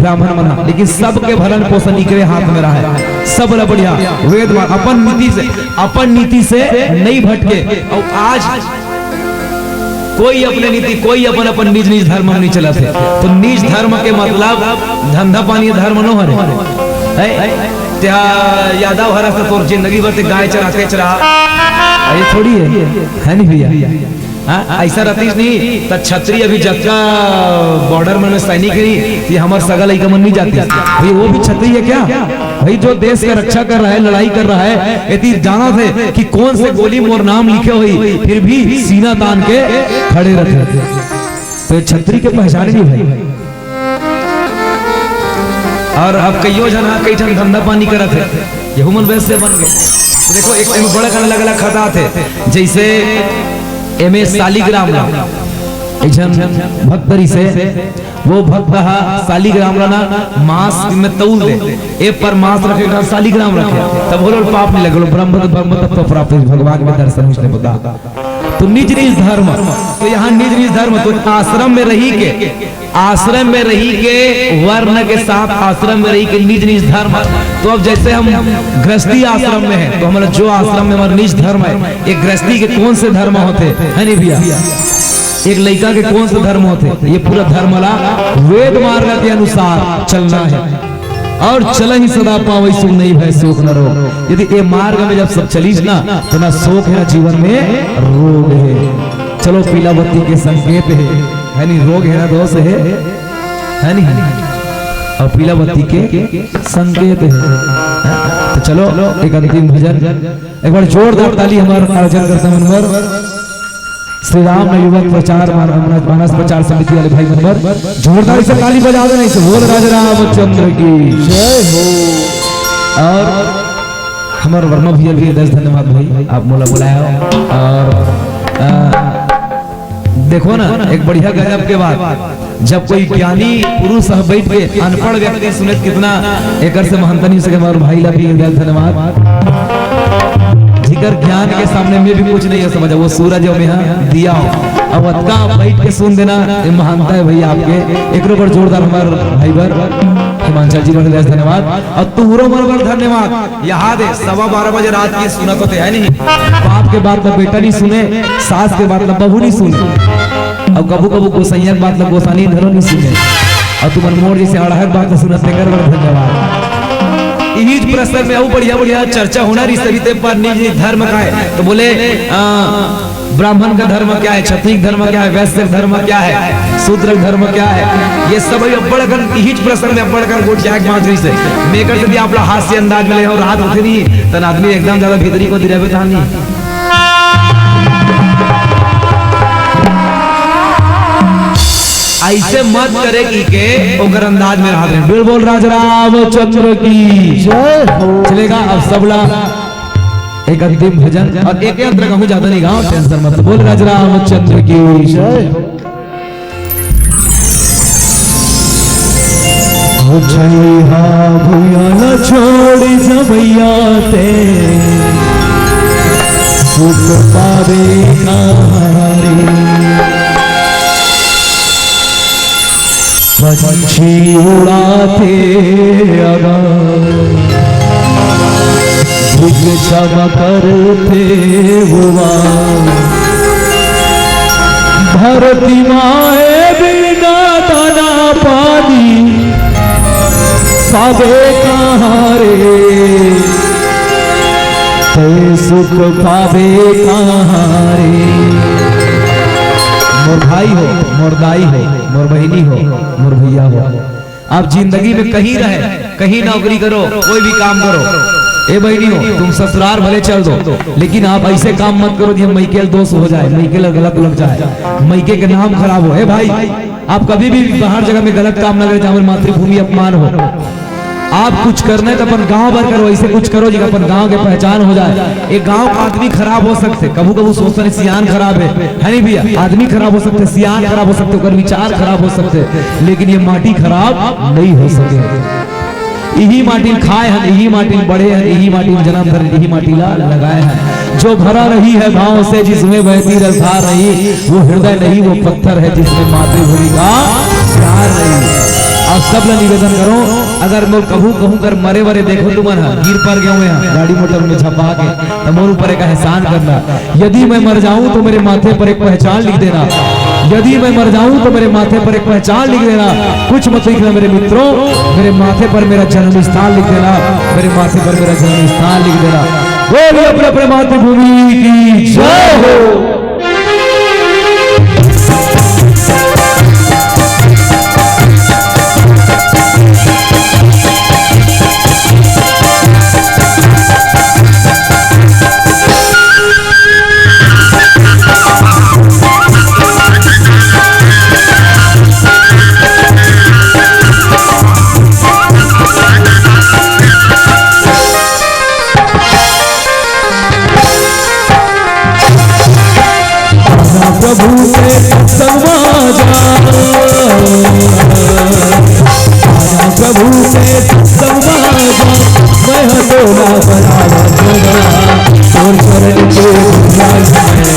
ब्राह्मण बना। लेकिन सबके भरण पोषण इकरे हाथ में रहा है, सब ला बढ़िया। वेद मा-, अपन नीति से, अपन नीति से नहीं भटके। और आज कोई अपने नीति, कोई अपन अपन निज निज धर्म में नहीं चलत है। तो निज धर्म के मतलब धंधा पानी धर्म नो हरे, है? त्या यादव हरस त तोर जिंदगी भर ते गाय चराते चरा, ये थोड़ी है, है नहीं भैया? हाँ, ऐसा रहतीस नहीं त छतरी अभी जतका बॉर्डर मन में सैनिक हे नहीं, ये हमर सगा लइका मन नहीं जातीस। भाई, वो भी छतरी है क्या? भाई, जो देश का रक्षा कर रहा है, लड़ाई कर रहा है, यदि जानथे कि कौन से गोली मोर नाम लिखे होही, फिर भी सीना तान के खड़े रहथे। तो ये छतरी के पहचान नहीं भाई। और अब कइयो झन ह कई ठन धंधा पानी करत हे, यहू मन वैसे बन गए। तो देखो, एक एमे बड़ा कन अलग-अलग खाता आथे, जैसे एमे सालिग्राम ला, एक झन भक्त रिहिसे, वो भक्त ह सालिग्राम ला ना मास में तौल दे, एक पर मास रखे, एक पर सालिग्राम रखे, तब बोलो पाप नहीं लगे, बोलो ब्रह्म, ब्रह्म तत्व प्राप्त होही, भगवान के दर्शन होही, इसने बता। तो निज निज धर्म, तो यहाँ निज निज धर्म, तो आश्रम में रही के, आश्रम में रही के वर्ण के साथ आश्रम में रही के निज निज धर्म। तो अब जैसे हम गृहस्थी आश्रम में हैं, तो हमारा जो आश्रम में हमारा निज धर्म है, ये गृहस्थी के कौन से धर्म होथे, है नहीं भैया? एक लइका के कौन से धर्म होथे? ये पूरा धर्म ला वेद मार्ग के अनुसार चलना है। और चलहि सदा पावइ सुख, नहीं भय शोक न रोग। यदि ये मार्ग में जब सब चलीस ना, तो ना शोक है, ना जीवन में रोग है। चलो, पीला बत्ती के संकेत है, है नहीं? रोग है ना, दोष है, है नहीं? और पीला बत्ती के संकेत है। तो चलो, एक अंतिम भजन, एक बार जोरदार ताली हमारे आयोजन करता मन बर। श्री राम युवक प्रचार मान-, मानस प्रचार समिति वाले भाई मन बर जोरदार से ताली बजा देना, इसे बोल राजा रामचंद्र की जय हो। और हमारे वर्मा भैया भी दस धन्यवाद भाई, आप मोला बुलाया हो। और, आ, देखो ना, एक बढ़िया गजब के बात, जब कोई ज्ञानी पुरुष ह बैठ के अनपढ़ व्यक्ति सुने त कितना एकर से महानता नहीं हो सके। हमारे भाई ला भी हृदय धन्यवाद, जिकर ज्ञान के सामने में भी कुछ नहीं है समझा, वो सूरज और में ह दिया हो। अब अतका बैठ के सुन देना, ये महानता है भैया आपके। एकरो बर जोरदार हमारे भाई बर हिमांचल जी बर हृदय धन्यवाद और तुहरो मन बर धन्यवाद। याद है, सवा बारह बजे रात की सुनत होते, है नहीं? बाप के बात ला बेटा नहीं सुने, सास के बात ला बहू नहीं सुने, और कभू कभू गोसैया के बात ला गोसानी धरो नहीं सुने, और तुमन मोर जैसे अड़हक बात ला सुनत, तेकर बर धन्यवाद। इहीच प्रसंग में अउ बढ़िया बढ़िया चर्चा होना रही सभी ते पर निज निज धर्म का है, तो बोले, आ, ब्राह्मण का धर्म क्या है, क्षत्रिय का धर्म क्या है, वैश्य का धर्म क्या है, शूद्र का धर्म क्या है, ये सब अभी अब्बड़ अकन इहीच प्रसंग में अब्बड़ अकन गोठियाए के बात रहिस हे। मेकर से भी आप लोग हास्य अंदाज में ले हो, रात होते नहीं, तन आदमी एकदम ज्यादा भीतरी को दिलावे था नहीं। ऐसे मत करे की के ओकर अंदाज में रहा। बिल्कुल बोल राज रामचंद्र की जय हो। चलेगा, अब सबला एक अंतिम भजन और एक अंतर कहूँ, ज्यादा नहीं गाओ, टेंशन मत। बोल राज रामचंद्र की जय। अजइहा भुइयां ला छोड़ जबइया ते सुख पावे कहां रे। पंछी उड़ाथे अगन, भुज क्षमा करथे हुआ। धरती माए बिना दाना पानी पावे कहां रे, ते सुख पावे कहां रे। मोर भाई हो, मोर दाई हो, मोर बहिनी हो, मोर भैया हो, आप जिंदगी में कहीं रहे, कहीं नौकरी करो, कोई भी काम करो, ए बहिनी हो, तुम ससुराल भले चल दो, लेकिन आप ऐसे काम मत करो कि मइके ल दोष हो जाए, मइके ल गलत लग जाए, मइके के नाम खराब हो। ए भाई, आप कभी भी बाहर जगह में गलत काम ना करें जहाँ पर मातृभूमि अपमान हो। आप कुछ करना है तो अपन गांव भर करो, ऐसे कुछ करो जी अपन गांव के पहचान हो जाए। एक गांव का आदमी खराब हो सकते, कभू कभू सोचते नहीं सियान खराब है, है नहीं भैया? आदमी खराब हो सकते, सियान खराब हो सकते, ओकर विचार खराब हो सकते, लेकिन ये माटी खराब नहीं हो सके। इही माटी खाए हन, इही माटी बड़े हन, इही माटी जन्म धरे, इही माटी ला लगाए हन। जो भरा रही है भाव से, जिसमें बहती रसधार नहीं, वो हृदय नहीं, वो पत्थर है, जिसमें मातृभूमि का प्यार नहीं। आप सब ला निवेदन करो, अगर मोर कहूँ कहूँ कर मरे वरे देखो तुमन ह, गिर पर गए हुए हैं गाड़ी मोटर में झपा के, तो मोर ऊपर एक एहसान करना। यदि मैं मर जाऊं तो मेरे माथे पर एक पहचान लिख देना। यदि मैं मर जाऊं तो मेरे माथे पर एक पहचान लिख देना। कुछ मत लिखना मेरे मित्रों, मेरे माथे पर मेरा जन्म स्थान लिख देना। मेरे माथे पर मेरा जन्म स्थान लिख देना। बोलिए अपने अपने मातृभूमि की जय हो। संग मा जा। आजा प्रभु के संग मा जा, मैं ह तोला बजावत होगा। तोर चरण के धुलाई में,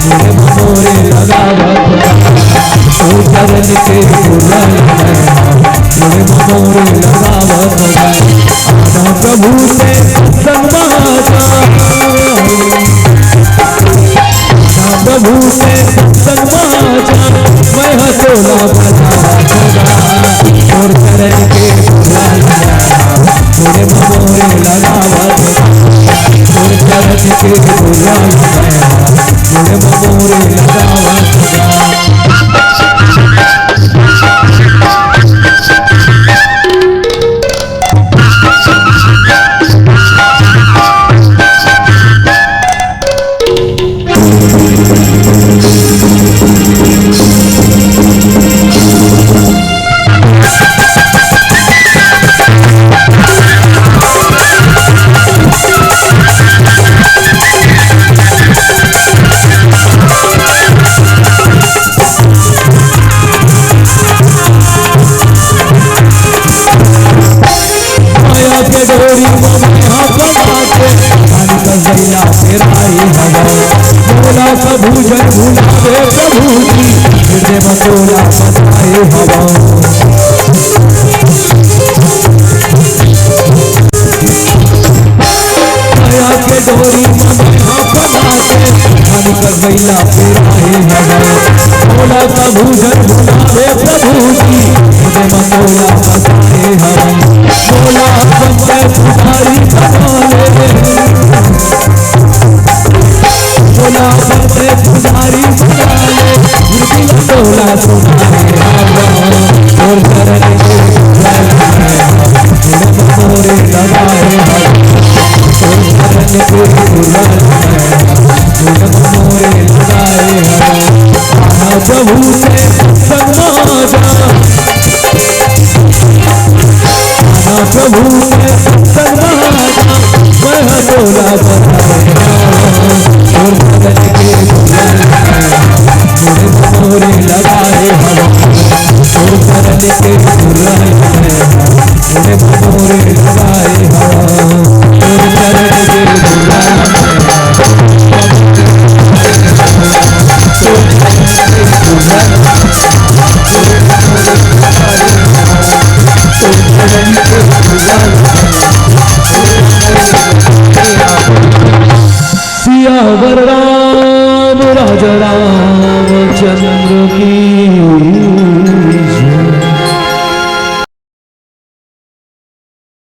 मोरे मोरे लगावत होगा। तोर चरण के धुलाई में, मोरे मोरे लगावत होगा। आजा प्रभु के संग मा जा। प्रभु के संग मा जा, मैं ह तोला बजावत होगा। तोर चरण के धुलाई में, मोरे मोरे लगावत होगा। तोर चरण के धुलाई में, मोरे मोरे लगावत होगा। माया के डोरी म मैं हा फंसा के, जानी कसैया फेराए हवंव। मोला कभू झन भुलावे प्रभु जी, हृदय म तोला बसाए हवंव। माया के डोरी म मैं हा फंसा के, जानी कसैया फेराए हवंव। मोला कभू झन भुलावे प्रभु जी, हृदय म तोला बसाए हवंव। मोला अपन के पुजारी बना ले, मोला अपन के पुजारी बना ले, दिल तोला सुनाए हवंव। तोर चरण के धुलाई में, मोरे मोरे लगाए हवंव। तोर चरण के धुलाई में, मोरे मोरे लगाए हवंव। आजा प्रभु के संग मा जा। आजा प्रभु के संग मा जा, मैं ह तोला बजाए हवंव। तोर चरण के धुलाई में, मोरे मोरे लगाए हवंव। तोर चरण के धुलाई में, मोरे मोरे लगाए हवंव। तोर चरण के धुलाई में, सियावर राम राजा रामचंद्र की।